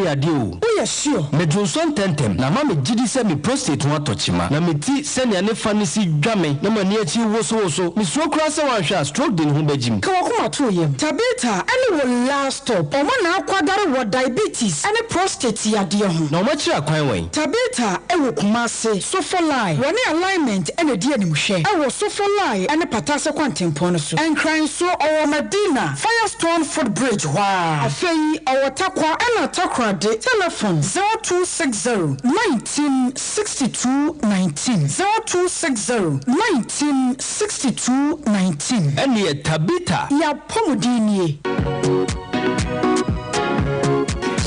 yadeɛ o. Woyɛ sure? Me dwonsɔ ntɛntɛm na ama me gyidi sɛ me prostate ho atɔ kyema. Na me ti sɛnea ne fa no si dwa me na m'ani akyi wosowoso. Me suro koraa sɛ wanhwɛ a stroke de ne ho bɛgyim. Ka w'akoma to wo yam. Tabitha ne wo last stop. Ɔmo na akwadare wɔ diabetes ne prostate yadeɛ ho. Na ɔmo akyiri akwan wɛn? Tabitha wɔ Kumasi, Sofolai. Wɔne Alignment na ɛdi animhwɛ wɔ Sofolai ne Patase kwantempɔn no so. Nkran nso, ɔwɔ Madina, Firestone footbridge hɔ ara. Afei ɔwɔ Tarkwa ɛna Takoradi. Telefon, 0260 19 62 19, 0260 19 62 19. Ɛneɛ Tabitha. Y'apɔmuden nie.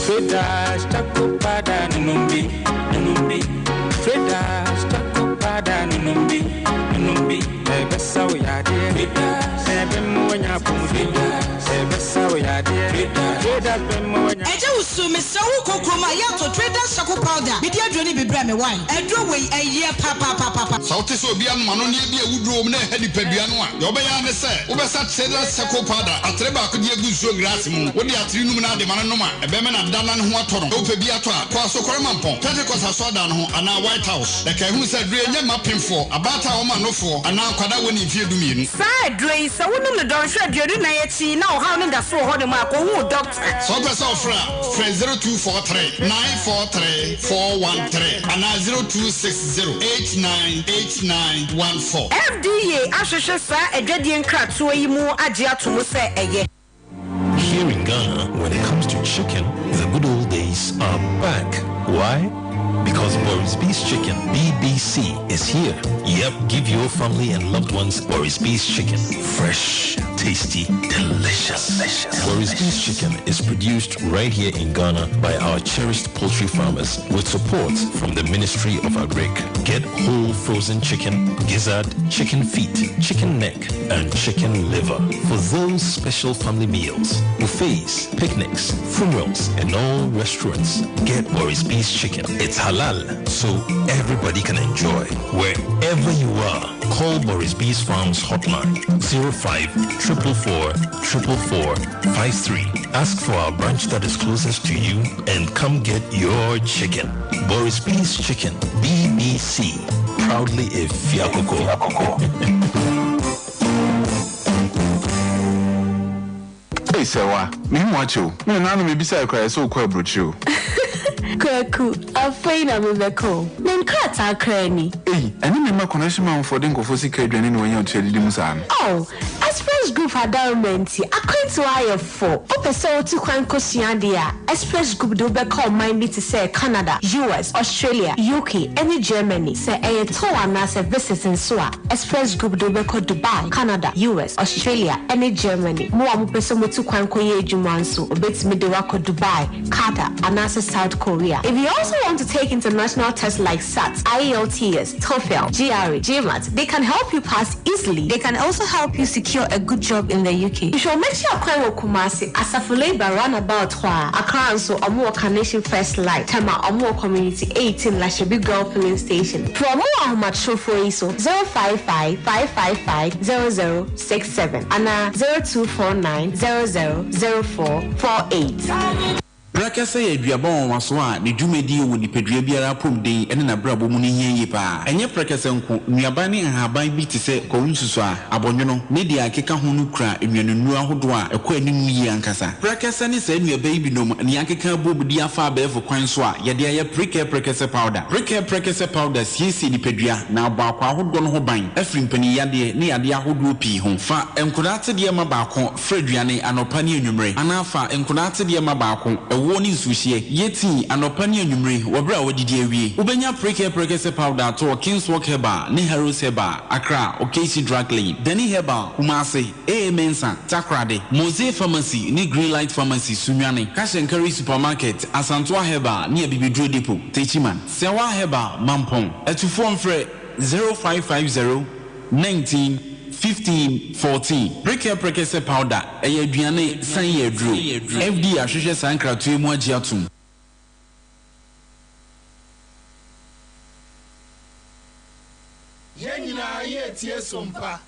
Traders choco powder nunumbi nunumbi Traders choco powder nunumbi nunumbi Ɛbɛsa wo yadeɛ Traders ɛbɛma wanya apɔmuden Ɛbɛsa wo yadeɛ Traders bɛma wanya. Agya Wusu, mesrɛ wo kɔ kurom a yɛ tɔ Traders Charcoal Powder mede aduro no bi brɛ me wai aduro wei ɛyɛ papaapapapa. Sɛ wote sɛ obi anom anonneɛ bi a awuduro wom na ɛha nipadua no a, deɛ wobɛyɛ ara ne sɛ wobɛsa Traders Charcoal Powder atere baako de agu nsuo glaase mu. Wode atere num na ade ma no nom a, ɛbɛma no ada na ne ho atɔ no. Sɛ wopɛ bi atɔ a, kɔ Asokore Mampɔn, Pentecost Asɔredan no ho anaa White House. Na kae hu sɛ aduro yi nyɛ mma apemfoɔ, abaatan a wɔma nofoɔ, anaa nkwadaa a wɔnnii mfeɛ dumienu. Saa aduro yi, sɛ wonom no dɔnhwere 24 akyi na ɔhaw no da so wɔ hɔnom a, kɔhu wo dɔkta. Sɛ wopɛ sɛ wofrɛ a, frɛ 0243 943 413 anaa 0260 898914. FDA ahwehwɛ saa adwadie nkratoɔ yi mu agye ato mu sɛ ɛyɛ. Here in Ghana, when it comes to chicken, the good old days are back. Why? Because Boris B's Chicken, BBC, is here. Yep, give your family and loved ones Boris B's Chicken. Fresh, tasty, delicious. Boris B's Chicken is produced right here in Ghana by our cherished poultry farmers with support from the Ministry of Agric. Get whole frozen chicken, gizzard, chicken feet, chicken neck, and chicken liver for those special family meals, buffets, picnics, funerals, and all restaurants. Get Boris B's Chicken. It's halal, so everybody can enjoy. Wherever you are, call Boris B's Farms hotline 05 444 444 53. Ask for our branch that is closest to you and come get your chicken. Boris B's Chicken, BBC. Proudly a Fiakoko. Ei Sɛwa, mehu wo akyɛ o. Me nana no mebisae koraa ɛsɛ wokɔ aburokyire o. Kwaku, afei na mebɛkɔ o. Me nkrataa koraa ni. Ei, ɛne me mma connection manfoɔ de nkurɔfoɔ sika adwane na wɔanya ɔtua didi mu saa no. Oh, Express Group adaworoma nti, akwantuo ayɛ fo. Wopɛ sɛ wotu kwan kɔsua adeɛ a, Express Group de wo bɛkɔ ɔman bi te sɛ Canada, US, Australia, UK, ne Germany. Sɛ ɛyɛ tour anaasɛ visit nso a, Express Group de wo bɛkɔ Dubai, Canada, US, Australia, ne Germany. Mo a mopɛ sɛ motu kwan kɔyɛ adwuma nso, wɔbɛtumi de wo akɔ Dubai, Qatar, anaasɛ South Korea. If you also want to take international tests like SAT, IELTS, TOEFL, GRE, GMAT, they can help you pass easily. They can also help you secure a good job in the UK. Hwehwɛ wɔn akyi akwan wɔ Kumasi, Asafo Labour roundabout hɔ ara. Accra nso, wɔn wɔ Carnation First Light, Tema, wɔn wɔ Community 18, Lashibi Girl Filling Station. Frɛ wɔn wɔ ahomatrofoɔ yi so, 055 555 0067 anaa 0249 00 04 48. Prɛkɛsɛ yɛ aduaba nwanwaso a ne dwumadie wɔ nipadua biara apɔmuden ne n'abrabɔ mu no hia yie pa ara. Ɛnyɛ prɛkɛsɛ nko, nnuaba ne nhaban bi te sɛ kwawu nsusuaa, abɔnwono, ne deɛ ɛkeka ho no kura nnuanennuro ahodoɔ a ɛkɔ anim yie ankasa. Prɛkɛsɛ ne saa nnuaba yi binom na yɛakeka abom de afa abɛɛfo kwan so a yɛde ayɛ Prekɛ Prɛkɛsɛ Powder. Prekɛ Prɛkɛsɛ Powder siesie nipadua na abɔ akwaa ahodoɔ no ho ban afiri mpaninyadeɛ ne yadeɛ ahodoɔ pii ho. Fa nkwadaa atedeɛ ma baako Fra aduane anɔpa ne anwummere, anaa fa nkwadaa atedeɛ ma baako, ɛwoɔ ne nsuohyeɛ. Yɛ tii anɔpa ne anwummere wɔ berɛ a woadidi awie. Wobɛnya Prekɛ Prɛkɛsɛ Powder atɔ wɔ Kingswalk Herbal ne Harrows Herbal, Accra, Okaishie Drug Lane, Dani Herbal, Kumasi, AA Mensah, Takoradi, Mosey Pharmacy ne Greenlight Pharmacy, Sunyani, Cash and Carry Supermarket, Asantoa Herbal ne Abibiduro Depot, Techiman, Sɛwa Herbal, Mampong. Atufoɔ mfrɛ 0550 19 15 14. Prekɛ Prekɛsɛ Powder, ɛyɛ aduane san yɛ aduro. FDA ahwehwɛ saa nkratoɔ yi mu agye atom. Yɛn nyinaa yɛretie Sompa.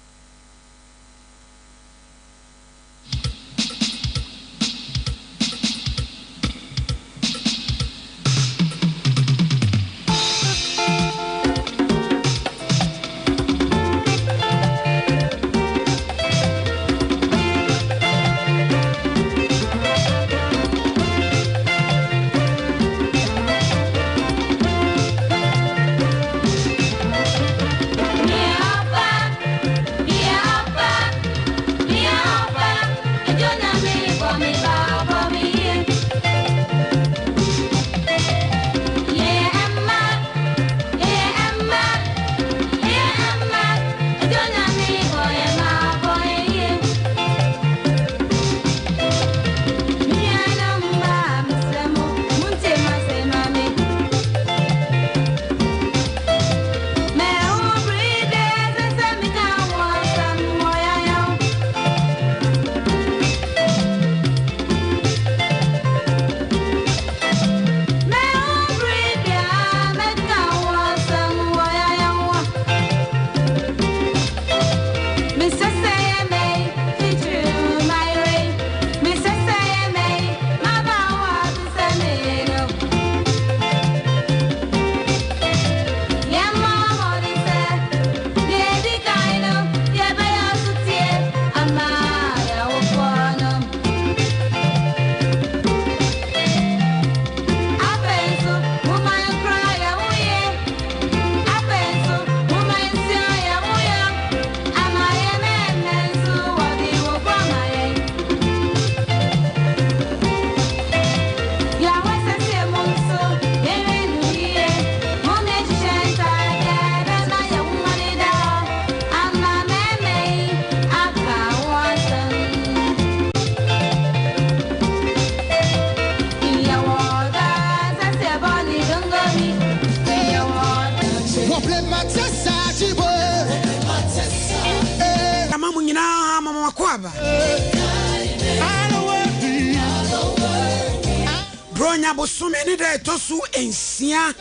Buronya bosome ne da ɛtɔ so nsia.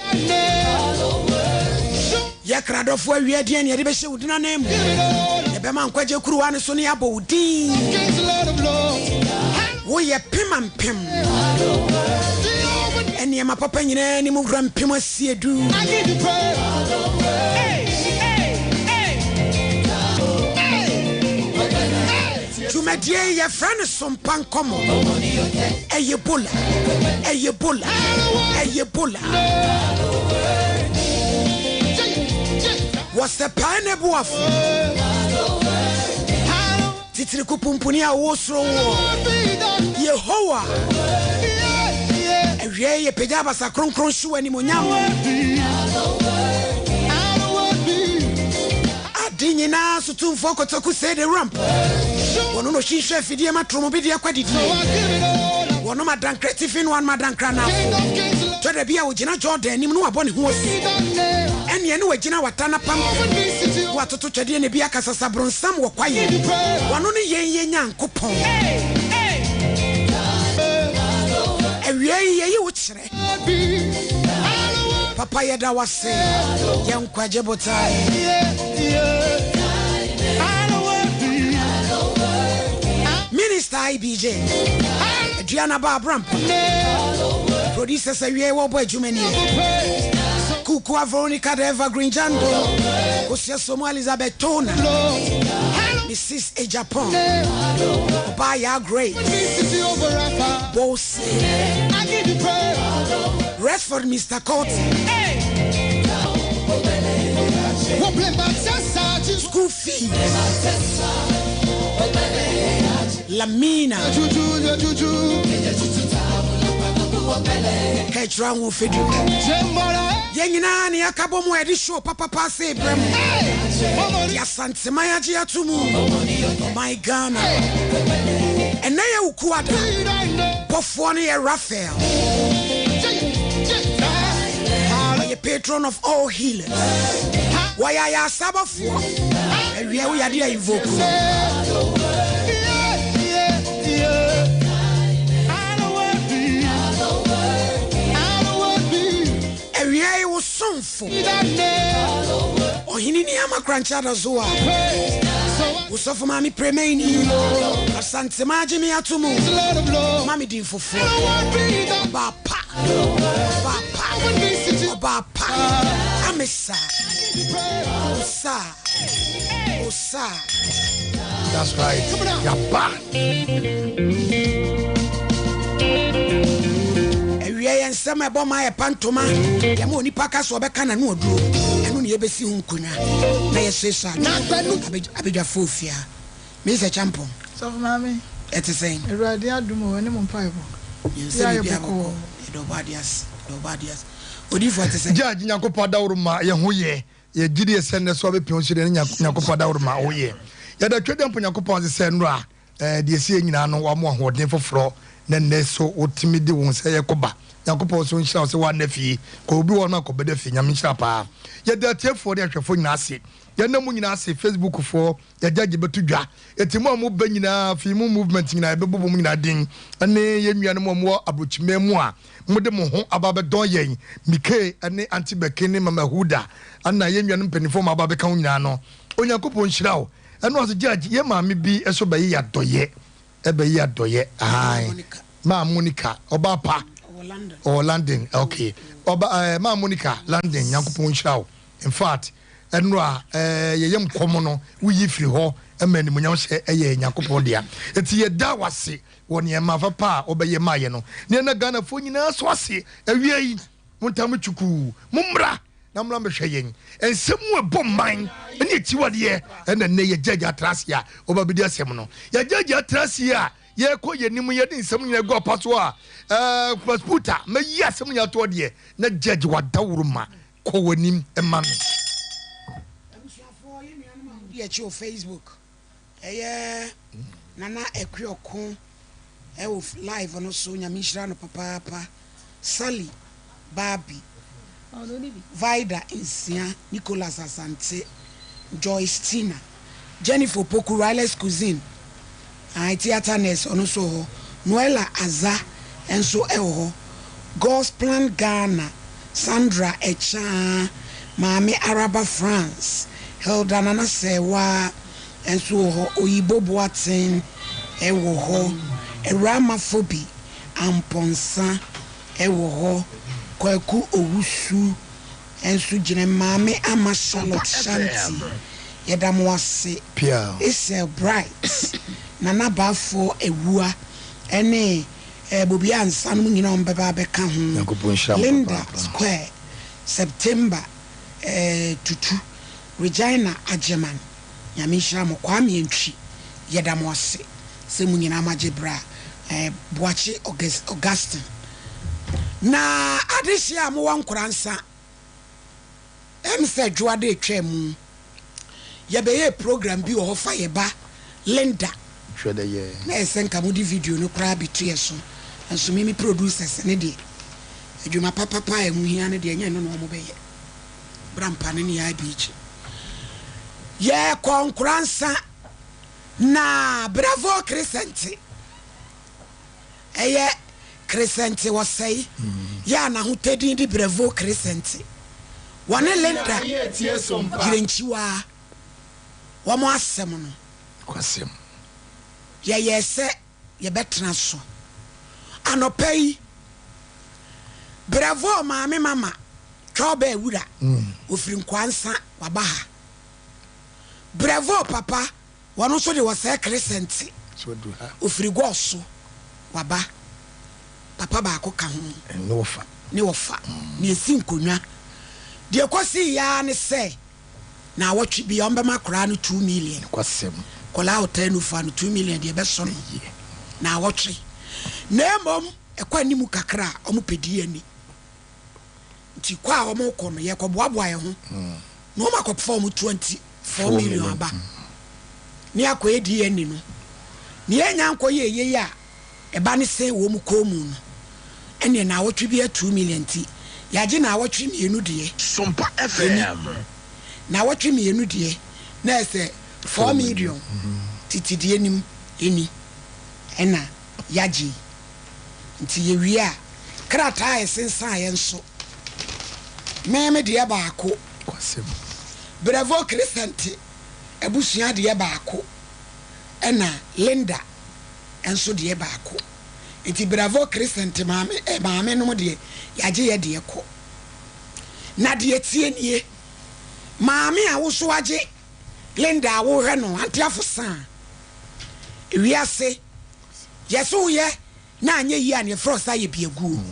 Yɛ kradɔfo awia deɛn ne yɛde bɛhyɛ wo din ananmu? Yɛbɛma nkwagye kuruwa no so ne yɛabɔ wo din. Woyɛ pem ampem. Nneɛma papa nyinaa anim wura mpem asiedu. Dwumadie yi yɛfrɛ no Sompa Nkɔmmɔ. Ɛyɛ Bola, ɛyɛ Bola, ɛyɛ Bola. Wɔsɛpɛɛ ne boafo. Titiriku pumpuni a ɔwɔ soro woɔ. Yehowa. Awiei yɛpagya abasa kronkron hye w'animuonyam. Ade nyinaa so tumfoɔ kotoku see de wura mpo. Wɔno na ɔhwinhwɛ afidie ma toromobidie kɔ adidie. Wɔnom adankra atifi na wɔanom adankra anaafoɔ. Tɔ da bi a ɔgyina Jordan anim na wabɔ ne ho asu. Ɛnneɛ na wagyina wata n'apampam na watoto twɛdeɛ na ebi aka sasabronsam wɔ kwaeɛ mu. Wɔno ne yɛn yɛn Nyankopɔn. Awiei yɛyi wo kyerɛ. Papa yɛda wase yɛn nkwagye botae. Minister IBJ Aduana ba Abrampa Producers awie wɔbɔ adwuma nie Kukua Veronica the Evergreen Jando Kosua Somo Elizabeth Tona Mrs. Ejapon Obaa Yaa Grace Bose Resford Mister Courtney. School fees. Lamina. Kɛkyerɛ ho fɛdu. Yɛn nyinaa ne yɛaka bɔ mu a yɛde show papapa ase brɛ mu. De Asanteman agye ato mu. Ɔman Ghana. Ɛnɛ yɛ Wukuada. Bɔfoɔ no yɛ Raphael. Ɔyɛ patron of all healers. Wɔyɛ ayaresa bɔfoɔ. Awia wo yadeɛ a invoke no. Awia yi wo somfo. Ɔhene ni ama Korankye Adazoa. Wosɔfo Maame Premeni. Asantema agye me ato mu. Ma me din foforɔ. Ɔbaa pa. Ɔbaa pa. Ɔbaa pa. Amesa. Osa. Osa. That's right. Yaba. Awia yɛ nsɛm a ɛbɔ ma yɛ pa ntoma. Yɛma onipa ka so ɔbɛka n'ano aduro. Ɛno ne yɛbɛsi ho nkonnwa na yɛsoasoa adwene abadwafoɔ fie ha. Mesa Kyampong. Sɔfo Maame. Ɛte sɛn? Awurade adom o, ɛne mo mpaebɔ. Yɛn sɛ Yɛ ayɛ biribiara bɔkɔɔ. bɔkɔɔ. Yɛda ɔbɔ adeɛ ase. Yɛda ɔbɔ adeɛ ase. Odiyifoɔ ɛte sɛn? Judge Nyankopɔn adaworo ma yɛ ho yɛ. Yɛ gyidie sɛ nnɛ so abɛpia wo nso deɛ ne Nyankopɔn adaworo ma wo yɛ. Yɛda Twedeɛmpo Nyankopɔn ase sɛ nnora eh, deɛ ɛsiiɛ nyinaa no wama wo ahoɔden foforɔ na nnɛ so wotumi de wo nsa yɛ kɔba. Nyankopɔn nso nhyira wo sɛ woanna fie. Kɔ obi wɔ hɔ no a kɔbɛda fie. Nyame nhyira paa. Yɛda atiefoɔ ne ahwɛfoɔ nyinaa ase. Yɛnna mo nyinaa ase, Facebook foɔ, yɛ judge bɛto dwa. Enti mo a mo ba nyinaa, fii mo movement nyinaa, yɛbɛbobɔ mo nyinaa din. Ɛne yɛn nuanom a wɔwɔ abrokyiman mu a mode mo ho aba abɛdɔn yɛn, Mike ne Auntie Becky ne Mama Hulda, ɛna yɛn nuanom mpaninfoɔ a wɔaba abɛka ho nyinaa no, Onyankopɔn nhyira wo. Ɛno ase judge, yɛn maame bi nso bɛye yɛ adɔyɛ, ɛbɛye adɔyɛ, ae, Maa Monica, ɔbaa pa, ɔwɔ London, okay, ɔba, ɛɛ, Maa Monica, London, Nyankopɔn nhyira wo. In fact, ɛnora ɛɛ yɛyɛ nkɔm no woyi firi hɔ ma animuonyam hyɛ ɛyɛ Nyankopɔn dea. Enti yɛda wase wɔ nneɛma papa a wobɛyɛ maa yɛ no. Ne yɛna Ghanafoɔ nyinaa so ase. Awia yi, montaa mo twukuu, mommra na mmra mmɛhwɛ yɛn. Nsɛm mu ɛbɔ man ne akyiwadeɛ ɛna nnɛ yɛgyaagyaa atra ase a wɔba bɛdi asɛm no. Yɛgyaagyaa atra ase a yɛkɔ yɛn anim yɛde nsɛm nyinaa gu apa so a ɛɛ Pasputa mɛyi asɛm nyinaa toɔ deɛ na judge wadaworo ma Kɔ w'anim ma me. Abusuafoɔ yɛn nuanom a modi akyi wɔ Facebook ɛyɛ Nana Akuoko ɛwɔ live no so Nyame nhyira no papaapa Sally Barbie Vida Nsia Nicholas Asante Joyce Tina Jennifer Opoku Riley's Cuisine. Ae, theatre nurse, ɔno nso wɔ hɔ. Noella Azah nso wɔ hɔ. God's Plan Ghana, Sandra Akyaa, Maame Araba France, Hilda Nana Serwaa nso wɔ hɔ. Oyibo Boateng wɔ hɔ. Awuraa Mafobi Amponsah wɔ hɔ. Kwaku Owusu nso gyina mu. Maame Ama Charlotte Shanti, yɛda mo ase. Isel Bright, Nana Baffour Awuah ne Bobi Ansah nom nyinaa wɔn bɛba abɛka ho. Linda Square, September Tutu, Regina Agyeman, Nyame nhyira mo. Kwame Antwi, yɛda mo ase sɛ mo nyinaa moagye berɛ a Boakye Augustine. Na adehyeɛ a mowɔ Nkoransa, ɛm sɛ Dwoada ɛtwaa mu, yɛbɛyɛɛ program bi wɔ hɔ fa yɛ ba Linda. Hwɛ dɛ yɛ. Na ɛsɛ nka mode video no koraa bɛto yɛ so, nso me me producers no deɛ, adwuma papapa a ɛho hia no deɛ ɛnyɛ ɛno na wɔbɛyɛ. Bra mpa no ne yɛ IBG. Yɛkɔ Nkoransa na Bravo Crescent ɛyɛ Crescent wɔsɛe yɛ a n'ahotɛdin de Bravo Crescent. Wɔne Linda Gyirenkyiwaa wɔn asɛm no. Yɛyɛɛ sɛ yɛbɛtena so. Anɔpa yi, Bravo maame mama Twɔbɛɛ wura, ɔfiri Nkoansa, waba ha. Bravo papa, wɔno nso de wɔsɛɛ Crescent, ɔfiri Gɔɔso, waba. Papa baako ka ho. Ne wɔfa. Ne wɔfa. Na ɛsi nkonnwa. Deɛ ɛkɔsiiɛ ara ne sɛ, naawɔtwe biara wɔbɛma akwadaa no 2 million. Nokwasɛm. Akwadaa a ɔtaa nufu ano 2 million deɛ ɛbɛsɔ no naawɔtwe. Na mmom ɛkɔ anim kakra a wɔpɛ DNA. Nti kɔ a wɔkɔ no yɛkɔboaboa yɛn ho na wɔn akɔfa wɔn 24 million aba ne akɔyɛ DNA no. Na yɛnya nkɔyɛ yei a ɛba ne sɛ wɔn kɔn mu no ɛneɛ naawɔtwe biara 2 million nti yɛagye naawɔtwe mmienu deɛ. Sompa Yɛni FM. naawɔtwe mmienu deɛ na ɛsɛ 4 million tete deɛ nim ɛni ɛna yɛagye yi. Nti yɛwie a krataa a ɛsensaeɛ nso me me deɛ baako, Bravo Crescent abusua deɛ baako ɛna Linda nso deɛ baako. Nti Bravo Crescent maame eh, maame nom deɛ yɛagye yɛ deɛ kɔ. Na deɛ tie nie, maame a woso agye Linda a wohwɛ no Anteafo saa, ewiase yɛse woyɛ na anyɛ yie a na yɛfrɛ wo sɛ ayɛ biaguo.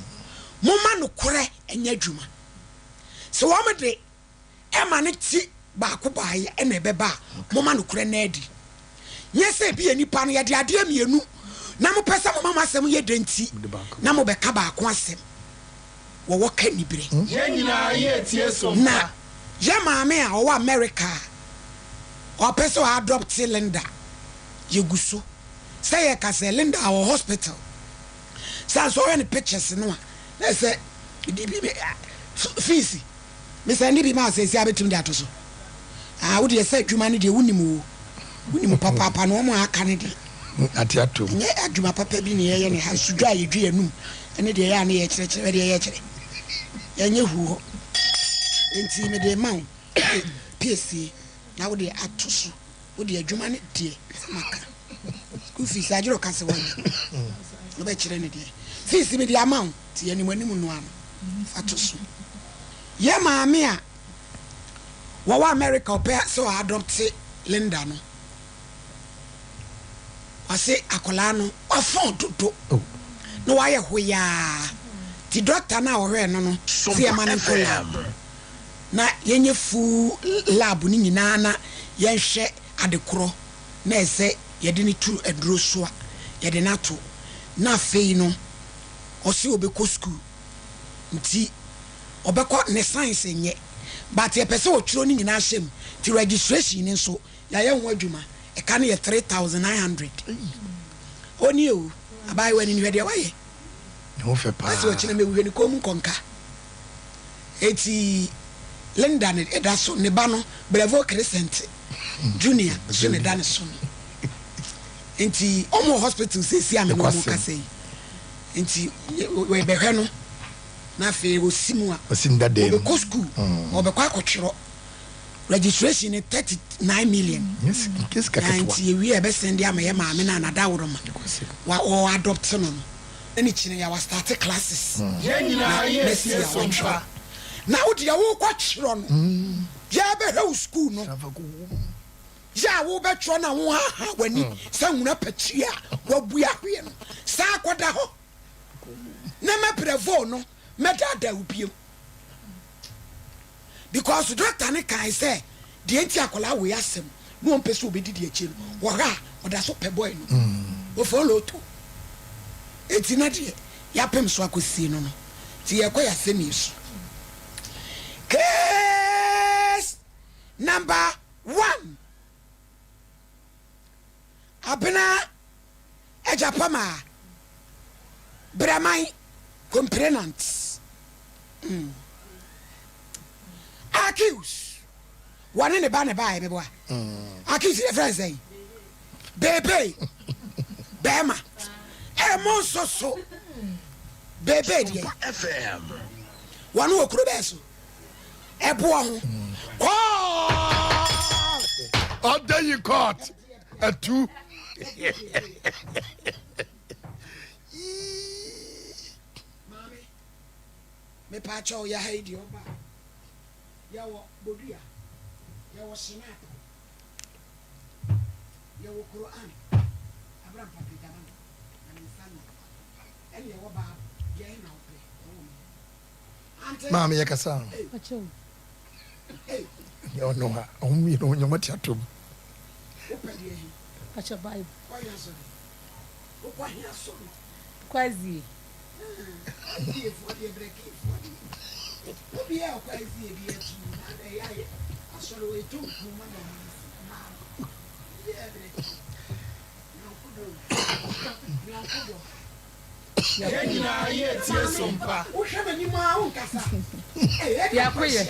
Momma nokorɛ nyɛ adwuma. Sɛ wɔn de ɛma no ti baako baeɛ ɛna ɛbɛba a, momma nokorɛ nna adi. Nyɛ sɛ ebia nnipa no yɛde adeɛ mmienu na mopɛ sɛ moma mo asɛm yɛ dɛ nti na mobɛka baako asɛm. Wɔwɔ ka nibere. Yɛn nyinaa yɛ tie so mpa. Na yɛ maame a ɔwɔ America a ɔpɛ sɛ ɔ adopte Linda, yɛgu so sɛ yɛka sɛ Linda wɔ hospital. Sɛ nso ɔhwɛ ne pictures no a na ɛsɛ de bi fees. Me sɛnde bi ma sɛsi a bɛtumi de ato so. Ah, wo deɛ sɛ adwuma no deɛ wonim o. Wonim papaapa na wɔn a aka no deɛ. Ate atom. Ɛnyɛ adwuma papa bi na yɛyɛ ne ha. Sudwa a yɛdwi anum ɛne deɛ yɛ a ne yɛkyerɛkyerɛ deɛ yɛkyerɛ. Yɛnyɛ hu hɔ. Enti mede ma wo piesie na wo deɛ ato so. Wo deɛ adwuma no deɛ sɛ maka. School fees agyerɛ ɔka sɛ wanya. Wobɛkyerɛ no deɛ. Fees mede ama wo. Nti anim anim no ano fa to so. Yɛ maame a wɔwɔ America ɔpɛ sɛ ɔ adopte Linda no, ɔse akwadaa no wafɔn dodo na wayɛ hoyaa nti doctor no a ɔhwɛɛ no no se yɛma no nkɔ lab na yɛnyɛ full lab no nyinaa na yɛnhwɛ adekorɔ na ɛsɛ yɛde no to aduro so a yɛde no ato na afei no ɔse ɔbɛkɔ school nti ɔbɛkɔ ne science nyɛ but yɛpɛ sɛ ɔtwerɛ ne nyinaa hyɛ mu nti registration no nso yɛayɛ ho adwuma ɛka no yɛ 3900 ɔnie o abaayewa ni hwɛ deɛ wayɛ Ne ho fɛ paa. Kasi ɔkyena mɛwu hwɛ ne kɔn mu nkɔnka eti Linda ne ɛda so ne ba no Bravo Crescent Junior so ne da ne so no. Nti ɔmo wɔ hospital seesei a me ne ɔmo kasa yi. Nti yɛbɛhwɛ no na afei ɔsi mu a ɔbɛkɔ school, ɔbɛkɔ akɔtwerɛ registration no 39 million. Na nti yɛwie a yɛbɛsɛn de ama yɛ maame no a n'adaworoma wa ɔ adopt no no. Na ne kyina yɛ wa start classes na next year watwerɛ. Na wo deɛ wokɔ twerɛ no yɛbɛhwɛ wo school no. Yɛ a wobɛtwerɛ na wohaha w'ani sɛ nwuna pakyie a woabue ahweɛ no, san kɔda hɔ na mɛbrɛ voo no mɛdaadaa wo bio. Because doctor no kae sɛ deɛ nti akwadaa wei asɛm na ɔmpɛ sɛ ɔbɛdidi akyire no, wɔhwɛ a ɔda so pɛ boy no, ɔfɔloo to. Enti na deɛ yɛapem so akɔsie no no, nti yɛrekɔ yɛn asɛnnie so. Case number One, Abena Agyapama Braman complainant mm. Accused, wɔne ne ba ne baeɛ meboa. Mm. Accused yɛ frɛ sɛn? Bebe, bɛrima. Ɛmo nso so. Bebe deɛ. Wɔne wɔ kuro bɛɛ so. ɛboɔ ho kɔɔ. Ɔda yi court atu. Maame, mepaakyɛw yɛ ha yi deɛ ɔba yɛwɔ bodua, yɛwɔ shinap, yɛwɔ Quran, abira mpapa gyama no na ne nsa no ɛne yɛwɔ Bible, deɛ na wopɛ ɛwɔ mu. Maame yɛ kasa o. Nyɛ ɔno a ɔmo mmienu ɔmo nyɛ ɔmo te atom. Kwazie. Yɛn nyinaa yɛ tie som pa. Biako yɛ.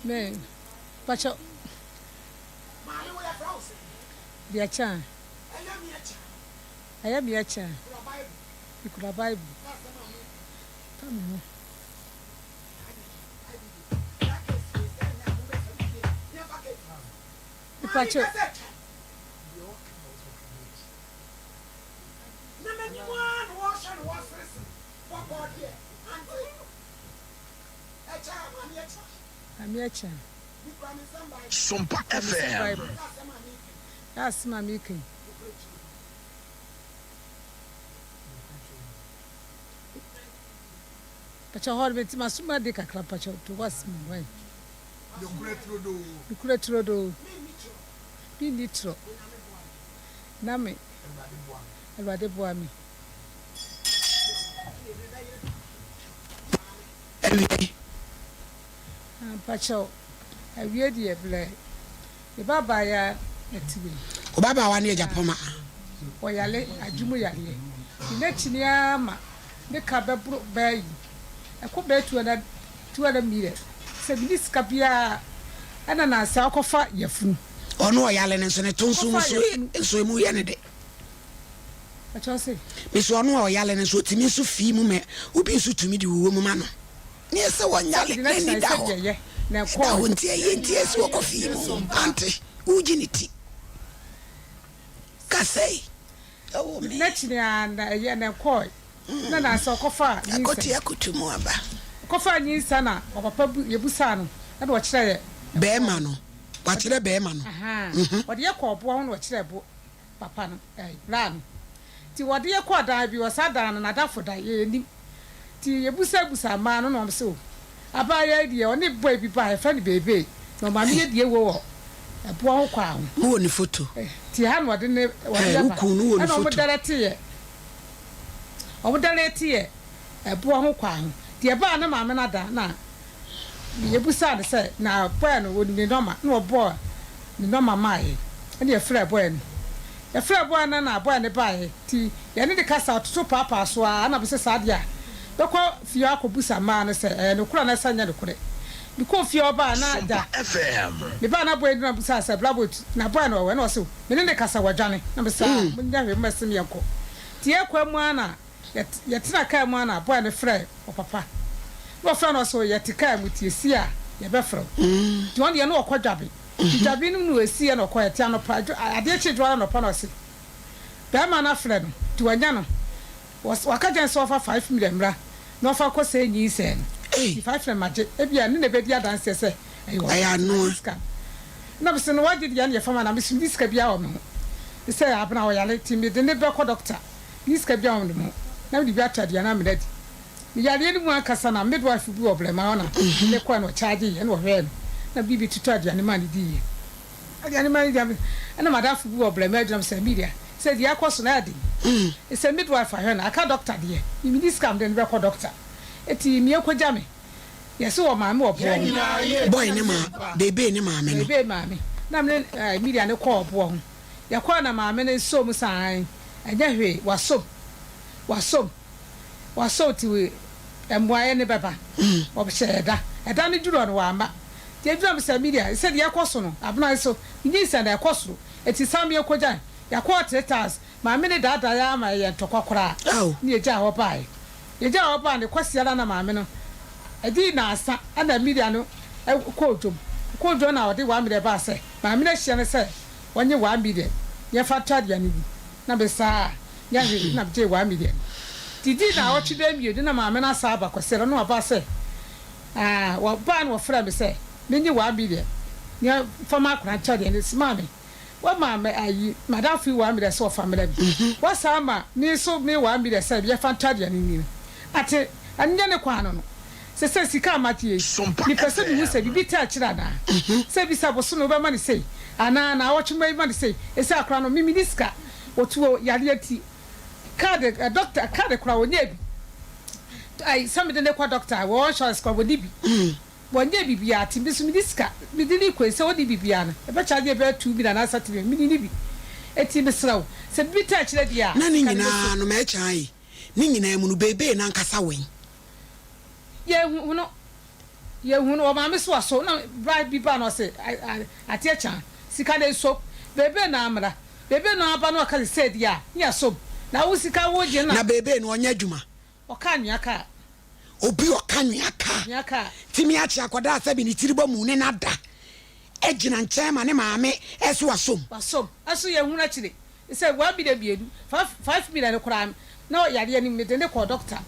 Me pakyɛ deɛ kyɛ a ɛyɛ meɛ kyɛ a mekura bible fa me ho. Mepakyɛ. Maame akyɛ. Sompa FM. That's maame kan. Pakyɛ hɔ no meti maso ma de kakra pakyɛ to was mu wai. Nukura turodoo. Bi nni torɔ. Na me Awurade boa me. Awiei. Mpakyɛw, awiei deɛ blɛ. Me ba baayaa na te wei. Wo ba baawa no yɛ gyapɔma. Ɔyale adwe mu yareɛ. Di n'akyi ni ara ma ne ka bɛboro bɛɛ yi. Ɛkɔ bɛyɛ 200 million. Sɛ menni sika biara a, ɛna nansa ɔkɔfa yafunu. Ɔno ɔyale no nso ne to nso mu nso emu yɛ no dɛ. Mese ɔno a ɔyale no nso ɔtumi nso fii mu ma obi nso tumi de wuo mu ma no. Neɛ sɛ wɔnyale n'ani da hɔ da hɔ nti ɛyɛ nti ɛsɛ wɔkɔ fii mu ante wogye ne ti kasɛe ɛwɔ me. N'akyiri a na ɛyɛ na ɛkɔe na na sɛ ɔkɔfa nyinsa. Akɔte akoto mu aba. Ɔkɔfa nyinsa na ɔpapa bu yɛbusaa no ɛna ɔkyerɛ yɛ. Bɛɛma no wakyerɛ bɛɛma no. Ɔde yɛ kɔ ɔboa ho na ɔkyerɛ bo. Papa no, ɛɛ, bra no. Nti wɔde yɛ kɔɔ dan bi hɔ, saa dan no n'adamfo dan, yɛnnim. Nti yɛbusabusaa mmaa no na wɔn se o, abaayewa yi deɛ ɔne boy bi baa, yɛfrɛ no Beebee, na ɔmaame yɛ deɛ wɔ wɔ ɛboɔ ho kwaa ho. Mo wɔ ne foto? Nti ha na wɔde ne, wɔde Ɛɛ, wo aba. kun no wɔ ne Ɛna wɔn foto? dɛrɛte yɛ, wɔn dɛrɛte yɛ ɛboɔ ho kwaa ho. Nti ɛbaa ne maame no ada na. Yɛbisaa no sɛ na bɔɛ no ɔnim ne nɔma na ɔbɔɔ ne nɔma maa yɛn ɛna yɛfrɛɛ bɔɛ no. Yɛfrɛɛ bɔɛ no na bɔɛ no baeɛ nti yɛne no kasa ɔtoto paapaa so ara na mese saa deɛ a bɛkɔ fie hɔ akɔbusa mmaa no sɛ ɛyɛ nokorɛ anaasɛ ɛnyɛ nokorɛ. Mekɔɔ fie hɔ baa na gya mebaa na bɔɛ no na mebisaa sɛ bra bɔɛ na bɔɛ no wɔ hɔ ɛna ɔse me ne no kasa wadwane na mese aa monyɛ hwee mommɛse me yɛnkɔ. Nti yɛkɔ mu ara na Yɛtena kaa mu ara na boy no frɛɛ ɔpapa. Na ɔfrɛ no ɔse yɛte kaa mu nti esi a yɛbɛfrɛ wo. Nti ɔno deɛ na ɔkɔ Dwabe. Nti Dwabe no mu na ɔsiiɛ na ɔkɔeɛ. Nti anɔpa, adeɛ kyee dwoada anɔpa na ɔse bɛɛma no afrɛ no nti wanya no. Waka kyerɛ no sɛ ɔmfa 5 million mmra na ɔmfa nkɔ sɛe nyinsɛn no. Nti 5 million magye, ebia ɛno na ɛbɛdi adanseɛ sɛ ɛyɛ ɔno. Magye sika no. Na mese no wagye deɛ ɛne ɛfam anaa? Mese menni sika biara wɔ me ho. Sɛ Abena ɔyare nti mede no bɛkɔ dɔkta. Menni sika biara wɔ me ho na mede bi atɔ aduane amena adi. Me yareɛ no mu ankasa na midwife bi wɔ Brɛma hɔ na mede kɔɛ na ɔkyaagyeeɛ na ɔhwɛɛ me na mede bi totɔ aduane maa no diiɛ. Aduane maa no diiɛ ɛna madamfo bi wɔ Brɛma adwuma mu sɛ Amelia sɛ deɛ ɛkɔ so no ɛyɛ den sɛ midwife ahwɛ no aka dɔkta deɛ me menni sika a mede no bɛkɔ dɔkta enti mia kɔgya me yɛse wɔ maame wɔ boɔ ho. Boy ne maa beebee ne maame no. Beebee maame na mene Amelia no kɔɔ boɔ ho. Yɛkɔɔ na maame no soo mu sɛ aane, ɛnyɛ hwee, wasom, wasom, wasom nti mmuaeɛ no bɛba. Wɔhyɛɛ da. Ɛda no duruu hɔ no wamma. Nti ɛduruu hɔ no sɛ Media, sɛ deɛ ɛkɔ so no, abena yi so, menyinsɛn na ɛkɔ soro, nti san me yɛnkɔgyae. Yɛkɔɔ Tretars, maame no daadaa yɛn ara ma yɛyɛɛ ntɔkwa koraa na yɛgyaa hɔ baeɛ. Yɛgyaa hɔ baa no, Kwasiada na maame no, ɛdii nnansa na Media no kɔɔ dwom. Ɔkɔɔ dwom na ɔde one million baa sɛ maame no ahyia no sɛ Wɔnye 1 million yɛfa tɔ aduane bi na me saa nyɛ hwee na megyee 1 million didii naawɔtwe bɛyɛ mienu na maame no asan aba Kwasiada na waba sɛ aah wɔbaa na wɔfrɛɛ me sɛ menye 1 million ne fa ma akora nkyɛ aduane nti maame wɔma me ayi madamfo yi 1 million sɛ ɔfa mmerɛ me wɔsan ma me nso me 1 million sɛ yɛfa ntɔ aduane nni no ate ɛno nyɛ ne kwan no no. Sesei sika a magye yi, mepɛ sɛ mihu sɛ biribi taa akyiri anaa. Sɛ ebisa bosome wobɛma no sei, anaa naawɔtwe mɛma no sei. Ese akora no, me menni sika, wɔtu wɔ yareɛ nti, card, doctor card koraa wɔnyɛɛ bi. Ai, sɛ mede no kɔ doctor a, wɔ insurance koraa wɔnni bi. Wɔnyɛɛ biribiara, nti me nso menni sika. Mede no rekɔ yi, sɛ wɔnni biribiara no, ɛbɛcharge yɛ bɛyɛ 2 million anaasɛ 3 million, menni bi. Enti mesrɛ wo, sɛ biribi taa akyire deɛ a, Na ne sika no nyinaa bɛsɔ. no, mɛkyae. Ne nyinaa mu no, beebee no ankasa wɛn. Yɛhu no, yɛhu no, ɔmaame so aso na bra bi ba na ɔse ateɛ kyaa, sika no nso, beebee no amra, beebee no aba na ɔka sɛ sei deɛ a, ne yɛasom, na wo sika wo gye na. Na beebee no ɔnyɛ adwuma. Ɔka anwea kaa. Obi ɔka anwea kaa. Anwea kaa. Tumi akye akwadaa sɛbi ne tiri bɔ mu ne no ada gyina nkyɛn ma ne maame ɛso asom. Wasom, ɛso yɛhunu akyire. Sɛ 1 million mienu, 5 million no koraa na yareɛ no mu mede no kɔɔ doctor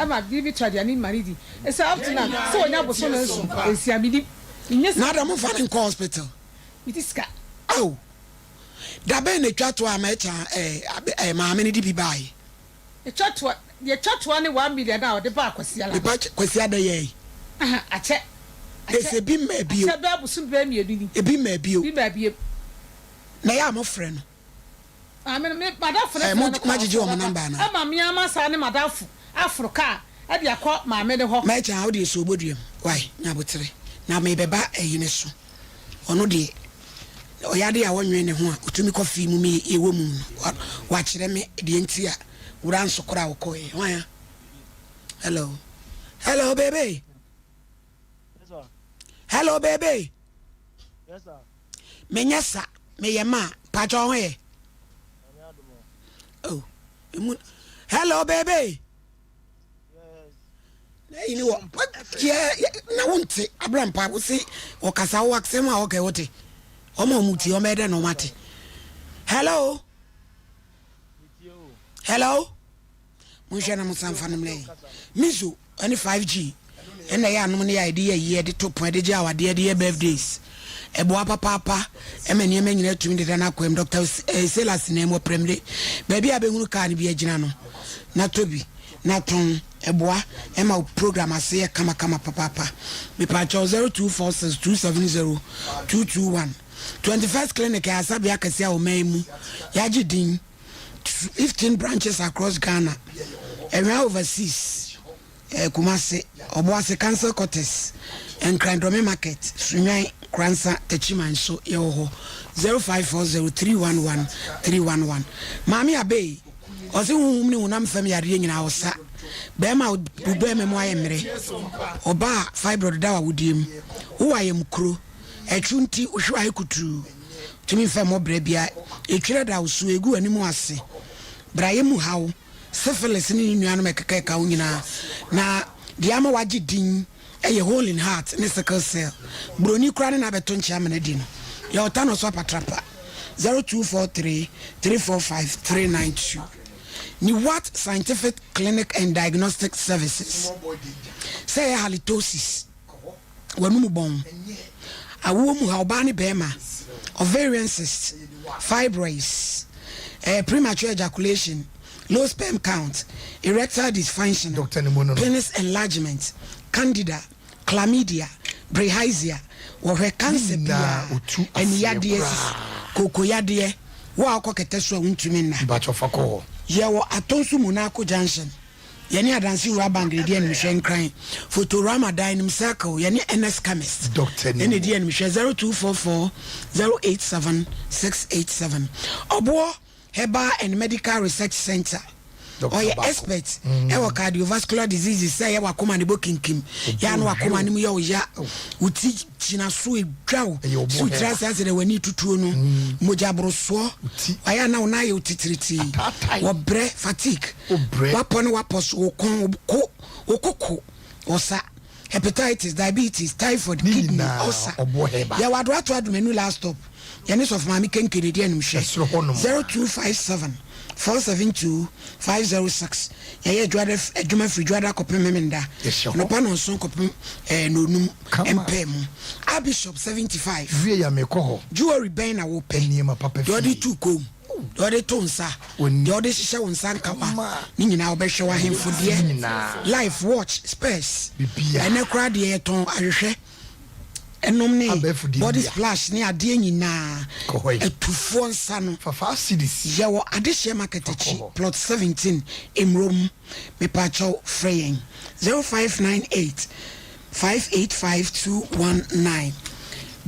ma de bi tɔ aduane ma no di. Sɛ up to now sɛ ɔnya bosome nson nsia menim. Menyɛ sika. Na ada momfa no nkɔ hospital. Medi sika. Ao! Da bɛn na etwa toa a mɛkya eh, eh, maame no de bi baeɛ? Etwa toa, deɛ etwa toa ne 1 million a ɔde baa Kwasiada no. Mepa kyɛ, Kwasiada yɛ yi. Aha, akyɛ, akyɛ. Ese ebi mmaa bio. Akyɛ bɛyɛ bosom bɛyɛ mienu ni. Ebi mmaa bio. Ebi mmaa bio. Na ɛyɛ a mofrɛ no. Maame no, me madamfo no Eh, frɛ mo no kɔ moagyegye ɔsɛ wɔn ɔbɛba. namba anaa? Ɛma me ara masan ne madamfo aforo kaa de akɔ maame no hɔ. Mɛkyɛ a wode ɛsɔ obodua mu wai nya aboterɛ na mebɛba ayi no so ɔno deɛ ɔyɛ adeɛ a ɔnwene ne ho a ɔtumi kɔ fii mu me yɛwɔ mu no wakyerɛ me deɛ nti a wura nso koraa ɔkɔɛ hwan a hello hello baby hello baby menyɛ sa meyɛ ma mpakyɛ ɔho yɛ oh emu hello baby na yi ni wɔ yɛ na wo nte abira mpa wo se ɔkasa wo asɛm a ɔkɛ wote ɔma ɔmo tie ɔmo ɛdɛ na ɔmo ate hello hello monhwɛ na mo sanfa no mmerɛ yi mizo ɛne 5G ɛna ɛyɛ anom ne yɛ a yɛde yɛ ayie ɛde to pon ɛde gye awadeɛ ɛde yɛ birthdays ɛboa papaapa ɛma nneɛma nyinaa tumi deda no akwam Dr. Silas na mu ɔprɛmire baabi a bɛhunu kaa no bi agyina no na tɔ bi na tɔn ɛboa ɛma wo program ase yɛ kamakama papaapa mepaakyɛw 0246 270 221 21st clinic ɛyɛ asabea kɛse a ɔman mu yɛagye din 15 branches across Ghana ɛwɛn overseas. Eh, Kumasi, Ɔboase Council Quarters, Nkran Dɔme Market, Sunyani, Koransa, Techiman nso yɛwɔ hɔ. 0540 311 311. Maame Abey, ɔse honhom ne honam fam yareɛ nyinaa ɔsa. Bɛrima a wo bɛrima mu ayɛ mmerɛ, ɔbaa a fibroid da w'awodeɛ mu, wowɔ ayamkuro, ɛtwo nti wohwe ayɛ kutuu, tumi mfa mmɔ brɛ biara, etwerɛ da wo so, egu w'anim ase, brayɛ mu haw, syphilis ne ne nuanom a ɛkeka ho nyinaa, na deɛ ama wagye din yɛ hole in heart ne sickle cell. Buroni koraa ne no abɛto nkyea amena di no. Yɛ ɔta na ɔso apatrapa. 0243 345 392. Niwat Scientific Clinic and Diagnostic Services. Sɛ ɛyɛ halitosis. w'anum bɔn, awoɔ mu ha, ɔbaa ne bɛɛma, ovarian cyst, fibroids, eh, premature ejaculation, low sperm count, erectile dysfunction, penis enlargement, candida, chlamydia, bilharzia, wɔhwɛ cancer biara, ani yadeɛ, kooko yadeɛ, wo a wokɔ kɛtɛ so a wontumi nna. Yɛwɔ Atonsu Monaco Junction. Yɛne Adanse Rural Bank na ɛdi animhwɛ Nkran, Fotorama Dining Circle, yɛne Ernest Chemist na ɛdi animhwɛ 0244 087 687. Ɔboɔ Herbal and Medical Research Centre, ɔyɛ expert ɛwɔ cardiovascular diseases sɛ ɛyɛ wakoma ne bɔ kinkim, yɛ ano wakoma ne mu yɛ ɔya, wo ti gyina so edwa wo, si wo tiri ase ase dɛ w'ani tutuo no, mogya borosoɔ, wayɛ ana wo nan ayɛ wo titiritii, wɔbrɛ, fatigue. W'apɔ ne w'apɔ so, wo kɔn, wo ko, wo koko, wo sa, hepatitis, diabetes, typhoid, kidney, ulcer. Yɛwɔ Adoato Adomanu last stop. Yɛne Sɔfo Maame Kenke na edi animhwɛ. 0257 472 506. Yɛyɛ adwuada adwuma firi dwoada kɔpem Memenda. Anɔpa nɔnson kɔpem eh, nonum mpaa mu. Archbishop 75. Jewelry bɛn na wopɛ? Deɛ ɔde tu kɔn mu. Deɛ ɔde to nsa, deɛ ɔde hyehyɛ wo nsa nkawa, ne nyinaa ɔbɛhwɛ wo ahemfo deɛ, life, watch, spurs, ɛnɛ koraa deɛ yɛtɔn ahwehwɛ ɛnom ne body splash ne adeɛ nyinaa, atufoɔ nsa no, yɛwɔ adehyeɛ market akyi, plot 17, Mmrom, mepaakyɛw frɛ yɛn 0598 585 219,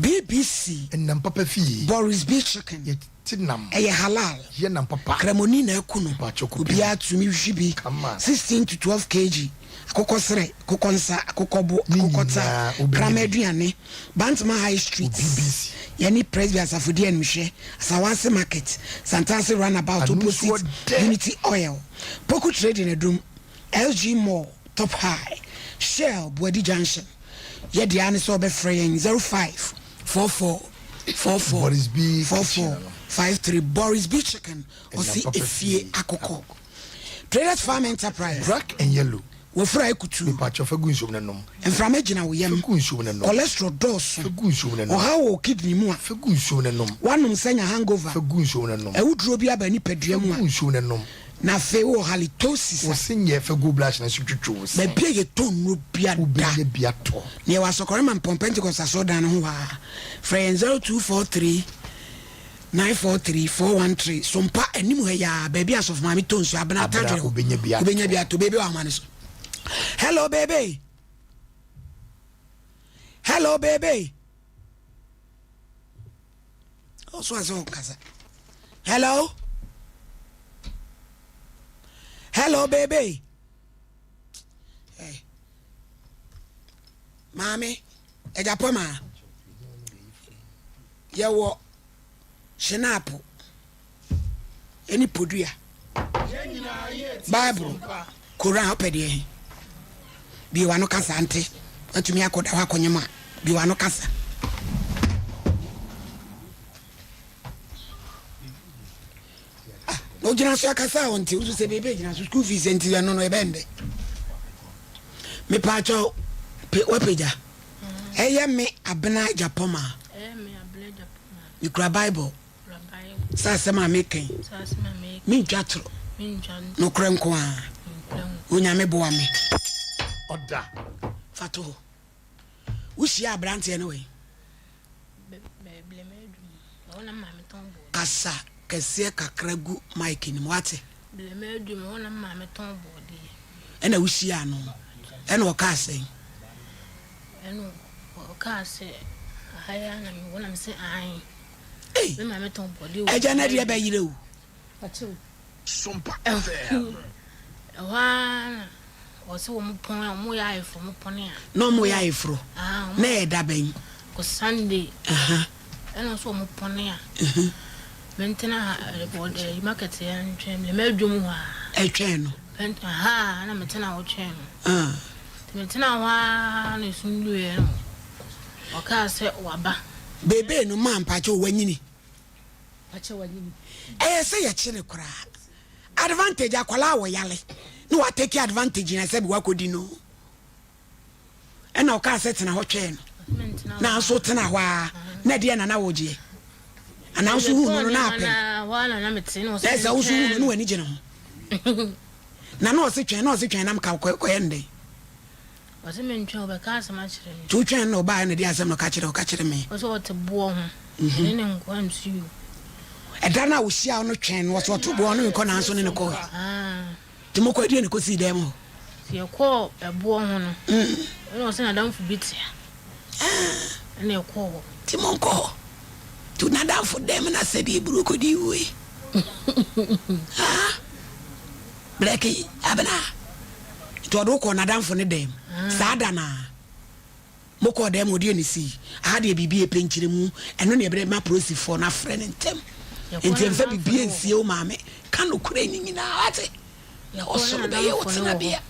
BBC, Boris B Chicken. Te nam. Ɛyɛ halal. Yɛ nam papa. Kramoni na aku no. Mpakyɛ kɔ pɛ bi. Obiara tumi hwe bi. Kama. 16 to 12 kg. Akokɔ serɛ, akokɔ nsa, akokɔ bo, Ne akokɔ ta, nyinaa wobɛnya krama bi. aduane. Bantama High Street. Wɔ BBC. Yɛne Presby Asafo di animhwɛ. Asawase Market, Santase Runabout Ano nso opposite ɔdɛ. Unity Oil. Poku Trading Adum, LG Mall, Top High, Shell, Boadi Junction. Yɛ deɛ ara ne sɛ wobɛfrɛ yɛn 05 44 44 Boris B 44 kitchen no. 53 Boris B Chicken Ɛnam ɔsi papa efie fie akokɔ. Traders Farm Enterprise. Black and yellow. Wafura ekutu. Mepakyɛw fa gu nsuom na nom. Mframa gyina wo yam. Fa gu nsuom na nom. Cholesterol dɔɔso. Fa gu nsuom na nom. Ɔhaw wɔ wo kidney mu a. Fa gu nsuom na nom. Woanom sɛ nya hangover. Fa gu nsuom na nom. Awuduro bi aba nipadua mu a. Fa gu nsuom na nom. Na afei wowɔ halitosis a. Wo se nyɛ fɛ go blush na so twitwi wo se. Baabi a yɛtɔ nnuro bia da. Wobɛnya bi atɔ. Na yɛwɔ Asɔkɔre Mampɔn Pentecost Asɔredan no ho hɔ ara. Frɛ yɛn 0243 943 413. Sompa anim ha yi ara, baabi a Asɔfo Maame tɔ nsuo, Abena Abena, Atadwere hɔ. wobɛnya bi atɔ. Wobɛnya bi atɔ. Baby wɔ ahoma no so. Hello baby. Hello baby. Ɔso asɛ ɔnkasa. Hello. Hello baby. Hey. Maame, ɛgya pɔ maa. Yɛwɔ hyinaapo ɛne podua. Bible, Koran, wopɛ deɛ he? Bue w'ano kasa nte. Watumi akɔda hɔ akɔnyem a, bue w'ano kasa. Ah, na ogyina so akasa a ɔnte. Wosu sɛ bebe gyina so school fees nti ɛno no ɛbɛn dɛ. Mepaakyɛw, pe wapagya. Ɛyɛ me Abena Agyapong a. Mekura Bible. Sɛ asɛm a meka yi, mentwa toro. Nokorɛ nko ara. Onyame boa me. Ɔda. Fa to hɔ. Wohyia aberanteɛ no wɔ he? Kasa kɛseɛ kakra gu mic no mu, wate? Ɛna wohyiaa no. Ɛna ɔkaa sɛn? Ɛna ɔkaa sɛ aha yi ara na mewɔ na mese aane. Ei! Me maame tɔn bɔdeɛ wɔ Agya no deɛ bɛyerɛ o. Sompa FM. Ɛhɔ ara na wɔse wɔn pɔn a wɔyɛ ayeforɔ wɔn pɔn a. Na wɔyɛ ayeforɔ. Na ɛyɛ da bɛn? Kɔ Sunday. Ɛna nso wɔn pɔn a. Mentena ha ɛɛ market yɛ ntwɛn me mɛ dwom hɔ a. Ɛtwɛn no. Pɛn aha na metena hɔ twɛn no. Nti metena hɔ ara na esum duiɛ no ɔkaa sɛ waba. Beebee no maa mpakyɛw wanyini. Ɛyɛ sɛ yɛkye no koraa. Advantage akwadaa a wɔyale na wa take advantage na sɛbi wakɔdi no. Ɛna ɔkaa sɛ tena hɔ twɛn no. Nanso tena hɔ a na ɛdeɛ na na wogyeɛ. Anaa nso hu no no na apɛ. Na ɛsɛ wo nso hu no na w'ani gye ne ho. Na na ɔse twɛn na ɔse twɛn na mka kɔyɛ no dɛn. Ɔse mentwɛn ɔbɛka asɛm akyerɛ me. Nti wotwɛn no na ɔbaeɛ na ɛde asɛm no ka kyerɛ ɔka kyerɛ me. Ɔse ɔte boɔ ho ɔne ne nkoa nsuo. Ɛda no a ɔhyiaa wo no twɛn no ɔse ɔte boɔ ho ne nkɔ nanso ne no kɔɔɛ. Nti mokɔ ɛdeɛn na ɛkɔsii dɛm hɔ? Nti yɛkɔɔ ɛboɔ ho no ɛna ɔse n'adamfo bi te ha ɛna yɛkɔɔ hɔ. Nti monkɔ hɔ. Nti n'adamfo dɛm na sɛdeɛ eburo kɔdii wuo yi. Haa. Blɛki, Abena, nti ɔde wo kɔɔ n'adamfo no dan mu saa da no ara? Mokɔɔ dan mu, ɔdeɛ na ɛsii? Aha deɛ biribi yɛ pɛnkyerɛmu, ɛno na ɛbɛma polisifoɔ no afrɛ no ntɛm. Nti mfa biribi nsie wo maame, ka nokorɛ no nyinaa, wate? Na ɔsoro bɛyɛ wo tenabea.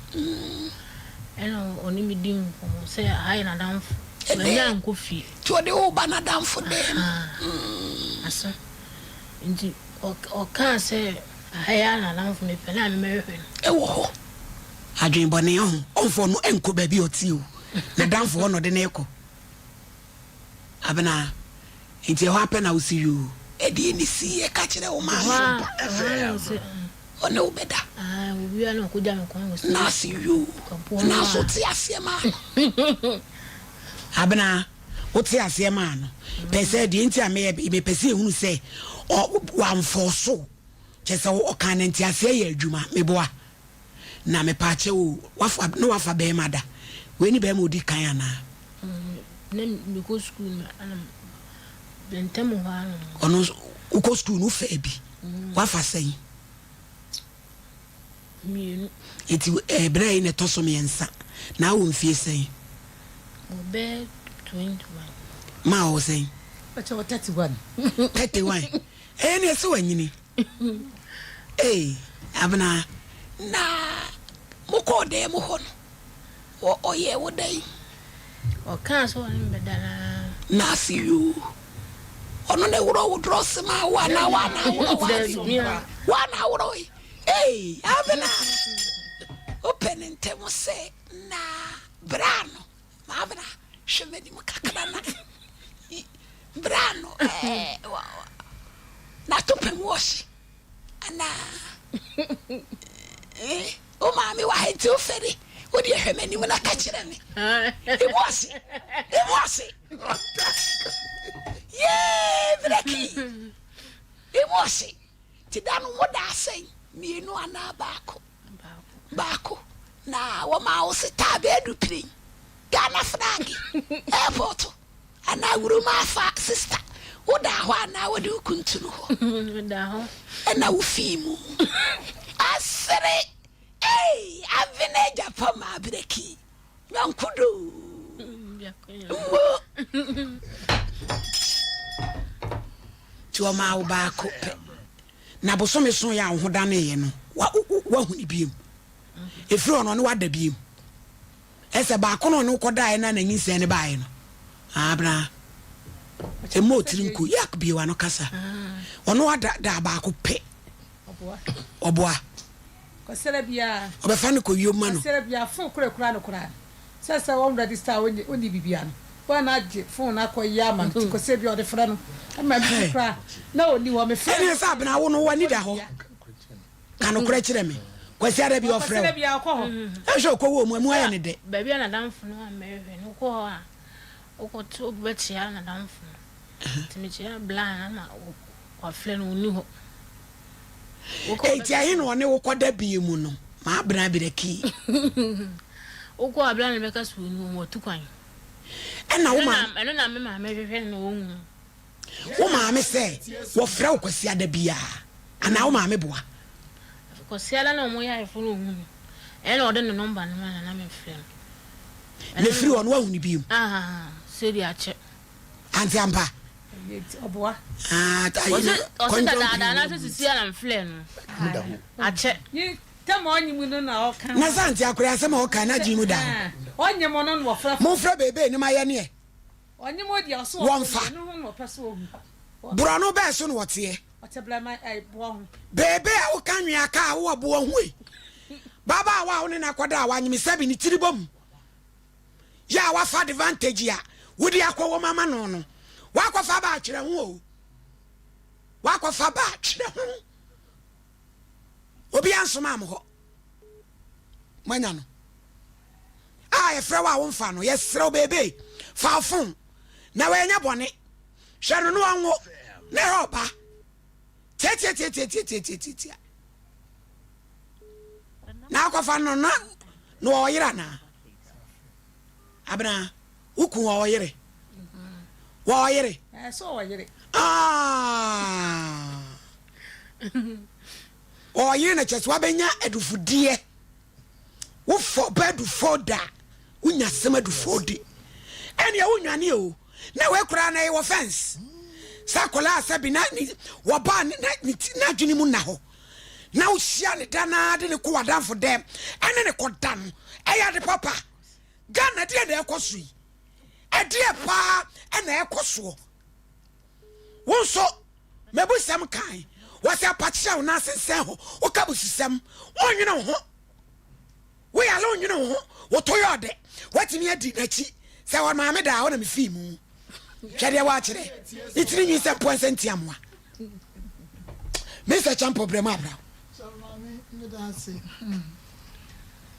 Ɛna ɔne me di nkɔmmɔ sɛ aha yɛ n'adamfo, wanya ankɔ fie. Nti ɔde wo ba n'adamfo dan mu. Asa, nti ɔkaa sɛ. Aha yi ara na n'adamfo no pɛ na me mɛhwehwɛ no. Ɛwɔ hɔ. Adwene bɔne ɔho. Ɔmfa ɔno nkɔ baabi a ɔte o. N'adamfo hɔ na ɔde no rekɔ. Abena, nti ɛhɔ ara pɛ na wosi yoo. Ɛdeɛn na ɛsiiɛ? Ka kyerɛ wo maame. Ɛhɔ ara, ɛhɔ ara na ɔse. Ɔne wo bɛda. Ae, owie a na ɔkɔgya me kwan wɔ station. Na ase yoo. Nanso wote aseɛ maa no. Abena, wote aseɛ maa no. Pɛ sɛ deɛ nti a meyɛ, mepɛ sɛ yɛhunu sɛ ɔ, wamfɔɔso wo. Kyerɛ sɛ ɔkaa no nteaseɛ yɛ adwuma meboa na mepaakyɛw o wafa na wafa bɛɛma da wei ne bɛɛma odi kan anaa. Na mekɔ sukuu no ana ntɛm hɔ ara na. Ɔno nso wokɔ sukuu no wofaa bi wafa sɛn. Mienu. Eti ɛɛ berɛ yi na ɛtɔ so miɛnsa na awɔ mfie sɛn. Ɔbɛyɛ 21. Maa ɔwɔ sɛn. Ɔkyɛ wɔ 31. 31. Ɛyɛ nea ɛsɛ wanyini. Ei, Abena, na mokɔɔ dan mu hɔ no, wɔ ɔyɛɛ wo dɛn? Ɔkaa sɛ ɔne me bɛda no ara. Nase yoo, ɔno na ɛworɔ wo drɔse maa wo anaa woa na aworɔ w'ase? Woa na aworɔe? Ei, Abena, wopɛ no ntɛm sɛ na bra no. Maabena, hwɛ m'anim kakra na bra no ɛɛ n'atopɛ mu ɔhye anaa eh, wo maame wɔ ha nti wofɛre wo deɛ hwɛ m'anim na ka kyerɛ me emu ɔhye emu ɔhye yee breki emu ɔhye ti da no mo da asɛn mmienu anaa baako. Baako na wɔma wo sitaa bɛɛdu piren Ghana flag airport anaa wurom afa sister wo daa hɔ anaa wɔde wo kuntunu hɔ ɛna wo fii mu asere ei avene agya pa ma abreki nyɔnko doo mmo ti wɔma wo baako pɛ. Na bosome soeɛ a wo ho daneeɛ no, woahu no bio. Ɛfiri hɔ no, ɔne wo ada bio. Ɛsɛ baako no ɔne wo kɔdaeɛ no a na nyinsɛn no baeɛ no. Abena, ɛmmɔ otiri nko, yak bio ano kasa. Ɔne wo ada daa baako pɛ. Ɔboa. Ɔbɛfa no kɔ wiem ma no. Kɔsɛrɛ biara, fon kora kura no koraa no. Sɛ sɛ wɔn register a ɔnni ɔnni biribiara no, wɔn na agye phone no akɔ yɛ ama no nti kɔsɛ bi a ɔde frɛ no ɛma bi koraa na ɔnni hɔ mefrɛ no. Ɛneɛ sɛ abena wo no w'ani da hɔ ka nokorɛ kyerɛ me Kwasi ada bi ɔfrɛ wo ɛhwɛ ɔkɔ wɔ mu ɛmu ayɛ ne dɛ. Baabi a n'adamfo no a mɛhwɛ no wokɔ hɔ a wokɔto wobɛkyea n'adamfo no nti mekyea bla na wafrɛ no ɔnni hɔ. Enti ɛhe na ɔne wo kɔda bie mu no? M'abena berɛ kii. Wokɔ a bra na bɛka sɛ ɔnni hɔ, watu kwan. Ɛna wo maame. Ɛno na me maame hwehwɛ no na ɔnhu no. Wo maame sɛ wɔfrɛ wo Kwasiada biara anaa wo maame boa? Kwasiada na wɔyɛ ayeforo na ɔhu me. Ɛna ɔde ne nɔmba no ma na na mefrɛ no. Na ɛfiri hɔ no woahu no bio? Ahaa, sɛdeɛ akyɛ. Ante ampa? Ɔboa. Ah, Ɔse dadaada anaasɛ sisi a na mfrɛ no. Akyɛ. Na sɛ ante akora asɛm a ɔka n'adwene mu da hɔ. Momfrɛ beebee no ma yɛneɛ. Wɔmfa. Borɔno bɛɛ so na wɔteɛ. Beebee a woka nwea ka a wowɔ boɔ ho yi. Babaawa a wo ne no akɔda a wanyeme sɛbi ne tiri bɔ mu. Yɛ a wafa advantage a wode akɔwɔ mu ama no no. Wakɔfa ba atwerɛ ho o. Wakɔfa ba atwerɛ ho. Obiara nsomaa mo hɔ. Moanya no. A yɛfrɛ wo a womfa no. Yɛsrɛ wo beebee, fa wo fon na wanyɛ bɔne. Hwɛ no na ɔnwo na ɛhɛ ɔba. Tiatiatiatiatiatiatia. Na akɔfa no na na ɔyere anaa? Abena, wo kun ɔyere? Wɔyere? Ɛsɛ ɔyere. Ah. Ɔyere na kyerɛ sɛ wabɛnya adufudeɛ. Wofɔ ba adufɔ da wonya sɛm adufɔ di. Ɛnea wonwane o. Na wei koraa na ɛwɔ fence. Sɛ akwadaa sɛ bi na wɔba na n'adwene mu nna hɔ. Na wohyia ne da naa de ne kɔ w'adamfo dɛm ɛne ne kɔda no ɛyɛ ade papa. Ghana deɛ na ɛkɔ so yi. Ɛdeɛ paa ɛna ɛkɔ soɔ. Wo nso mebusɛm kan wɔsɛ apakyerɛ wo nan sensɛn hɔ woka bususɛm wonnwene wo ho woyale wonnwene wo ho woto yɛ ɔdɛ woatumi adi n'akyi sɛ wɔ maame daa hɔ na mefii mu hwɛ deɛ woakyerɛ ne tiri nwi sɛ mpoa nsɛ ntiamoa Mr. Champo brɛ mu abra.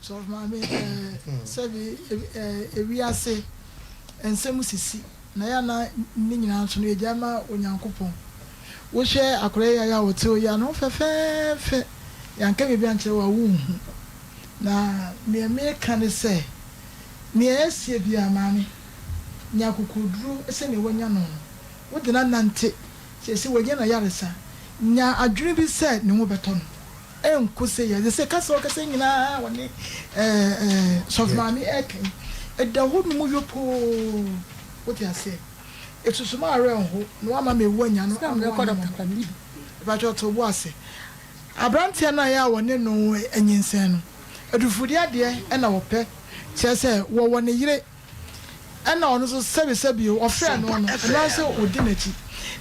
Sɔfo maame eh, sɛbi eh, ewiase nsɛm sisi na yɛ na ne nyinaa nso no yɛgyae ma Onyankopɔn. Wohwɛ akwadaa yi a yɛ a ɔte hɔ yi a ne ho fɛfɛɛfɛ, yɛanka biribi ankyerɛ wo a wonhu. Na deɛ meka ne sɛ, nea asie biara maame, nya akokoɔduro sɛdeɛ woanya no no, wode no anante, seesei wanya n'ayaresa, nya adwene bi sɛ ne ho bɛtɔ no. Ɛnko sɛ yɛ sɛ kasa ɔkasa nyinaa ɔne ɛɛ sɔfo maame ɛka yi ɛda hɔ nom yopoo wote aseɛ esusu ma awerɛ nho na wama ma ewu anya no ama wama mɔbɔ ɛbɛtwa ɔte wo ase abranteɛ no a yɛ a wɔne no anyinsɛn no adufudeɛ adeɛ ɛna wɔpɛ kyerɛ sɛ wɔwɔ ne yere Ɛna ɔno nso sɛbisɛbi o, ɔfrɛɛ no no, ɛno ara sɛ ɔdi n'akyi.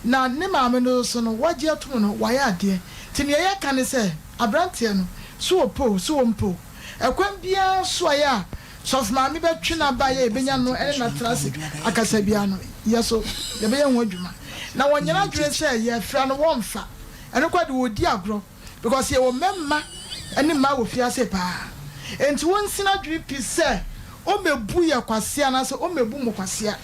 Na ne maame no nso no, wagye atom no, wayɛ adeɛ. Nti deɛ yɛka ne sɛ, aberanteɛ no, so ɔpɛ o, so ɔmpɛ o, ɛkwan biara so a yɛ a sɔfo maame bɛtwe no aba yɛ yɛbɛnya no ne no atena ase akasa biara no, yɛ so yɛbɛyɛ ho adwuma. Na wɔnyɛ n'adwene sɛ yɛfrɛ no wɔmfa, ɛno koraa de wɔredi agorɔ. Because yɛwɔ mmarima ne mmaa wɔ fiase paa. Enti wonsi n'adwene pi sɛ ɔmmɛbu yɛ kwasea anaasɛ ɔmmɛbu mo kwasea.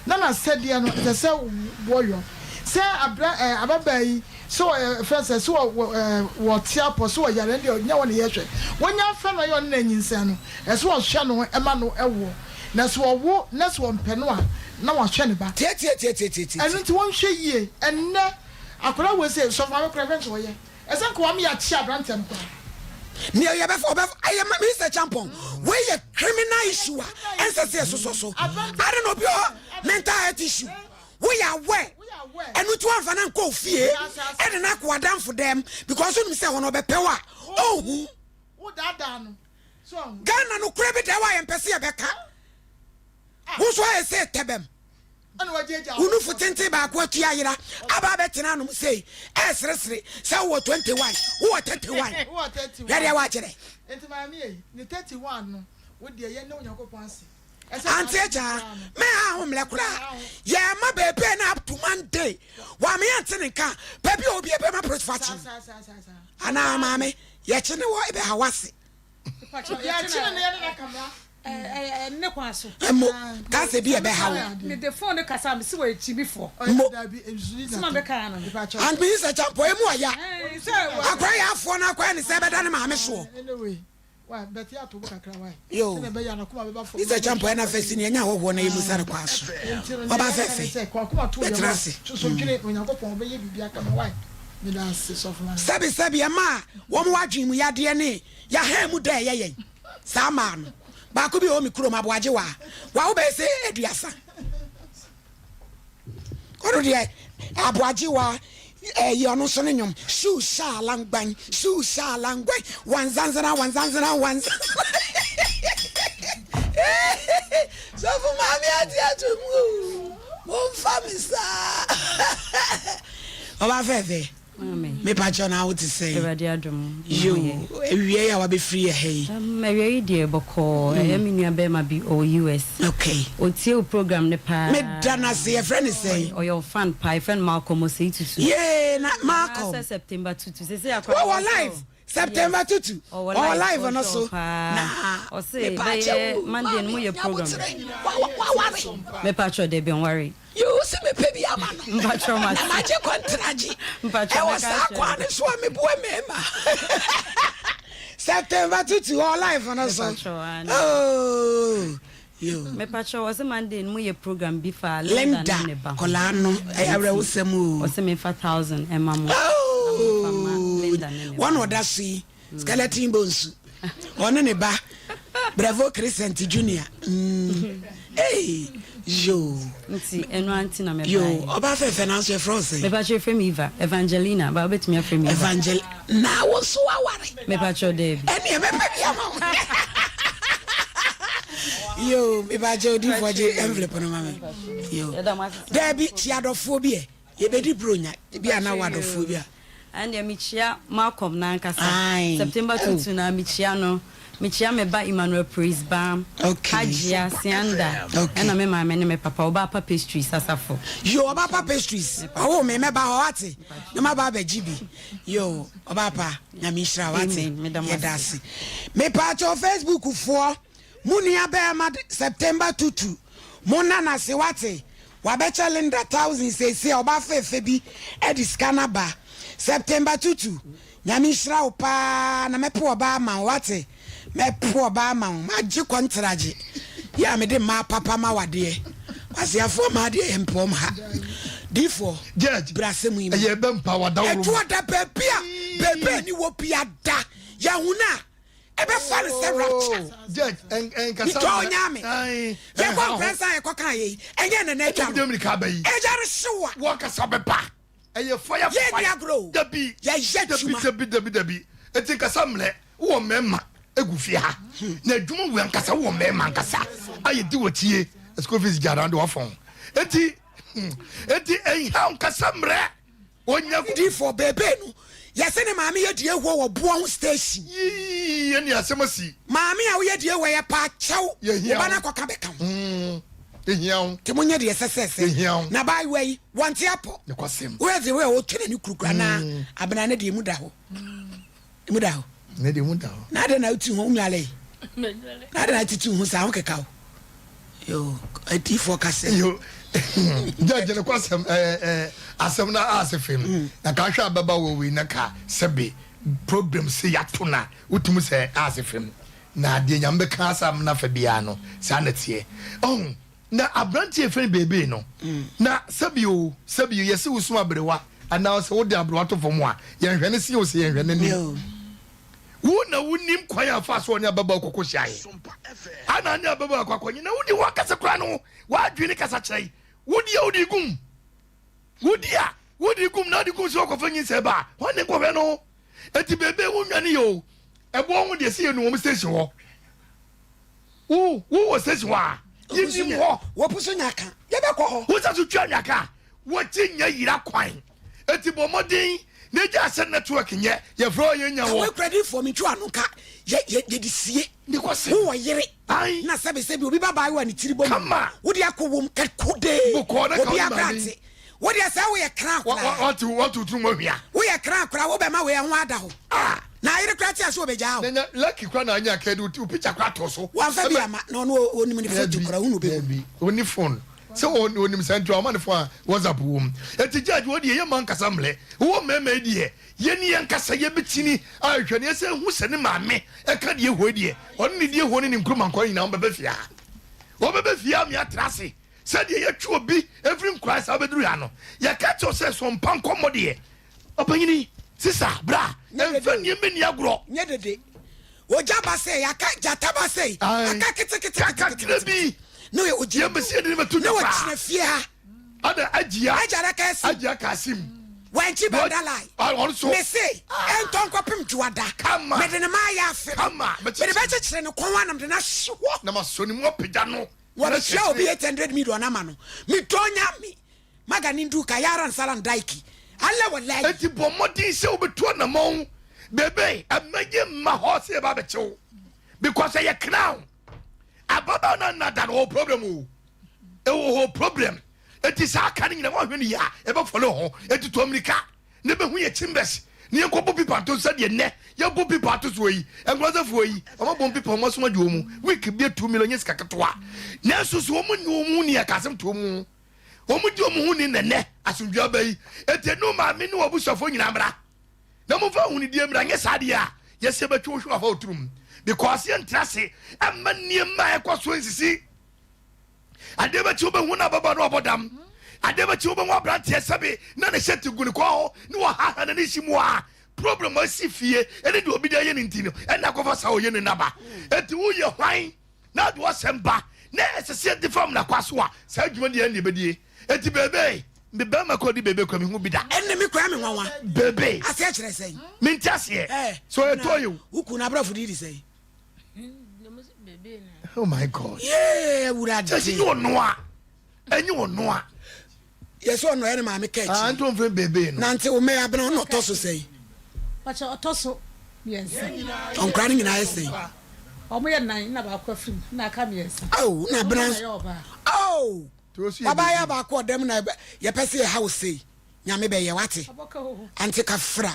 Na n'asɛdeɛ no ɛsɛ sɛ wɔyɔ. Sɛ abra ɛɛ ababaa yi sɛ ɔyɛ ɛfrɛ sɛ sɛ wɔ ɛɛ wɔte apɔ sɛ ɔyare ɛno deɛ nyɛ hɔ na yɛhwɛ. Wɔnya mfrɛ no ɛyɛ ɔne no anyinsɛn no ɛsɛ sɛ wɔhwɛ no ɛma no ɛwoɔ. Na sɛ ɔwo na sɛ ɔmpɛ no a na wahwɛ ne ba. Tiatiatiatiatiatia. Ɛno nti wɔnhwɛ yie. Ɛnnɛ Akwadaa wei sɛ sɔfo maame koraa ɛfɛn sɛ ɔyɛ ɛsɛ nka wame yɛakye aberanteɛ no koraa. Nea yɛbɛfa ɔbɛfa ɛyɛ ma Mr. Champon wei yɛ criminal issue a ɛnsɛ sɛ yɛsosɔ so ade na obi wɔ mental health issue woyɛ aware ɛno nti wɔmfa no nkɔ ofie ɛde no akɔ adamfo dɛm because wonim sɛ hɔ no ɔbɛpɛ wo a ɔnhu Ghana no korɛ bi da hɔ a yɛmpɛ sɛ yɛbɛka wo nso ayɛ sɛ tɛbɛm Wo nufu tenten baako atu ayera aba abɛtena anom sei ɛreseresere sɛ wowɔ 21, wowɔ 31. Hwɛ deɛ woakyerɛ. Ante agyaa, mɛha ho mmerɛ koraa. Yɛma beebee no up to Monday. Wame ante ne nka. Baabi a obi ɛbɛma polisifoɔ akye no. Anaa maame, yɛkye ne wɔ ɛbɛha wase. Mo kasa bi ɛbɛha wo. Mo and Minister Champɔ emu ɔya. Akwa yɛ afoɔ no akwa ne sɛ ɛbɛda ne maame soɔ. Wai bɛte ato bo kakra wai. Yo. Sɛnea ɛbɛyɛ a n'akoma bɛba fam. Mr. Champo ɛna fɛ si ni ɛnya ahɔhoɔ na yɛmusa no kwan so. Enti no, nea Ɔba yɛka ne fɛfɛ. sɛ, kɔ akoma to yam Bɛtena a, ase. susu dwene na Onyankopɔn ɔbɛyɛ biribi aka ma wai. Meda ase sɔfo maame. Sɛbi sɛbi ɛma a wɔn wɔ adwene mu yadeɛ ne yahaa mu dɛ ɛyɛ yɛn saa mmaa no. Baako bi wɔ me kurom Aboagye waa wawo bɛyɛ sɛ aduasa. Ɔno deɛ aboagye wa ɛyi ɔno nso ne nnwom shuu shaa langban shuu shaa langban wanzanzana wanzanzana wanzanzana sɔfo maame ate ato mu momfa me saa ɔba fɛfɛ Mepakyɛw na wo te sɛn? Awurade adom. Yoo, awia yi a wabɛfiri yɛ ha yi. Awia yi deɛ bɔkɔɔ, ɛyɛ me nua bɛrima bi ɔwɔ US. Okay. Ɔtie wo program no paa. Meda no ase, yɛfrɛ no sɛn? Ɔyɛ wo fan paa, yɛfrɛ no Malcolm Osei Tutu. Yee, na Malcolm. Anaasɛ September Tutu, seesei akora Wɔwɔ live, September Tutu, ɔwɔ live no so. Na Ɔse mepakyɛw bɛyɛ o, Monday no maame, moyɛ program. nyaboterɛ, waware. Mepakyɛw dabi ɔnwaree. Yoo se mepɛ bi ama no na magye kɔntragye ɛwɔ saa kwan no so a meboa mmarima September tutu hɔ life no so oh yoo. Mepakyɛw ɔse Monday no moyɛ program bi fa Linda ne ne ba ho. Linda kɔlaa no ɛyɛ awerɛhosɛm o. Ɔse memfa thousand ɛma mo na momfa ma Linda ne ne ba. Wɔn na ɔda so yi. Skeleton Bonsu, ɔne ne ba Bravo Crescent Junior. Mm. Hey, yo. Nti ɛno anti na mɛba. Yo, ɔba fɛfɛ nanso ɛfrɛ wo sɛn? Mepa kyerɛ frɛ me Eva, Evangelina, ba wobɛtumi afrɛ me Eva. Evangel na wo nso waware. Mepa kyerɛ daabi. Ɛne ɛbɛpɛ bi ama wo. Yo, mepa kyerɛ odiifoɔ gye envelope no ma me. Yo. Daabi, kyia adɔfoɔ bi ɛ. Yɛbɛdi Buronya, bi a na wɔ adɔfoɔ bi a. Ɛndeɛ mekyia Malcolm no ankasa, September 22 no ara mekyia no, mekyia me ba Emmanuel Praise Bam, Hajia, Sianda, ɛna me maame ne me papa, Ɔbaapa Pastries Asafo. Yoo Ɔbaapa Pastries, ɔwoo me mɛba hɔ wate, na maba abɛgye bi, yoo Ɔbaapa Nyame nhyira wo wate, yɛda ase. Mepaakyɛw Facebook foɔ, mo nua bɛɛma September Tutu, mo nna no ase wate, Wabɛkyɛ Linda thousand seesei a ɔbaa fɛɛfɛ bi de sika no aba. September Tutu, Nyame nhyira wo paa na mɛpo ɔbaa ama wo wate? Mɛpo ɔbaa ama wo, magye kɔntragye yɛ a mede mmaa papa ma wo adeɛ. Kwaseafoɔ mmaa deɛ yɛmpɛ wɔn ha. Diifoɔ, Judge, bra asɛm yi mu. ɛyɛ bɛ mpa wadaworo mu. Ɛtoɔ da baabi a baabi a ni wɔ bia da. Yɛahu no a. ɛbɛfa no sɛ rapture. Judge, ɛnkasa. Bitɔ onyame. Yɛkɔ nkurɛnsa a yɛkɔ kan yɛ yi, ɛnyɛ nana atwa no. Ɛgya no hyew a. Wɔkasa bɛba. Ɛyɛ fire fire. Yɛ ni agorɔ o. Dabi. Yɛyɛ adwuma. Dabi dabi dabi. Eti nkasa mmerɛ wɔ mmarima egu fie ha. Na adwuma wei ankasa wɔ mmarima ankasa a yɛdi wɔ tie. School fees gya na de wafɔn. Eti eti ɛnha nkasa mmerɛ. Onya gu. Difoɔ beebee no yɛse ne maame yɛ die hɔ wɔ boɔ ho station. Yii ɛne asɛm asi. Maame a woyɛ die hɔ yɛ paa kyɛw wo ba no akɔka bɛka ho. Yɛhia wo. Nti monyɛ deɛ ɛsɛ sɛ ɛsɛ. Yɛhia wo. Na abaayewa yi wɔnte apɔ. Nokwasɛm. Woyɛ dze woyɛ wotwe n'ani kurukuru anaa abena ne deɛ emu da hɔ. Emu da hɔ. Ne deɛ emu da hɔ. Na adɛn na wotu ho wonwale yi? Na adɛn na wotutu ho saa ho keka wo? Yo, adiifoɔ ka sɛ. Yo, judge no kwasɛm ɛɛ ɛɛ asɛm na ase fam. Mm. Na ka hwɛ ababa wɔ wei na ka sɛbe problem sɛ yato na wotumi sɛ ase fam. Na deɛ nyame bɛka asɛm na fa biara no saa na teɛ. Ɔho na aberanteɛ yɛfrɛ no beebee no na sɛbi o sɛbi o yɛse wosum aberewa anaa sɛ wode aberewa to fam a yɛnhwɛ ne se o sɛ yɛnhwɛ n'anim. Wo na wonim kwan a fa so ɔne ababaawa kɔkɔ hyiaeɛ ana ne ababaawa kɔ akɔnye na wodi wankasa kora no w'adwene kasa kyerɛ yi wodi a wodi gum wodi a wodi gum na wodi gum sɛ wɔkɔfa nyinsɛ ba a hɔ ne nkɔhwɛ no eti beebe wo nwane yɛ o ɛboɔ ho deɛ sɛ yɛnu wɔn station hɔ wo wo wɔ station hɔ a yɛnim hɔ wɔpo so nya ka yɛbɛkɔ hɔ wo sɛ so twa nya ka wɔkyi nya yira kwan Eti bɔ mmɔden na gyaa sɛ network nyɛ yɛfrɛ wo a yɛnnya wɔ. Kawe kura difoɔ me ntwi ano nka yɛ yɛ yɛde sie. Nokwasɛm. Wo wɔ yere. Ae. Na sɛbi sɛbi obi ba baayewa ne tiri bɔ mu. Kama. Wo de akɔ wom kɛkodee. Bokɔɔ na ka wo Obi ne akora maame yi. nte. Wo deɛ sɛ wo yɛ kra Wa wa koraa. wate wate wo tiri mu ahwia. Wo yɛ kra koraa wo bɛ ma wei ɛho ada hɔ. Ah. Na ayere koraa te ase ɔbɛ gyaa wo. Na nya lucky koraa na anya kɛ de wo picture koraa too so. Wanfa bi ama na ɔno onim ne photo koraa wo na ɔbɛ hu. Dabi ɔnni phone. Sɛ ɔnim saa nti wama ne phone a WhatsApp wɔ mu. Enti judge wɔ deɛ yɛmma nkasa mmerɛ. Wowɔ mmarima yi deɛ yɛni yɛn kasa yɛbɛkyini ahwehwɛ no yɛsɛ hu sɛ ne maame ɛka deɛ hoi deɛ ɔne ne deɛ hoi ne ne nkuruma nkwa nyinaa wɔbɛbɛ fie ha. Wɔbɛbɛ fie ha meatra ase sɛdeɛ yɛtwe obi ɛfiri nkwae saa bɛduru ha no yɛka kyɛw sɛ so mpa nkɔmmɔ deɛ ɔpanyini sisa bra ɛmfa nneɛma ni agorɔ. Nyɛ dede. Ogya ba sei, aka gyata ba sei, aka ketekete kakra bi. Ne ogyina yɛbɛsi yɛde ne bɛto dwa paa. Ne ɔgyina fie ha. Ada agyia. Agyara kasim. Agyia kasim. Wankyi bandalai. Ɔno so. Mese ɛntɔ nkɔpem dwoada. Kama. Mede ne maa yɛ afe. Kama. Mede bɛkyekyere ne kɔn anam de no ahye hɔ. Na masɔ ne mu apagya no. Wɔbɛtua obi 800 million ama no. Medɔ nyame. Maganin duka yaran saran daiki Allah wallahi. Enti bɔ mmɔden sɛ wobɛtu anamɔn bebe ɛmma yɛ mma hɔ sɛ yɛba abɛkye wo because ɛyɛ crown ababaawa no nna da no ɔwɔ problem o ɛwɔ hɔ problem eti saa aka no nyina wɔhwɛ no yie a ɛbɛfɔle ho eti to amirika ne bɛhu yɛ chambers ne yɛnkɔbɔ pipa nto sɛdeɛ nnɛ yɛbɔ pipa ato soɔ yi nkurɔsɛfoɔ yi ɔmabɔ pipa ɔma som agye wɔ mu week bi atu million nyɛ sika ketewa nanso so wɔn nni wɔn ho ni ɛka asɛm to wɔn mu Wɔn di wɔn ho ni na nnɛ asomdwoe aba yi. Enti ɛne wo maame ne w'abusuafoɔ nyinaa mmra na momfa ahonidie mmra. Nyɛ saa deɛ a, yɛsɛ yɛbɛtwe wo hwe afa wo tirim because yɛntra ase mma nneɛma a ɛkɔ so nsisi. Adeɛ bɛkye wobɛhu no ababaa no wabɔ dam. Adeɛ bɛkye wobɛhu aberanteɛ sɛbe na ne hyɛ te gu ne kɔn ho ne wɔhaha n'ani hye mu a problem asi fie ɛne deɛ obi de ayɛ ne nti no ɛna akɔfa saa ɔyɛ ne naba. Enti woyɛ hwan? na ade ɔsɛm ba na ɛsɛ sɛ yɛde fam na kwa so a, saa adwuma deɛ ɛnde ɛbɛdie. Enti beebee, me bɛrima kɔ di beebee kura me hu bi da. Ɛnne me kura me nwanwa. Beebee. Aseɛ kyerɛ sɛn? Mente aseɛ. Ɛɛ. So ɛtɔ yɛ o. Wo kun abrɔfo di di sɛn? Oh my God. Yee awurade. Sɛ ɛnyɛ ɔnoa. Ɛnyɛ ɔnoa. Yɛ sɛ ɔno ɛne maame ka akyi. Ah, nti ɔmfrɛ beebee no. Nante wo mɛyɛ abena ɔno ɔtɔ so sɛn? Pakyɛ ɔtɔ so mmiɛnsa. Ɔnkora no nyinaa yɛ sɛn? Ɔmo yɛ nan na baako afiri mu na aka mmiɛnsa. Oh, na abena nso. Oh, wabaa yɛ baako ɔdɛm na yɛpɛ sɛ yɛha wo sei. Nyame bɛyɛ wate. Ante kafra.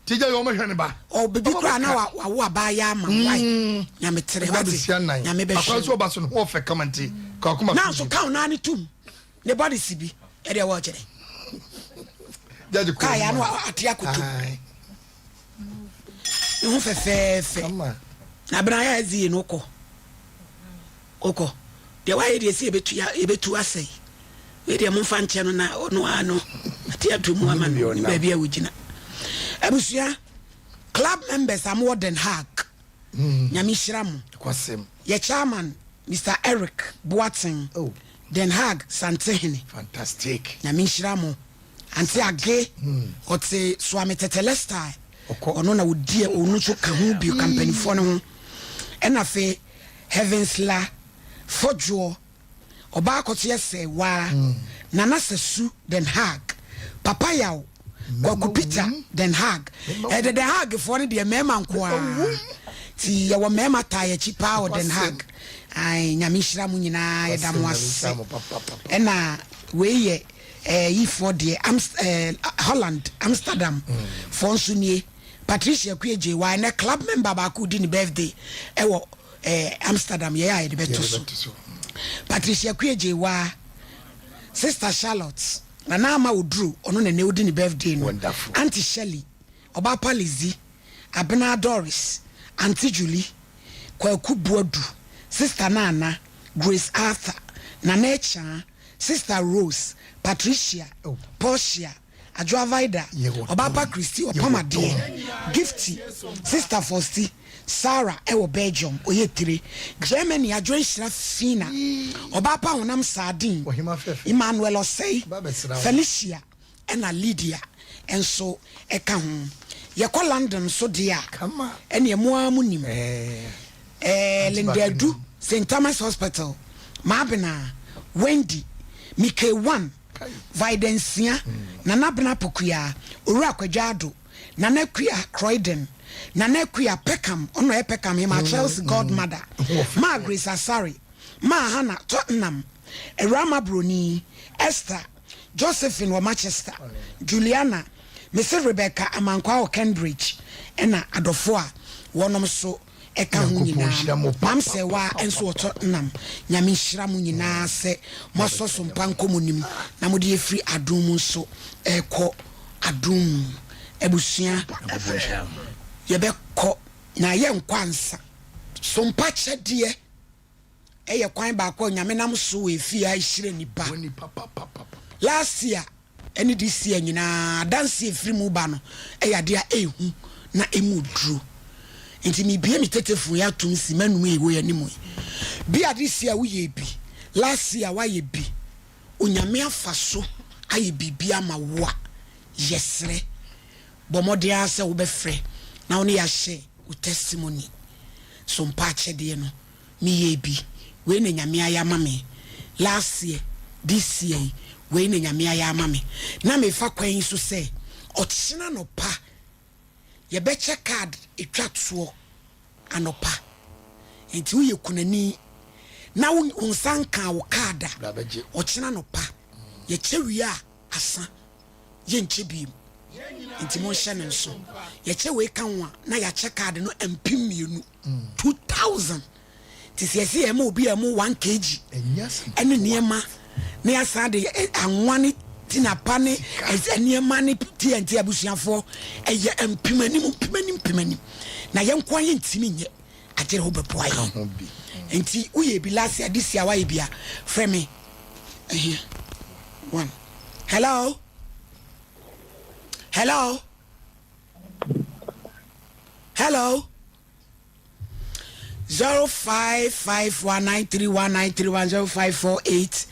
Ti gya yɛ ɔmo hwɛ ne ba. Ɔ bibi koraa na wawo abaayaa ama wo wai. Nyame tere wate. Nyame bɛhwɛ. Akwan so ɔba so no ho ɔfɛ kama nti ka ɔkoma. Na nso ka ɔnaa ne tum ne body si bi ɛdeɛ wɔ kyerɛ. Judge kɔ. Kaa ya no ate akoto. Ne ho fɛfɛɛfɛ. Na abena ayɛ adzi no kɔ. Wokɔ. Deɛ wayɛ deɛ sɛ yɛbɛtu ya yɛbɛtu asɛe. Wei deɛ momfa nkyɛ no na ɔno ara no ate ato mu ama no ne baabi a wɔgyina. Abusua, club members a mowɔ Den Haag, Nyame nhyira mo. Yɛ chairman, Mister Eric Boateng, Den Haag Santehene. Fantastic. Nyame nhyira mo. Ante Age, ɔte Suame Tetelestai, ɔno na ɔdi ɔno nso ka ho bi ka mpanimfoɔ no ho. Ɛna afei Heavensla Fodwoɔ, Ɔbaa Kɔteɛ Sɛ Waa, Nana Sasu Den Haag, Papa Yaw, Kwaku Peter Den Haag. Ɛde Den Haag foɔ no deɛ mmarima nko ara. Nti yɛwɔ mmarima taa yɛn akyi paa wɔ Den Haag. Ae, Nyame nhyira mo nyinaa, yɛda mo ase. Ɛna wei yɛ ɛɛ yifoɔ deɛ, Amst ɛɛ Holland, Amsterdam foɔ nso nie. Patricia Kue Gyei, ɛnɛ club member baako redi ne birthday ɛwɔ eh, Amsterdam yɛyɛ a yɛde bɛto so. Patricia Kue Gyei Sister Charlotte, Nana Ama Oduro, ɔno na ɛnɛ odi ne birthday no. Auntie Shirley, Ɔbaapa Lizzie, Abena Doris, Auntie Julie, Kwaku Boadu, Sister Nana, Grace Arthur, Nana Akyaa, Sister Rose, Patricia, Portia, Adwoa Vida, Ɔbaapa Christy, ɔpam adeɛ, Gifty, Sister Fosti, Sarah ɛwɔ Belgium, ɔyɛ tire, Germany, Adwoa Nhyira Fina, Ɔbaapa Honam Sardine, Emmanuel Osei, Felicia ɛna Lydia nso ɛka ho. Yɛkɔ London nso deɛ a, ɛneɛ mo ara mo nim. Ɛɛ Linda Adu, St Thomas Hospital, Maabena, Wendy, Mike One, Vidensia, Nana Abena Pokuaa, Owura Kwadwo Addo, Nana Akua Croydon, Nana Akua Peckham, ɔno na ɔyɛ Peckham hemaa, Chelsea Godmother, Maa Grace Asare, Maa Hannah Tottenham, Awurama Broni, Esther, Josephine wɔ Manchester, Juliana, Mese Rebecca Amankwaa wɔ Cambridge, ɛna adɔfo a wɔnom nso. ɛka ho nyinaa. Mam Sɛwa nso ɔtɔ nam. Nyame nhyira mo nyinaa sɛ moasɔ so mpa nkɔ mo nim na mode afiri adom mu nso ɛrekɔ adom mu. Abusua, yɛbɛkɔ na yɛnkɔ ansa. Sompa kyɛdeɛ ɛyɛ kwan baako a Nyame nam so wɔ efie ha hyira nipa. Last year ɛne this year nyinaa adanseɛ ɛfiri mu ba no ɛyɛ adeɛ a ɛhu na ɛmu duro. Nti mebie me tetefon yi atom si m'anum yi wɔ yɛn anim yi. Bi a this year woyɛ bi, last year woayɛ bi, Onyame afa so ayɛ biribi ama wo a, yɛsrɛ bɔ mmɔden ara sɛ wobɛfrɛ na wo ne yɛahyɛ wo testimony. So mpa akyɛdeɛ no meyɛɛ bi, wei na Nyame ayɛ ama me last year, this year yi, wei na Nyame ayɛ ama me. Na mefa kwan yi so sɛ ɔkyena anɔpa yɛbɛkyɛ card ɛtwa toɔ anɔpa. Nti woyɛ kunani na wo nsa nkaa wo card a, ɔkyena anɔpa yɛkyɛ wie a asa. yɛnkyɛ biem nti monhyɛ no nso yɛkyɛ wei ka ho a na yɛakyɛ card no mpem mmienu 2000 nti sɛ yɛsɛ yɛma obi a ɛmo 1 kg ɛne nneɛma na yɛasan de anwa ne tinapa ne nneɛma ne TNT abusuafoɔ ɛyɛ mpem anim mpem anim mpem anim na yɛn nko ara yɛntumi nyɛ agyere ho bɛboa yɛn nti woyɛ bi last year this year woayɛ bi a frɛ me ɛhia one hello hello hello 0551931931 0548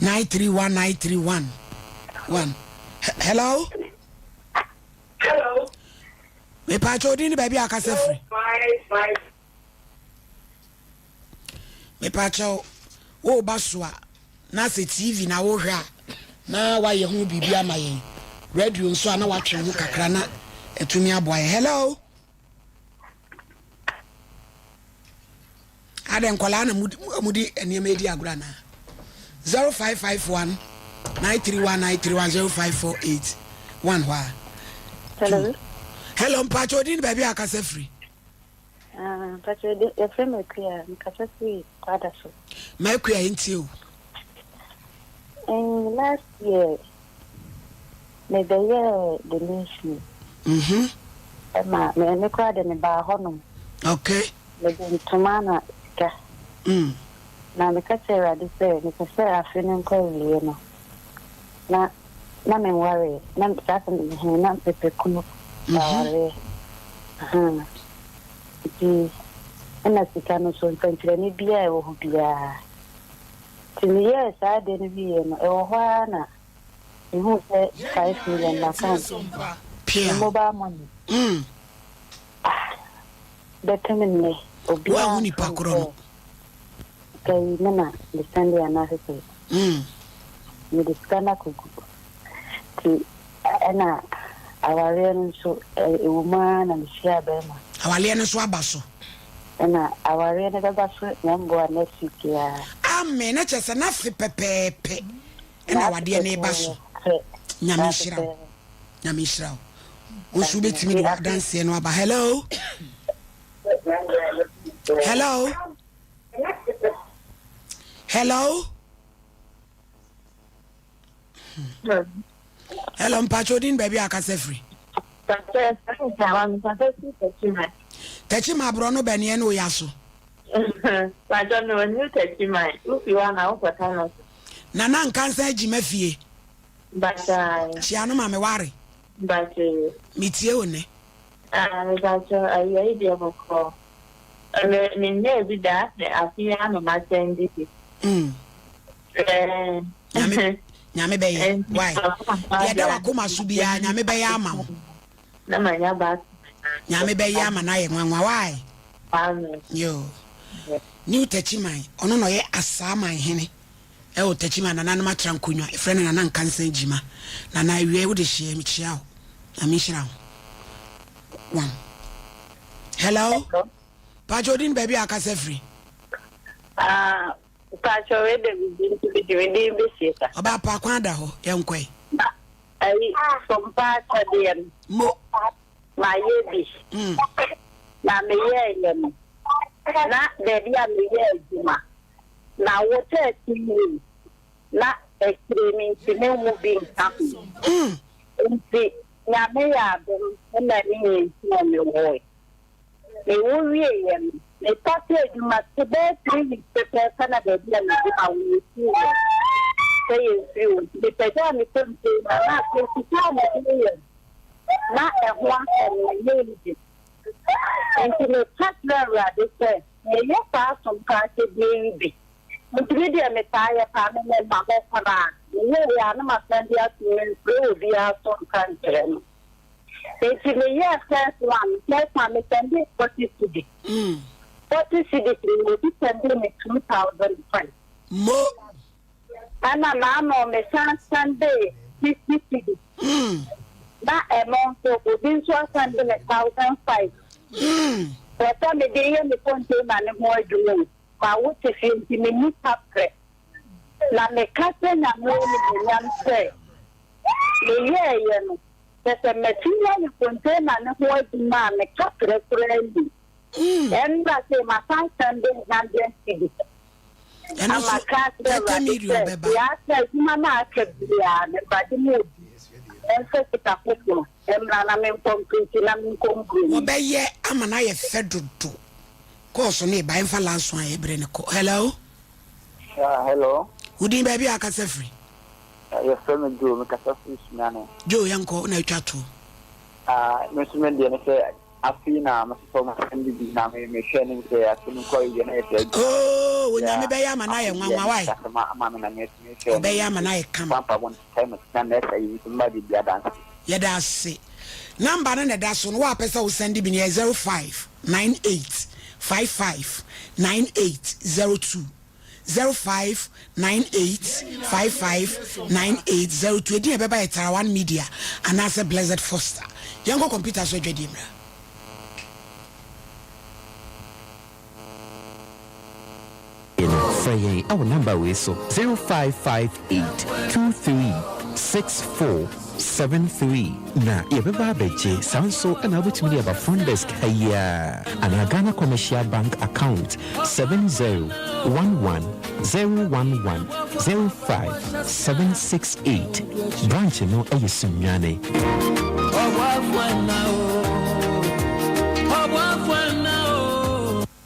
931931 one hello hello mepaakyɛ odin ne baabi a akasa firi mepaakyɛ woba so a na sɛ TV na wohwɛ a na wayɛ ho biribi ama yɛn, radio nso a na watwe ho kakra na atumi aboa yɛn. Hello? Adɛ nkwadaa na mudi nneɛma edi agorɔ anaa? 0551 931 931 0548 1 hɔ a. Hello. Hello, mpakyɛ odin baabi a akasa firi. Ah, mpakyɛ de yɛfrɛ me Akua, mekasa firi Kwada so. M'Akua yɛntie o. Eh, last year mebɛyɛɛ donation. Mhm. Ɛma me me koraa de mebaa hɔnom. Okay. Mede ntoma na sika. Mm. Na meka kyerɛ Awurade sɛ mepɛ sɛ afe no nkɔ awieɛ no na na menwaree na saa sɛ he na mepɛ kunu awareɛ. Ahaa. Nti ɛna sika no nso nsɛnkyerɛnne biara a ɛwɔ hɔ biara. Nti meyɛɛ saa adeɛ no wieɛ no, ɛwɔ hɔ ara na mehuu sɛ 5 million m'account mu, me mobile money. Ah, bɛpem nnɛ, obiara Woanhu nipa mfrɛ me korɔ sɛ no. sika yi me na mesɛnde anaasɛ sɛ mede sika no akɔgu. Nti ɛna awareɛ no nso ɛwɔ mu ara na mehyiaa bɛrima. Awareɛ no nso aba so. Ɛna awareɛ no bɛba so Nyame boa next week yi ara. Amen, na kyerɛ sɛ n'afe pɛpɛɛpɛ ɛna N'afe awadeɛ no reba so. pɛpɛɛpɛ. Nyame N'afe nhyira wo. pɛpɛɛpɛ. Nyame nhyira wo. Wo nso wobɛtumi de w'adanseɛ no aba. Hello? Hello? Hello? Hello, mpakyɛ odin baabi a akasa firi. Tɛkyi ma aborɔ no bɛneɛ ne woya so. Mpakyɛ mi wɔ New Techiman, wofi hɔ a na wokɔ Tano so. Nana Nkansa Agyima fie. Mpakyɛ. Kyia no ma me ware. Mpakyɛ. Metie wo nnɛ. Ah, mepakyɛ awia yi deɛ bɔkɔɔ. Me menyɛɛ bi da asɛ afe yi ara na masɛnde bi. Mm. Nyame Nyame bɛyɛ. Why? Deɛ ɛda w'akoma so biara Nyame bɛyɛ ama wo. Na manya ba. Nyame bɛyɛ ama no ayɛ nwanwa. Why? Amen. Yo. New Techiman, ɔno na ɔyɛ Asaaman hene. Ɛwɔ Techiman nananom atra nkonnwa. Efrɛ no Nana Nkansa Gyima. Nana awia wode hyeɛ mekyia wo. Nyame nhyira wo. One. Hello? Pacho odin baabi a akasa firi. Ah, Pacho wei de bibi nti mede me din bɛsie sa. Ɔbaa pa kwan da hɔ yɛnkɔe. Ayi, sompa akyɛdeɛ no. Mo. Mayɛ bi. Mm. Na meyɛɛyɛ no. Na baabi a meyɛ adwuma, na wo 13 years na akyire mentumi nwo bi nka ho. Nti Nyame yɛ adom na ne nyinsɛn mewoe. Mewo wieeɛ no, me startee adwuma te bɛyɛ 3 weeks pɛpɛɛpɛ na baabi a megyina hɔ yɛsii yɛn sɛ yɛmfiri hɔ. Nti mepagyaa me container na afei sika a mede yɛ no na ɛho asɛm no ɛnyɛ easy. Nti meka kyerɛɛ Awurade sɛ meyɛ saa sompa ahyɛdeɛ yi bi. Nti me deɛ metaa yɛ paa, me memma hɔ koraa. Meyɛeɛ a na masan de ato mu, memfrɛ obiara so nka nkyerɛ no. Nti meyɛɛ first one, first one me sɛndee 40 cedis. 40 cedis no obi sɛndee me 2005. Mo. Ɛna n'ano me san sɛndee 50 cedis. Na ɛno nso obi nso asɛnde me 1005. Pɛ sɛ mede yɛ me container no ho adwuma o. Ma wo te fie nti menni kaprɛ. Na meka kyerɛ Nyame animuonyam sɛ meyɛɛyɛ no, kyerɛ sɛ matumi ayɛ container no ho adwuma a me kaprɛ koraa nnim. Ɛnna sei masan sɛnde 100 cedis ama ka akyerɛ Awurade sɛ deɛ aka adwuma no a aka biara no Awurade ma obi mfa sika foforɔ mmra na menkɔ mpirikyi na menkɔ mburo mu. Wɔbɛyɛ ama no ayɛ fɛ dodo. Kɔɔso no reba, yɛmfa last one yɛ bere no kɔ. Hello. Yeah, hello. Wo din baabi a akasa firi? Yɛfrɛ me Joe, mekasa firi Sunyani. Joe, yɛnkɔ, na atwa toɔ. Ah, me nso me deɛ ne sɛ afei na mesosɔ mo asɛm bi bi na me mehwɛ ne sɛ afe no nkɔ awie na yɛ sɛ adwuma. Oh, Onyame bɛyɛ ama no ayɛ nwanwa wae. Ɔbɛyɛ ama no ayɛ kama. Yɛda ase. Number no na ɛda so no, wo a pɛ sɛ wo sɛnde bi no yɛ 0598 55 98 02. 0598 55 98 02. Edin a ɛbɛba yɛ Tarawan Media anaasɛ Blessed Foster. Yɛnkɔ kɔmputa so adwadie mmra. Frɛ yɛn wɔ number wei so, 0558 23 64 73 na yɛbɛba abɛgye. Saa nso na wobɛtumi de aba front desk ha yi ara anaa Ghana Commercial Bank account 7011 011 05768. Branch no yɛ Sunyani.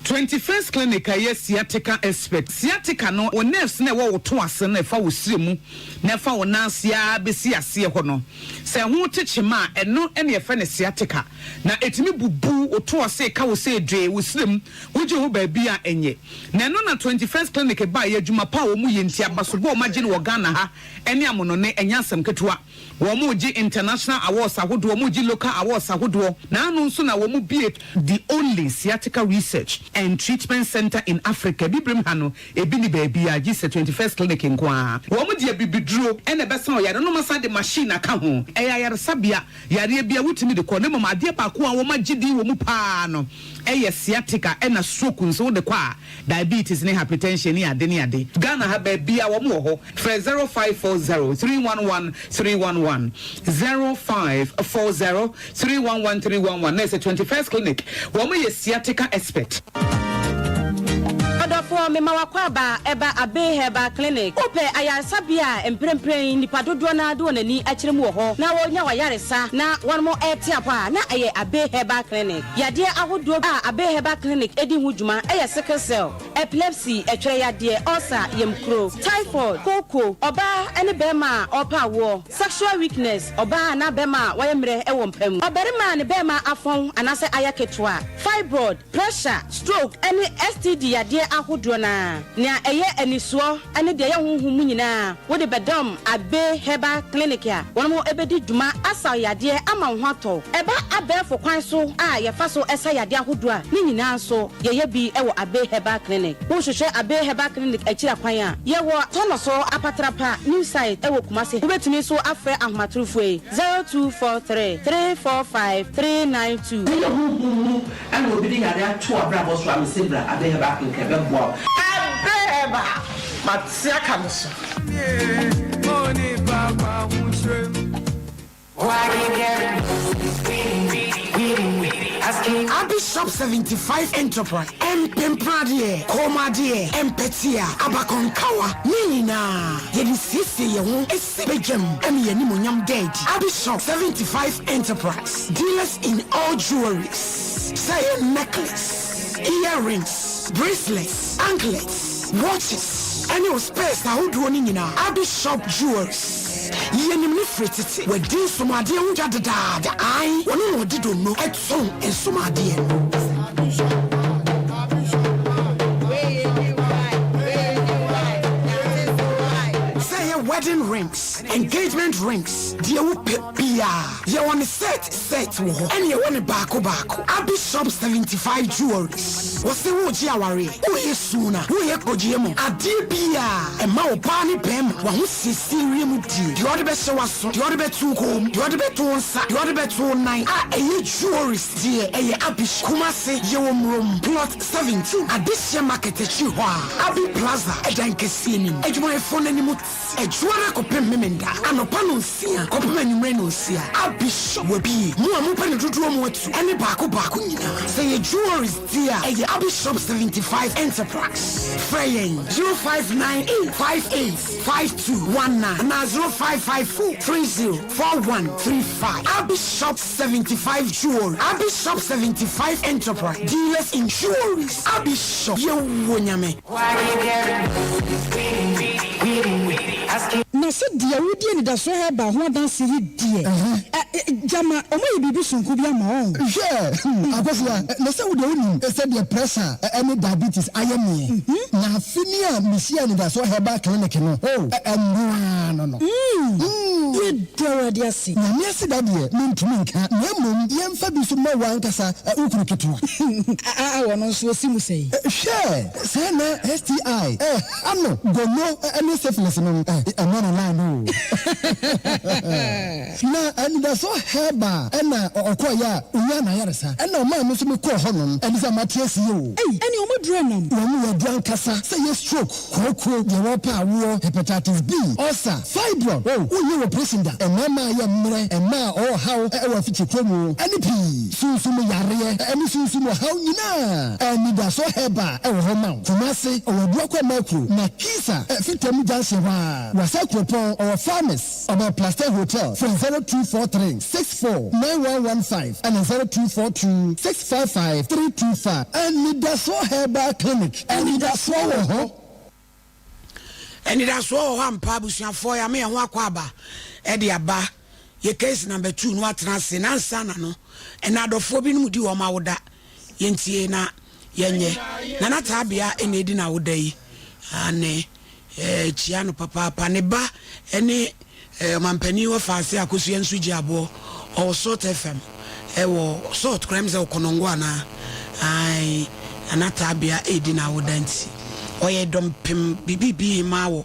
21st Clinic a ɛyɛ sciatica expert. Sciatica no, wo nerves no a ɛwɔ wo to ase no a ɛfa wo srɛ mu na ɛfa wo nan ase ara bɛsi aseɛ hɔ no, sɛ ɛho te kyema a, ɛno na yɛfrɛ no sciatica. Na ɛtumi bubu wo to ase, ɛka wo sɛ dwee, wo srɛ mu, wogye ho baabi a ɛnyɛ. Na ɛno na 21st Clinic baeɛ, adwuma pa a wɔyɛ nti, abasobɔ a wɔagye no wɔ Ghana ha ne amonɔne, ɛnyɛ asɛm ketewa. Wɔregye international awards ahodoɔ, wɔregye local awards ahodoɔ, na ano nso na wɔbue the only sciatica research and treatment centre in Africa. Abibirem ha no, ebi nni baabiara gye sɛ 21st Clinic nko ara. Wɔde abibiduro na ɛbɛsa ɔyare no, na wɔasan de machine aka ho. Ɛyɛ ayaresabea, yareɛ biara wotumi de kɔ, na mmom adeɛ baako a wɔagye din wɔ mu pa ara no yɛ sciatica ɛna stroke nso wode kɔ a, diabetes ne hypertension ne ade ne ade. Ghana ha baabiara wɔn wɔ hɔ. Frɛ 0540 311 311, 0540 311 311 na ɛsɛ 21st Clinic. Wɔn yɛ sciatica expert. Ɔdɔfoɔ, mema w'akwaaba ɛba Abbey Herbal Clinic. Wopɛ ayaresabea a mprempren nnipa dodoɔ no ara de wɔn ani akyerɛ mu wɔ hɔ na wɔrenya w'ayaresa na wɔnom rete apɔ a, na ɛyɛ Abbey Herbal Clinic. Yadeɛ ahodoɔ a Abbey Herbal Clinic di ho dwuma yɛ sickle cell, epilepsy, ɛtwerɛ yadeɛ, ulcer, yamkuro, typhoid, kooko, ɔbaa ne barima a ɔrepɛ awoɔ, sexual weakness, ɔbaa anaa barima a wayɛ mmerɛ wɔ mpa mu, ɔbarima a ne barima afɔn anaasɛ ayɛ ketewa, fibroid, pressure, stroke ne STD yadeɛ ahodoɔ no ara. Nea ɛyɛ anisoɔ ne deɛ ɛyɛ honhom mu nyinaa wode bɛdɔm Abbey Herbal Clinic a wɔn bɛdi dwuma asaw yadeɛ ama wo ho atɔ wo. Ɛba abɛɛfo kwan so a yɛfa so sa yadeɛ ahodoɔ a, ne nyinaa nso yɛyɛ bi wɔ Abbey Herbal Clinic. Wohwehwɛ Abbey Herbal Clinic akyiri akwan a, yɛwɔ Tɔnɔso Apatrapa New Site wɔ Kumasi. Wobɛtumi nso afrɛ ahomatorofoɔ yi, 0243 345 392. Woyɛ honhom mu na obi de yare ato w'abrabɔ so a, mese bra Abbey Herbal Clinic ɛbɛboa wo. Abbey Herbal, mate aka me so. Abi Shop 75 Enterprise, Mpempradeɛ, kɔnmuadeɛ, mpɛtea, abakɔnkawa, ne nyinaa yɛde siesie yɛn ho si badwam ma yɛn animuonyam da adi. Abi Shop 75 Enterprise, dealers in all jewelries, sɛ ɛyɛ necklace, earrings, bracelets, anklets, watches, ɛne wo spares ahodoɔ no nyinaa. Abi Shop Jewelries, yɛnim no firi tete, wadi nsomadeɛ ho dwa dedaada, ae, wɔno na ɔde donno tɔn nsomadeɛ no. Sɛ ɛyɛ wedding rings, engagement rings, deɛ wopɛ biara, yɛwɔ no set set wɔ hɔ, ɛne yɛwɔ no baako baako. Abi Shop 75 Jewelries, wɔse woregye awareɛ, woreyɛ suna, woreyɛ kɔgyeɛ mu, adeɛ biara, ɛma ɔbaa ne barima w'ahosiesie wiem die, deɛ ɔde bɛhyɛ w'aso, deɛ ɔde bɛto wo kɔn mu, deɛ ɔde bɛto wo nsa, deɛ ɔde bɛto wo nan a ɛyɛ jewelries deɛ, ɛyɛ Abi Shop. Kumasi, yɛwɔ Murom, Plot 17, Adehyeɛ Market akyiri hɔ a, Abi Plaza, ɛdan kɛseɛ no mu, adwumayɛfoɔ no anim Ɛdwoada kɔpem Memenda anɔpa nonsia kɔpem anwummere nonsia. Abi shop wabie. Mo a mopɛ no dodoɔ mo atu ɛne baako baako nyinaa. Sɛ ɛyɛ jewelries deɛ a ɛyɛ Abi shop 75 Enterprise. Frɛ yɛn 0598 58 5219 anaa 0554 30 4135. Abi shop 75 Jewelry, Abi shop 75 Enterprise, dealers in jewelries. Abi shop yɛwɔ Nyame. Na sɛ deɛ wodi anidasoɔ herbal ho adanseɛ yi deɛ, ɛ, gyama wɔayɛ biribi sononko bi ama wo. Hwɛ, Akosua, na sɛ wo deɛ wonim sɛdeɛ pressure ne diabetes ayɛ meɛ, na afe ni a mehyiaa Anidasoɔ Herbal Clinic no, oh, ɛno ara no no. Yɛda Awurade ase. Nyame aseda deɛ mentumi nka, na mmom yɛmfa bi nso mma wo ankasa wo kunu ketewa. A, a, ɔno nso ɔsi mu sɛn? Hwɛ! Sɛɛ na STI ɛha no, gono ne syphilis no ɛmɔ no line o. Na anidasoɔ herbal ɛna ɔkɔɔyɛ a ɔnyaa n'ayaresa ɛna ɔmaa me nso me kɔɔ hɔ nom ɛne sɛ mate aseɛ o. Ei ɛne ɔmo aduru ɛnam. Wɔn yɛ aduru ankasa sɛ yɛ stroke, kooko, deɛ wɔpɛ awoɔ, hepatitis B, ulcer, Fibroid, oh, wonyɛ operation da, mmarima a yɛ mmerɛ, mmaa a ɔwɔ haw wɔ afikyikɔ mu, ɛne pii. Sunsum yareɛ ɛne sunsum ɔhaw nyinaa, Anidasoɔ Herbal wɔ hɔ ma wo. Kumasi, ɔwɔ Abuakwa Makuro, na Kisa, Fitam Junction hɔ ara. Wasa Kuropɔn, ɔwɔ Farmers, ɔbɛn Plaster Hotel. Frɛ 0243 64 9115 ɛna 0242 655 325. Anidasoɔ Herbal Clinic, anidasoɔ wɔ hɔ. Anidasoɔ wɔ hɔ ampa abusuafoɔ yame yɛn ho akɔ aba ɛde aba yɛ case number two no atena ase na ansa na no ɛna adɔfoɔ binom di wɔn awoda yɛntie na yɛnyɛ Nana Taabea ɛna edi na awoda yi ane ɛɛ kyia no papaapa ne ba ɛne Eh ɔmanpanin wɔ faase akosua nso gye aboɔ ɔwɔ salt fm ɛwɔ salt koraa mi sɛ ɔkɔnɔngo anaa ae nana taabea ɛredi n'awoda nti ɔyɛ dɔmpem bibibi hemaa wɔ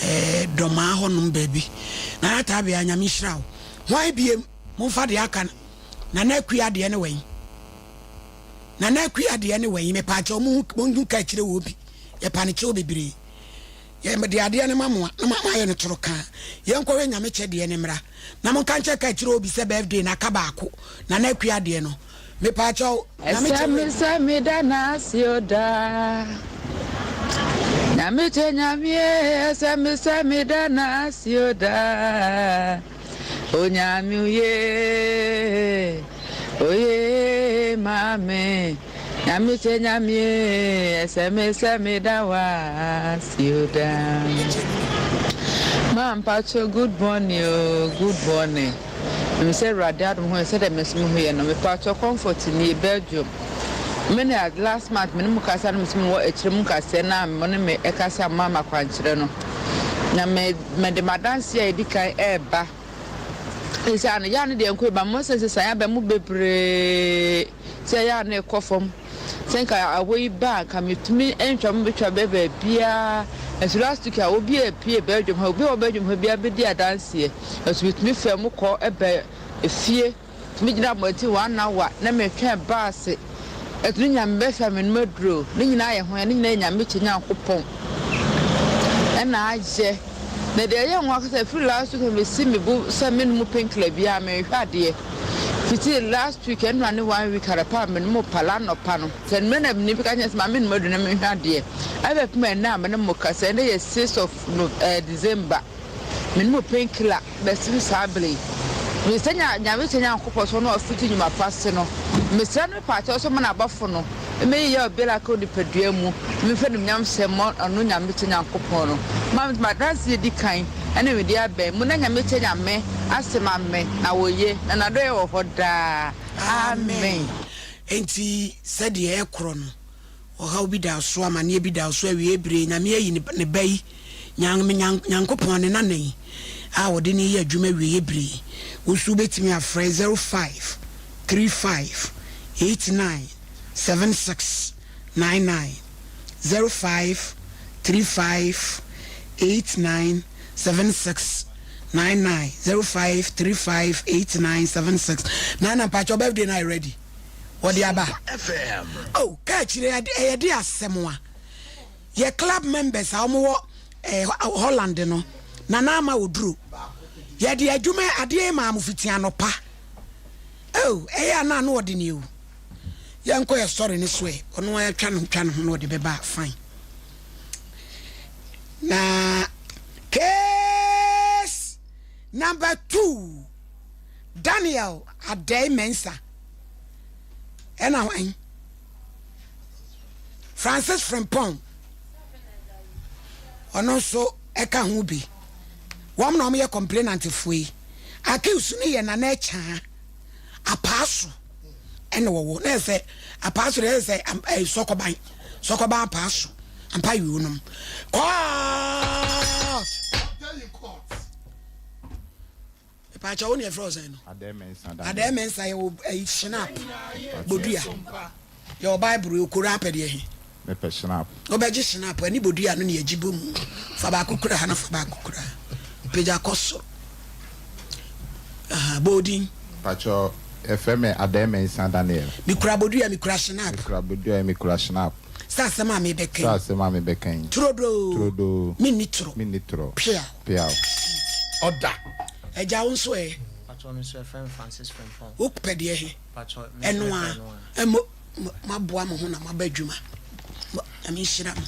eh, dɔmaa hɔnom baabi nana taabea nyame nhyira wo hwan biem momfa deɛ aka no nana akua deɛ ne wɛn nana akua deɛ ne wɛn mepaakyɛw mo ho ka akyire wɔ bi yɛpa ne kyɛw bebree Yɛ mede adeɛ no ma mo a na mo ayɛ no toro kaa. Yɛnkɔhwɛ Nyame kyɛ deɛ no mmra. Na monka nkyɛ ka kyerɛ obi sɛ birthday no aka baako. Nana Akua deɛ no. Mepaakyɛw, Nyame Ɛsɛ kyɛ me wei. sɛ meda n'ase o daa. Nyame kyɛ Nyame e, ɛsɛ me sɛ meda n'ase o daa. Onyame oye, oye maame. Nyame kyɛ Nyame e, ɛsɛ me sɛ meda w'ase o daa. Ma mpakyɛw good morning o, good morning. Menim sɛ Awurade adom ho yɛ sɛdeɛ me nso me ho yɛ no. Mepakyɛw comfort nie, Belgium. Me ne last month me ne mo kasa no me sɛ mewɔ akyire mu nkaseɛ no a mo ne me ɛkasa mo ama kwankyerɛ no. Na me mede m'adanseɛ a ɛdi kan ɛreba. Seesei ano yɛ a no deɛ nkɔ ba mo sɛ nsesaeɛ aba mu bebree sɛ ɛyɛ a na ɛkɔ fam sɛ nka awɔ yi ba a nka metumi ntwa mo betwa bɛ baabiara nso last week a obi a pie Belgium ha obi a ɔwɔ Belgium ha biara bɛdi adanseɛ nso metumi fɛ mo kɔ ɛbɛ efie Tumi gyina abɔnten one hour na metwɛn baase ɛto ne Nyame bɛhwɛ me nom aduro ne nyinaa yɛ hwan ne nyinaa yɛ Nyame kyɛ Nyankopɔn ɛna ayɛ na deɛ ɛyɛ nwa kasa ɛfiri last week na mesi me bo sɛ me nom painkiller biara mehwɛ adeɛ. Fiti last week ɛnora ne one week anɔpa a mene mo pala anɔpa no sɛ mmerɛ na mene bi ka kyerɛ sɛ ma menom adu na menhwɛ adeɛ ɛbɛpem ɛnɛ a mene mo kasa ɛnɛ yɛ 6 of no eh, December mene mo painkiller bɛsim saa bere yi mesɛ nya nyame kyɛ nyankopɔn so no ɔfiti nnwuma pa se no mesrɛ no mepaakyɛw so mana abɔfo no mmɛyeyɛ obiara ka onipadua mu memfa nimnyam hyɛ mmɔ ɔno nyame kyɛ nyankopɔn no ma madanse di kan ɛne mede abɛn mu na nyame kyɛ nyame ase ma me na woye na n'adɔeɛ wɔ hɔ daa amen. Enti sɛdeɛ ɛkorɔ no, ɔhaw bi da so, amaneɛ bi da so, awiei bere, Nyame ayi ne Ba yi, Nyame, Nyankopɔn, Ne Nana yi, a ɔde no reyɛ adwuma awieɛ bere yi. Wo nso wobɛtumi afrɛ 05 35 89 76 99, 05 35 89 76 99, 05 35 89 76 99. Mpakyɛw birthday no ayɛ ready? Wɔde aba? Oh, ka akyire ɛyɛ de asɛm a yɛ club members a wɔwɔ eh, Holland no nana ama oduro yɛde adwuma adeɛ maa mo fiti anɔpa. Oh, ɛyɛ a na ano ɔde ne o. Yɛnkɔ yɛ sɔre ne so ɛ ɔno atwa no twa ne ho na ɔde bɛba fine. Na case number 2, Daniel Adei Mensah ɛna hwan? Francis Frimpong ɔno nso ɛka ho bi. Wɔn na wɔyɛ complainant foɔ yi. Accused no yɛ Nana Akyaa Apaaso ɛna wɔwɔ na ɛsɛ Apaaso deɛ ɛsɛ ɛyɛ Sɔkɔban Sɔkɔban Apaaso ampa yi wɔnom court. Mepaakyɛw wo ne yɛfrɛ wo sɛn no? Adɛɛ Mensah Daniel. Adɛɛ Mensah yɛwɔ ɛyi Schnapp bodua yɛwɔ Bible yɛwɔ Koran apɛ deɛ he? Mepɛ Schnapp. Wobɛgye Schnapp ɛne bodua no ne yɛgye bɔ mu fa baako kura ha na fa baako kura ha pagya kɔ soro aha bɔ odin. Mpakyɛw yɛfrɛ me Adɛɛ Mensah Daniel. Mekura bodua mekura Schnapp. Mekura bodua mekura Schnapp. Sɛ asɛm a mebɛka yi. Sɛ asɛm a mebɛka yi. Turodoo. Turodoo. Menni toro. Menni toro. Peaw. Peaw. Ɔda. Agya wo nso ɛ? Patrɔ me nso yɛfrɛ me Francis Frimpong. Wo pɛ deɛ he? Patrɔ me nso Ɛno mepɛ a ɛno a. Mo mo moaboa mo ho na moaba adwuma. Mo Nyame nhyira mo.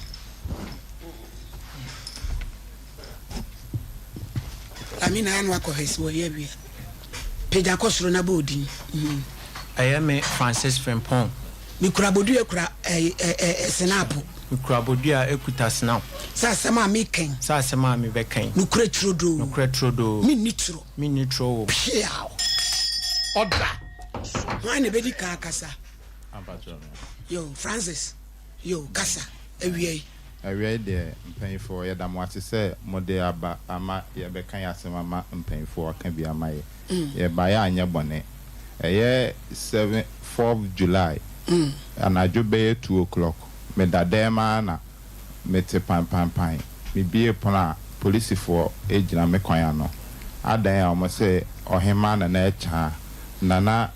Lamina ano akɔhwɛ sɛ wɔyɛ awie a. Pagya kɔ soro na bɔ odin. Ɛyɛ me Francis Frimpong. Mekura bodua kura sinapo. Mekura bodua kuta snap. Sɛ asɛm a meka yi. Sɛ asɛm a mebɛka yi. Nokorɛ turodoo. Nokorɛ turodoo. Menni turo. Menni turo wɔ mu. Peaw! Ɔda. Hwan na ɛbɛdi kan akasa? Yo, Francis. Yo, kasa. Awia yi. Awiei deɛ, mpaninfoɔ, yɛda mo ase sɛ mode aba ama yɛbɛka yɛn asɛm ama mpaninfoɔ aka bi ama yɛ. Yɛbaeɛ anyɛ bɔne. Ɛyɛ seven, fourth July, anadwo bɛyɛ two o'clock, meda dɛm ara na mete panpanpan. Mebue pono a, polisifoɔ gyina me kwan ano. Adɛn a wɔse Ɔhemaa Nana Akyaa, Nana,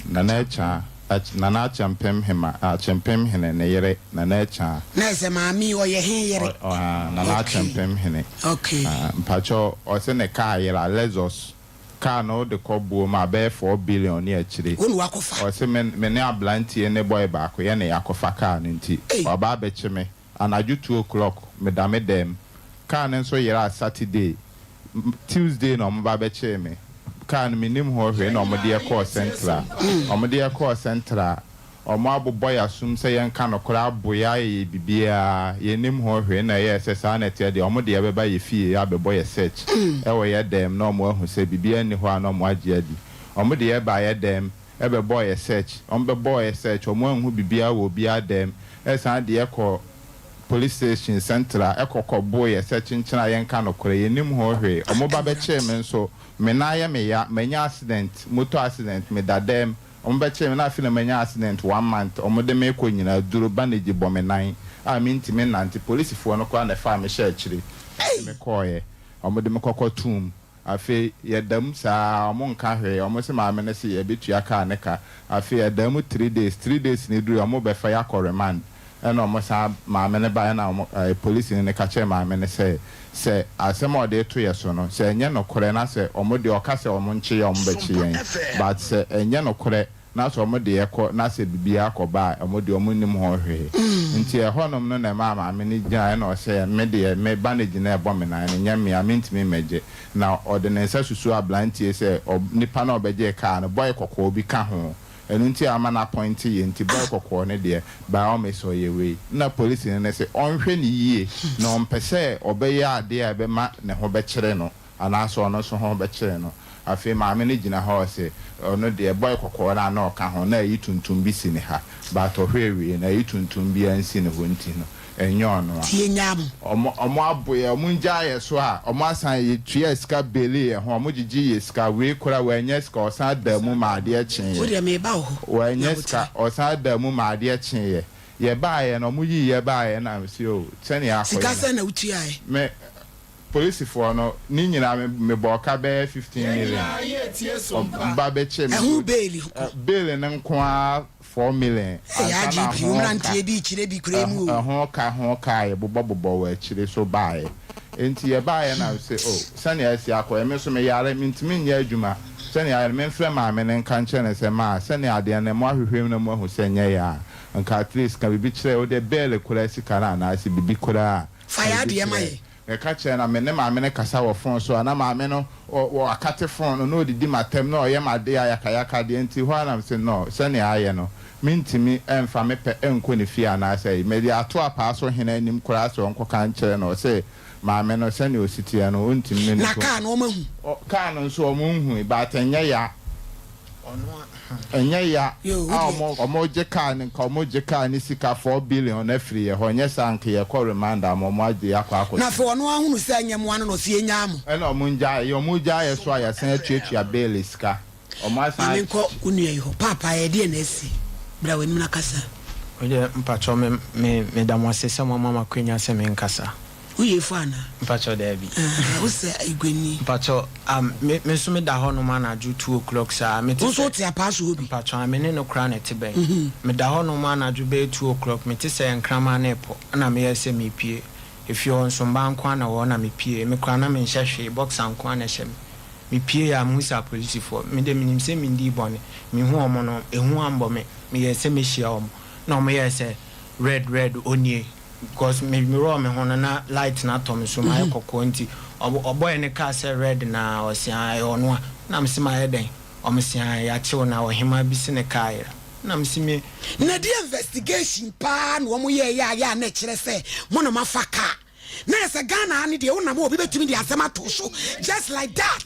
Nana Akyaa, Nana Akyɛmpem Hema, Akyɛmpem Hene ne yere, Nana Akyaa. Na ɛsɛ maame yi ɔyɛ he yere? Ɔ, ɔ, Nana Okay. Akyɛmpem Hene. Okay. Ah, mpakyɛw, ɔse ne kaa yera, Lexus, kaa no wode kɔ buo mu a, bɛyɛ 4 billion ne akyire. Wo na wakɔfa? Ɔse me, me ne abrantie ne boy baako, yɛne yɛakɔfa kaa no nti, Ei. waba abɛkye me. Anadwo 2 o'clock, meda me dɛm. Kaa no nso yeraa Saturday. Tuesday na wɔba bɛkyee me. Kaa no mennim ho hwee na wɔde yɛ kɔɔ Central. Wɔde yɛ kɔɔ Central a, wɔabobɔ yɛn asom sɛ yɛnka nokorɛ, abo yɛn ayɛ yɛn biribiara. Yɛnnim ho hwee na ɛyɛɛ sɛ saa na ɛteɛ deɛ, wɔde yɛn bɛba yɛn fie abɛbɔ yɛn search wɔ yɛn dɛm na wɔahu sɛ biribiara nni hɔ a na wɔagye adi. Wɔde yɛn baa yɛn dɛm bɛbɔɔ yɛn search. Wɔbɛbɔɔ yɛn search, wɔanhu biribiara wɔ obiara dɛm. Ɛsan de yɛn kɔɔ Police station central ɛkɔ kɔ boo yɛ sɛ kyenkyen a yɛnka nokorɛ yɛnnim ho hwee ɔmo ba bɛkyee me nso me nan yɛ me ya manya accident motor accident me da dɛm ɔmo bɛkyee me na afei na manya accident one month ɔmo de me kɔ nyinaa duro bandage bɔ me nan a mentumi nnante polisifoɔ no koraa na ɛfaa me hyɛɛ akyire de me kɔɔeɛ ɔmo de me kɔkɔ toom Afei yɛda mu saa ara, wɔn nka hwee, wɔn se maame no se yɛbɛtua car no ka. Afei yɛdaa mu three days, three days no duruiɛ wɔn bɛfa yɛ akɔ remand. Ɛna ɔmo san maame no baeɛ na ɔmo ɛɛ polisini no ka kyerɛɛ maame no sɛ, sɛ asɛm a ɔde reto yɛ so no, sɛ ɛnyɛ nokorɛ na sɛ ɔmo deɛ ɔka sɛ ɔmo nkye yɛ a ɔmo bɛkye yɛn, but sɛ ɛnyɛ nokorɛ na sɛ ɔmo de yɛ kɔ na sɛ biribiara kɔba a, ɔmo deɛ ɔmo nnim ho hwee. Nti ɛhɔnom no na ɛmaa maame no gyinaeɛ na ɔsɛ me deɛ me bandage no a ɛbɔ me nan no nyɛ me a mentumi mmɛgye. Na ɔde ne nsa susuu abranteɛ sɛ ɔ nipa no a ɔbɛgyee kaa no, bɔe kɔkɔɔ bi ka ho. Ɛno nti a ama no apɔinte yɛ nti boy kɔkɔɔ no deɛ by all means ɔyɛ wei. Nna polisini no se ɔnhwɛ no yie na ɔmpɛ sɛ ɔbɛyɛ adeɛ a ɛbɛma ne ho bɛkyere no anaasɛ ɔno nso ho bɛkyere no. Afei maame no gyina hɔ ɔse ɔno deɛ boy kɔkɔɔ no a na ɔka ho na ayi tuntum bi si ne ha but ɔhwɛ wie no ayi tuntum biara nsi ne hɔ nti no ɛnyɛ ɔno a. Tie nyaa mo. Ɔmo ɔmo abo yɛ ɔmo ngyaa yɛ so a ɔmo asan yɛ tuaa sika beeli yɛ ho ɔmo gyegye yɛ sika wei koraa w'anya sika ɔsan daa mu ma adeɛ kyee Wo yɛ deɛ meba wo hɔ. w'anya sika ɔsan daa mu ma adeɛ kyee yɛ yɛ baa yɛ no ɔmo yii yɛ baa yɛ na me se oh sɛnea akɔ Sika yɛ sɛn no na wo tuaɛ? me polisifoɔ no ne nyinaa me me bɔɔ ka bɛyɛ 15 million ɔmo ba bɛ kye me Ɛho beeli nko. beeli no nko ara 4 million Ei ansa na IGP wo ho ka mmeranteɛ bi rekyerɛ bi koraa mu o. ɛho ka ho ka a yɛbobɔ bobɔ wɔ akyire so baeɛ. Enti yɛbaeɛ na mese oh sɛnea asi akɔ yi me nso meyare mentumi nyɛ adwuma sɛnea ayɛ no memfrɛ maame no nka nkyerɛ no sɛ maa sɛnea adeɛ no moahwehwɛ mu na moahu sɛ ɛnyɛ yɛ a nka at least ka biribi kyerɛ wo deɛ bail koraa sika no anaasɛ biribi koraa a Fa ka yɛ biribi adeɛ ma kyerɛ yɛn. Meka kyerɛɛ no a, me ne maame no kasa wɔ fon so a, na maame no ɔ wɔ akate fon no, na ɔdidi m'atɛm, na ɔyɛ m'ade ayakayaka deɛ, nti hɔ ara na mese, No, sɛnea ayɛ no, mentumi mfa me pɛ nkɔ ne fie anaasɛ ayi. Mede ato apaa so hene anim koraa sɛ ɔnkɔka nkyerɛ no, ɔse maame no, sɛnea ɔsi teɛ no, ɔntumi ne no Na nto. kaa no wɔahu? Ɔ, kaa no nso wɔnhui, but ɛnyɛ ya. Ɛnyɛ ya a ɔmo ɔmo gye car no nka ɔmo gye car no sika 4 billion afiri yɛ hɔ nyɛ saa nka yɛ kɔ remand ama ɔmo agye yɛ akɔ akɔ Na afei ɔno ara hunu sɛ ɛnyɛ moa no na ɔse yɛnyaa mo. Ɛna ɔmo ngyae yɛ ɔmo gyae yɛ so a yɛasan atuatua bail sika ɔmo Ma asan. menkɔ wo nua yi hɔ. Paapa ɛdeɛn na asi? Bra w'anim na kasa. Medeɛ mpakyɛw me me meda mo ase sɛ moama me akwanya sɛ menkasa. Woyɛ efo anaa? Mpakyɛw daabi. Aah wo sɛ Iguani. Mpakyɛw am me me nso me da hɔ nom anadwo 2:00 saa me te Wo nso sɛ. wo te apaa so hɔ bi? Mpakyɛw aah me ne no koraa na ɛte bɛn. Me da hɔ nom anadwo bɛyɛ 2:00 me te sɛ nkraman no repɔ ɛna me yɛɛ sɛ me pue. Efie hɔ nso mmaa nko ara na ɛwɔ hɔ na me pue me koraa na me nhyɛ hwee boxer nko ara na ɛhyɛ me. Me pue a me hu sɛ apolisifoɔ me deɛ me nim sɛ me ndii bɔne me hu wɔn no ehu ambɔ me me yɛɛ sɛ mɛhyia wɔn na wɔn yɛɛ sɛ red red onie. Because me mirror me ho no na light no atɔ me so mayɛ kɔkɔɔ nti ɔbɔɛ ne car sɛ red na ɔse aa ɛyɛ ɔno a na mese mayɛ dɛn ɔmo se aa yakye wo na ɔhemaa bi se ne car ayera na mese me Na deɛ investigation paa na wɔn yɛɛyɛ a yɛ a na ɛkyerɛ sɛ mo na moafa car na yɛ sɛ Ghana ha no deɛ wonam a obi bɛtumi de asɛm ato wo so just like that.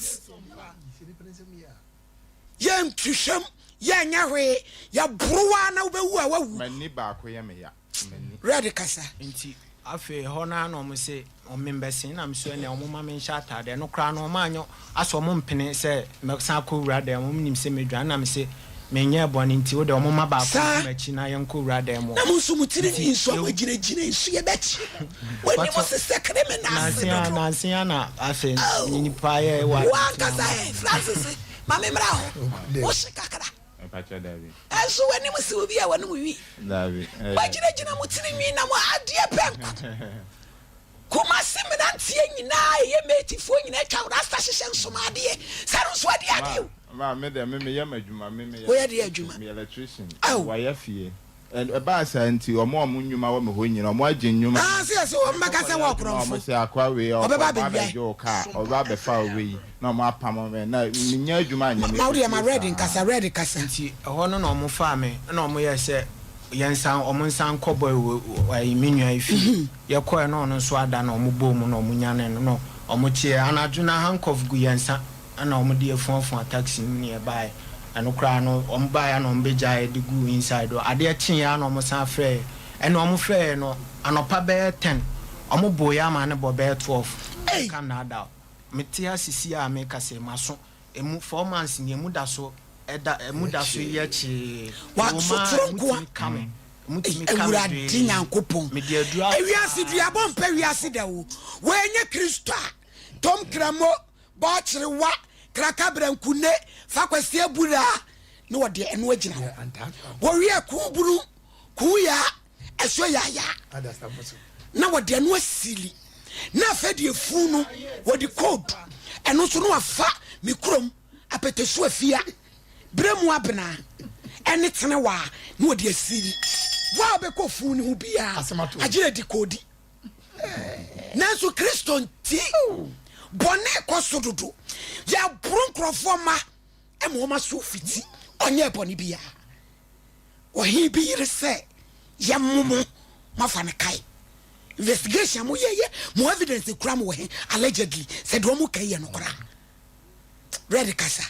Yɛnhwehwɛm yɛnyɛ hwee yɛboro wo ara na wobɛwu a woawu. M'ani baako yɛ me ya. m'ani. Red kasa. Nti afei ɛhɔ no ara na wɔn se wɔn membɛsen na me so ɛnɛ wɔn ma menhyɛ ataade ɛno koraa no wɔn anyɛ asɛ wɔn mpene sɛ mɛsan akɔ wura dan mu wɔn nim sɛ medwane na me se menyɛɛ bɔne nti wo deɛ wɔn ma baako Saa. nko m'akyi na yɛnkɔ wura dan mu Na hɔ mo nso mo tiri nti nwi nso a yɛw moagyinagyina nsu yɛbɛkye mo mo anim Pakyɛ sesɛ criminals nanse a dodo. nanse a na afei Oh, nipa yɛ wɔ wo abɔnten ankasa ama ɛ Francis ma me mmra hɔ wo hye kakra. Mpakyɛ dabi. Ɛnso w'anim sɛ obi a w'anom wi. Dabi. Moagyinagyina mo tiri nwi na mo adeɛ pɛ nko. Kumasi mmeranteɛ nyinaa ɛyɛ matefoɔ nyinaa atwa rasta hyehyɛ nsomadeɛ. Sɛ no nso adeɛ adeɛ o. Ma me deɛ me meyɛ m'adwuma me meyɛ Woyɛ deɛ adwuma? Meyɛ electrician. Ao. Wayɛ fie. Ɛbaa saa nti, wɔn a wɔn nnwuma wɔ me hɔ nyinaa, wɔagye nnwuma. Ah, sɛ yɛsɛ wɔn bɛka sɛ wɔ ɔkorɔmfo. Wɔn sɛ akoa wei, ɔbɛba ɔba abɛwia. abɛgye wo kaa, ɔbɛba abɛfa wo wei, na wɔn apamo me, na mennya adwuma nyɛ, Ma wo mekɔ deɛ ma fie Red saa. nkasa, Red kasa. Nti ɛhɔ no na wɔn faa me, ɛna wɔn yɛɛ sɛ yɛnsan, wɔn nsan nkɔ boy wɔ ɛyi me nua yi fie. Yɛkɔɛ na ɔno nso ada na wɔn bɔɔ mu na wɔn nyanee no na wɔn kyeeɛ. Anadwo no handcuff gu yɛn nsa. Ɛna wɔn de afuafua taxi no mu na yɛbaeɛ. Ɛno koraa no wɔn baeɛ a na wɔn bɛgyaa yɛ de guu inside hɔ. Adeɛ kyeeɛ ara na wɔn san frɛɛ yɛ. Ɛna wɔn frɛɛ yɛ no anɔpa bɛyɛ ten, wɔn boo yɛ ama no bɔ bɛyɛ 12. Menka nnaadaa wo. Mete ha sisi a merekasa yi, m'aso, ɛmu, four months nie, ɛmu da so ɛda, ɛmu da so yɛ kyee. Wa, Ɛwɔ mu so ara toro ɛmu nkoa. tumi ka me. Ɛmu Ei, tumi ka me Awurade dwee. Nyankopɔn. Mede aduru ataa. Ewiase duabɔ mpɛ wiase dɛ o. Wei nyɛ Kristo a, Tom Kramo. Bɔɔkyerewa, Krakabra Nkune, Fa Kwasi Abura ne wɔde ɛno agyina hɔ. Wɔwie Kuubunu, Kuuya, Asuo yaayaa. Na wɔde ɛno asili. Na afei deɛ funu no wɔde code ɛno nso no wafa me kurom apɛtɛsu afia berɛ mu abena ɛne tenewaa na wɔde asili. Wo a wobɛkɔ funu no ho biara agye adi kɔdi. Nanso Kristo nti bɔne kɔ so dodo. Yɛaboro nkurɔfoɔ mma ma wɔn aso fiti. Ɔnyɛɛ bɔne biara. Ɔhene bi yere sɛ yɛmmo mo moafa no kae. Investigation a moyɛyɛ mo evidence kura mo wɔ he allegedly sɛ deɛ wɔn ka yi yɛ nokorɛ a. Red kasa.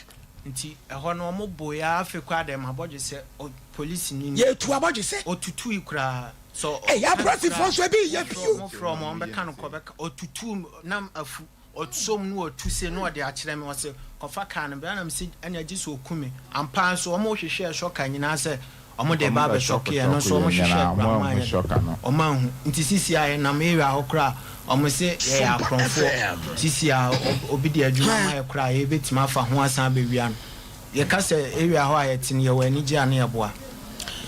Nti ɛhɔ no ɔmo boe ara afei koraa deɛ mabɔdwesɛ ɔ polisini no. Yɛtu abɔdwesɛ. Ɔtutui koraa sɛ Ei ɔka no apolisifoɔ koraa nso ebi yɛ bio. mo frɛ ɔmo ɔmo bɛka no kɔ bɛka ɔtutu nam afu ɔsom no ɔtu se na ɔde akyerɛ me ɔse kɔfa car no bra na mese ɛnea gye sɛ ɔku me ampa ara nso ɔmo hwehwɛɛ shocker nyinaa sɛ Ɔmo de ba abɛ shock yɛn no nso ɔmo hwehwɛ koraa ɔmo anyɛ dɛ ɔmo anhu nti sisi a yɛnam area hɔ koraa ɔmo se yɛyɛ akorɔmfoɔ sisi a obi de adwuma ma yɛ koraa yɛbɛtumi afa ho asan abɛwia no yɛka sɛ area hɔ a yɛte no yɛwɔ anigye a na yɛboa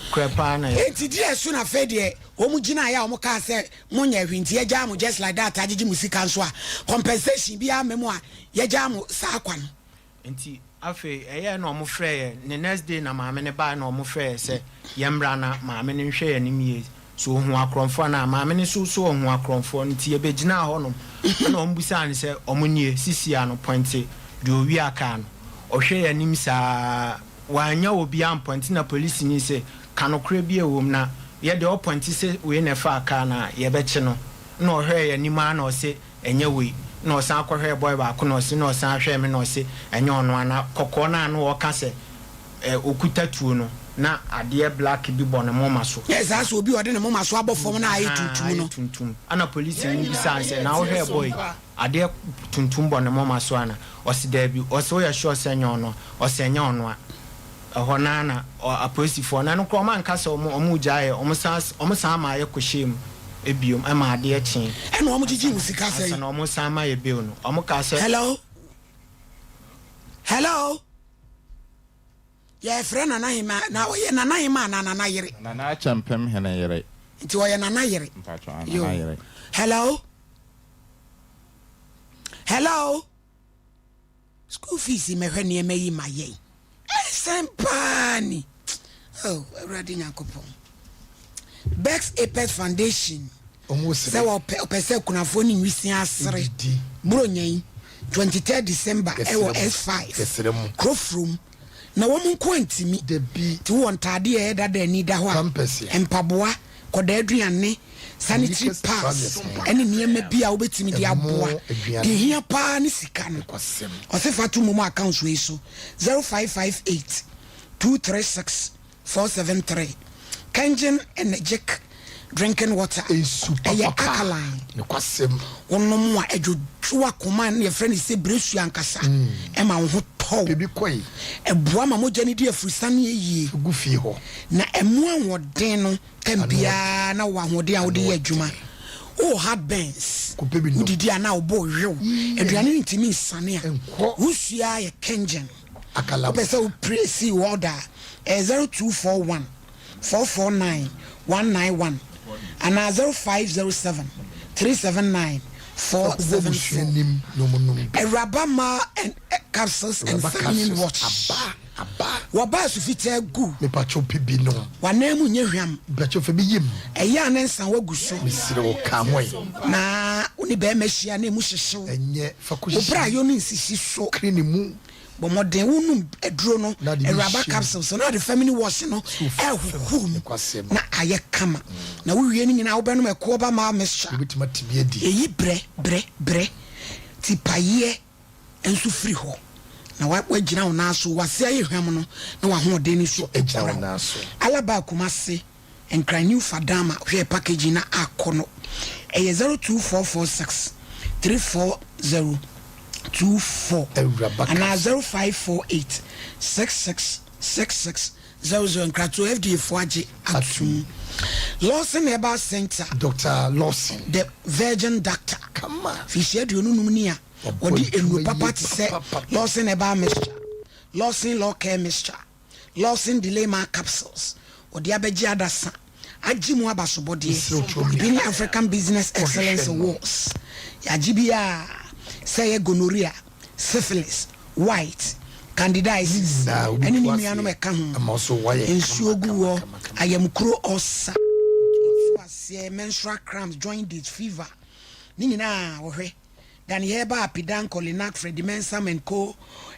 korɛ paa na yɛ. Enti deɛ so na afei deɛ wɔn gyinaeɛ a wɔn kaa sɛ mo nyɛ hwee nti yɛgyaa mo just like that agyegye mo sika nso a compensation biara mma mu a yɛgyaa mo saa kwa no. Nti afei ɛyɛɛ na ɔmo frɛɛ yɛn, ne next day na maame no baeɛ na ɔmo frɛɛ yɛn sɛ yɛmmra na maame no nhwɛ yɛn anim yie, sɛ ɔhu akorɔmfoɔ anaa. Maame no nso sɛ ɔhu akorɔmfoɔ no, nti yɛbɛgyinaa hɔ nom ɛna ɔmo bisaa no sɛ ɔmo nie, sisi a no pɔinte deɛ ɔwia kaa no. Ɔhwɛ yɛn anim saa, wannya obiara ampɔinte na polisini se ka nokorɛ bi a ɛwɔ mu na yɛ deɛ ɔpɔinte sɛ wei na ɛfaa kaa no a yɛbɛkye no. Ɛna ɔhwɛɛ yɛn anim ara na ɔse Ɛnyɛ wei. Na ɔsan kɔhwɛɛ boy baako na ɔse na ɔsan hwɛɛ me na ɔse ɛnyɛ ɔno a. Na kɔkɔɔ no a na ɔɔka sɛ ɛ ɔkuta tuo no na adeɛ black bi bɔ ne moma so. Yɛ saa sɛ obi a ɔde ne moma so abɔ fam na ayɛ Ahaa tuntum no. ayɛ tuntum. Ɛna polisini no bisaa no sɛ na wohwɛɛ boy yi adeɛ tuntum bɔ ne moma so ana? Ɔse daabi. Ɔse woyɛ sure sɛ ɛnyɛ ɔno a? Ɔse ɛnyɛ ɔno a. Ɛhɔ no ara na apolisifoɔ no, ɛno koraa wɔn anka sɛ wɔn wɔn regyae yɛ, wɔn san wɔn san maa yɛkɔhyɛɛ mu biom ma adeɛ kyee. Ɛna wɔn gyegyee wo sika sɛn? Ansa na wɔn san ma yɛ bail no, wɔn kaa sɛ. Hello? Hello? Yɛfrɛ Nana Hema, na ɔyɛ Nana Hema anaa Nana yere? Nana Akyɛmpem hene yere. Nti ɔyɛ Nana yere. Mpakyɛ, ah, Nana yere. Hello? Hello? School fees mɛhwɛ nneɛma yi ma yɛn. Ɛsɛn paa ni. Oh, Awurade Nyankopɔn. Bex Apex Foundation. Sɛ wɔpɛ ɔpɛ sɛ kunafoɔ ne nwisia asere. Buronya yi, 23 December ɛwɔ S5. Kurofurom. Na wɔn nko antimi. Ti wɔ ntaade a ɛyɛ dada ani da hɔ a. Mpaboa. kɔdaa aduane, sanitary pads ne nneɛma bi a wobɛtumi de aboa. Deɛ ɛhia paa ne sika no. Ɔse fa to momo accounts wei so, 0558 236 473. Kengen Energic drinking water, ɛyɛ alkaline. Wonom a ɛdwodwo akoma na yɛfrɛ no sɛ beresuo ankasa, ɛma wo ho tɔ wo. Ɛboa ma mogya no di afurusane yie. Na ɛmu ahoɔden no tɛm biara na wowɔ ahoɔden a wode yɛ adwuma. Wowɔ heartburns, wodidi a na wo bo rewew, aduane no ntumi nsiane a, wo nsuo ara yɛ kengyen. Wopɛ sɛ wo presi wo order a, ɛyɛ 0241 449 191 anaa 0507 379 474. Awuraba mmaa and capsules and feminine wash. Wɔba asu fitaa gu. Mepakyɛw pɛ bi nom. W'anan mu nyɛ hwam. Mepakyɛw fa bi yam. Ɛyɛ a ne nsa wagu so. Mesrɛ wo ka ho ɛ. Na wo ne barima hyia na emu hyehye wo. Ɛnyɛ fa kɔ Wo bra yɔ no nsisi so. Kiri ne mu. Bɔ mmɔden wo nom aduro no. Na de bi Awuraba hyɛ mu. capsules no na de feminine wash no So fa fam. ɛhohoro mu Nokwasɛm. na ayɛ kama. Na wo wie ne nyinaa wobɛnom ɛkoɔ ba mixture. Wobɛtumi ate bi adi. Ɛyi brɛ brɛ brɛ tipayeɛ. nso firi hɔ, na woagyina wo nan so, w'ase ayɛ hwam no, na w'ahoɔden no nso akura wo. Alaba Kumasi, Nkran New Fadama, hwɛ packaging na akɔ no, ɛyɛ 02446 340 24 anaa 0548 66 66 00 Nkratoɔ FDA foɔ agye atum. Lawson Herbal Centre. Doctor Lawson. The Virgin Doctor. Kama. Mfirihyia 25 ni a Wɔde nnuro papa te sɛ Lawson Herbal Mixture, Lawson Law Care Mixture, Lawson Delay Ma Capsules, wɔde abɛgye adasa. Agye mu abasobɔdeɛ. Ebi ne African Business Excellence Awards. Yɛagye bi a sɛ ɛyɛ gonorrhea, syphilis, white, candidiasis ɛne ne nuanom ɛka ho. Nsuo gu hɔ, ayamkuro ulcer, nsuo aseɛ, menstrual cramps, jaundice, fever, ne nyinaa wɔhwɛ. Danny Herbal, Apidan, Kolinak, Freddie Mensah and Co.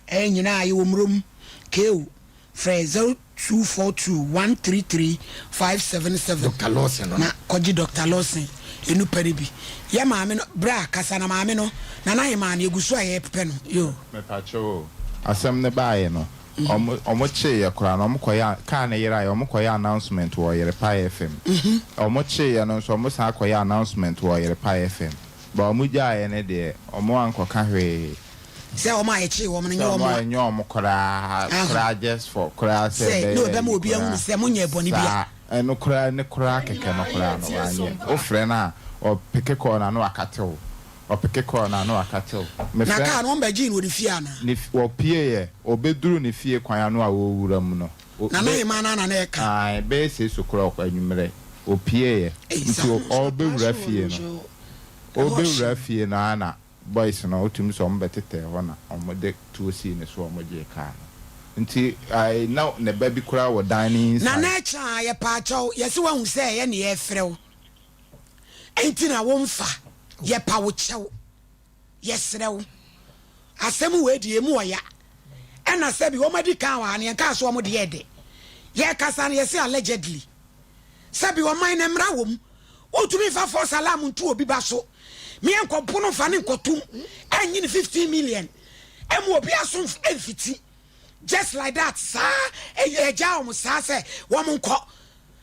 Ɛɛ nyinaa yɛwɔ Murom, KO. Frɛ 0242 133 577 Doctor Lawson no. na kɔgye Doctor Lawson enupa no bi. Yɛ maame no, bra kasa na maame no, Nana Hemaa no, yɛgu so a yɛrepɛ no. Yoo. Mepakyɛw o, asɛm no baeɛ no, ɔmo ɔmo kyeeɛ koraa no, ɔmo kɔyɛ car no yeraeɛ, ɔmo kɔyɛ announcement wɔ Ɔyerepa FM. Ɔmo kyeeɛ no nso, ɔmo san kɔyɛ announcement wɔ Ɔyerepa FM. But ɔmo gyaeɛ no deɛ, ɔmo ankɔka hwee. Sɛ wɔn a yɛkyee wɔn no nyɛ Sɛ wɔn ɔmo a. a ɛnyɛ wɔn koraa Ahu. koraa just for koraa sɛ Sɛ ɛbɛyɛ na ɔbɛma ayi obi ahunu koraa sɛ monyɛɛ bɔne bia. saa ɛno koraa ne koraa kɛkɛ no koraa no wanyɛ. Wofrɛ no a ɔpeke call no a na wakate wo ɔpeke call no a na wakate wo. Na Mefrɛ kaa no wɔn bɛgyee no wɔ ne fie anaa? ne fi ɔpieeɛ ɔbɛduru ne fie kwan ano a ɔrewura mu no o Nana bɛ Hemaa no ara na na ɛreka. ae bɛyɛ six o'clock anwummerɛ ɔpieeɛ Ei nti saa no nso ataa ɔrebɛwura so wɔ fie no no nso ɛhɔ hye. ɔrebɛwura fie no ara na Boys no wotumi sɛ ɔmo bɛtetɛɛ hɔ na ɔmo de tuo sii ne so a ɔmo gyee car no. Nti ae na ne ba bi koraa wɔ dan no inside. Nana Akyang yɛpaakyɛw yɛse wahu sɛ ɛyɛ ne yɛfrɛ wo nti na wonfa yɛpa wo kyɛw yɛsrɛ wo asɛm wei deɛ emu ɔya ɛna sɛbi wɔn adi kan wɔ ha no yɛnkaa so wɔn deɛ ɛdɛ yɛkasa no yɛse allegedly Sɛbi ɔman no mmara wɔ mu. Wontumi mfa false alarm nto obi ba so. Me yɛnkɔ bo no mfa no nkɔtom ɛnye no 15 million ɛma obi aso mfiti. Just like that saa ɛyɛ ɛgyaa wɔn saa sɛ wɔn nkɔ.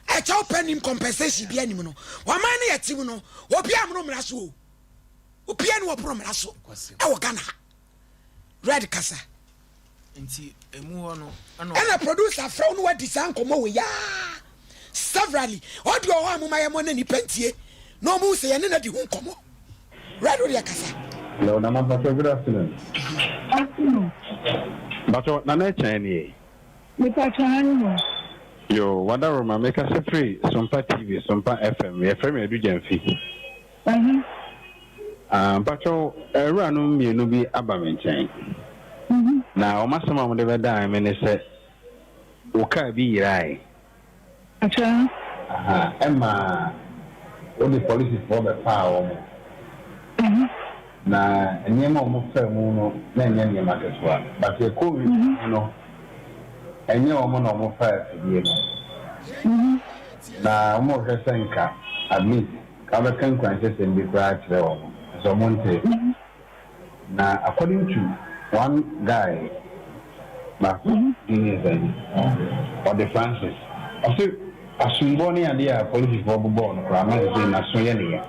Ɛkyɛw pɛ nim compensation bi anim no. Ɔman no yɛte mu no obi amoro mmara so o. Obiara ni wɔboro mmara so ɛwɔ Ghana ha. Red kasa. Nti emu hɔ no ɛna. Ɛna producer frɛ wo na wadi saa nkɔmmɔ wei aa severally. Audio wɔ hɔ a momma yɛmmɔ na nnipa ntie na wɔn hu sɛ yɛne no adi ho nkɔmmɔ. Red wo deɛ kasa. Hello Nana mpakyɛw good afternoon. Afternoon. Mpakyɛw Nana Ɛkyɛn nie. Mepakyɛw aane mo. Yoo wadaroma mekasa firi Sompa TV Sompa FM yɛfrɛ me Adu Gyamfi. Ɛhe. Ah, mpakyɛw, awuranom mmienu bi aba me nkyɛn. Na wɔn asɛm a wɔde bɛdan me ne sɛ, wo kaa bi yerae. Akyɛ. Aha, ɛma wode polisifoɔ bɛfaa wɔn. Na nneɛma a wɔfaa mu no, na ɛnyɛ nneɛma ketewa. But yɛkɔɔ mu no, ɛnyɛ wɔn na wɔfaa afidie no. Na wɔrehwɛ sɛ nka at least Ka wobɛka nkuranhyɛsɛm bi koraa akyerɛ wɔn nso wɔn nte. Na according to one guy baako din ne sɛn ɔde Francis ɔse asombɔ ne adeɛ a polisifoɔ bobɔɔ no koraa ma sesei naso yɛ ne ya.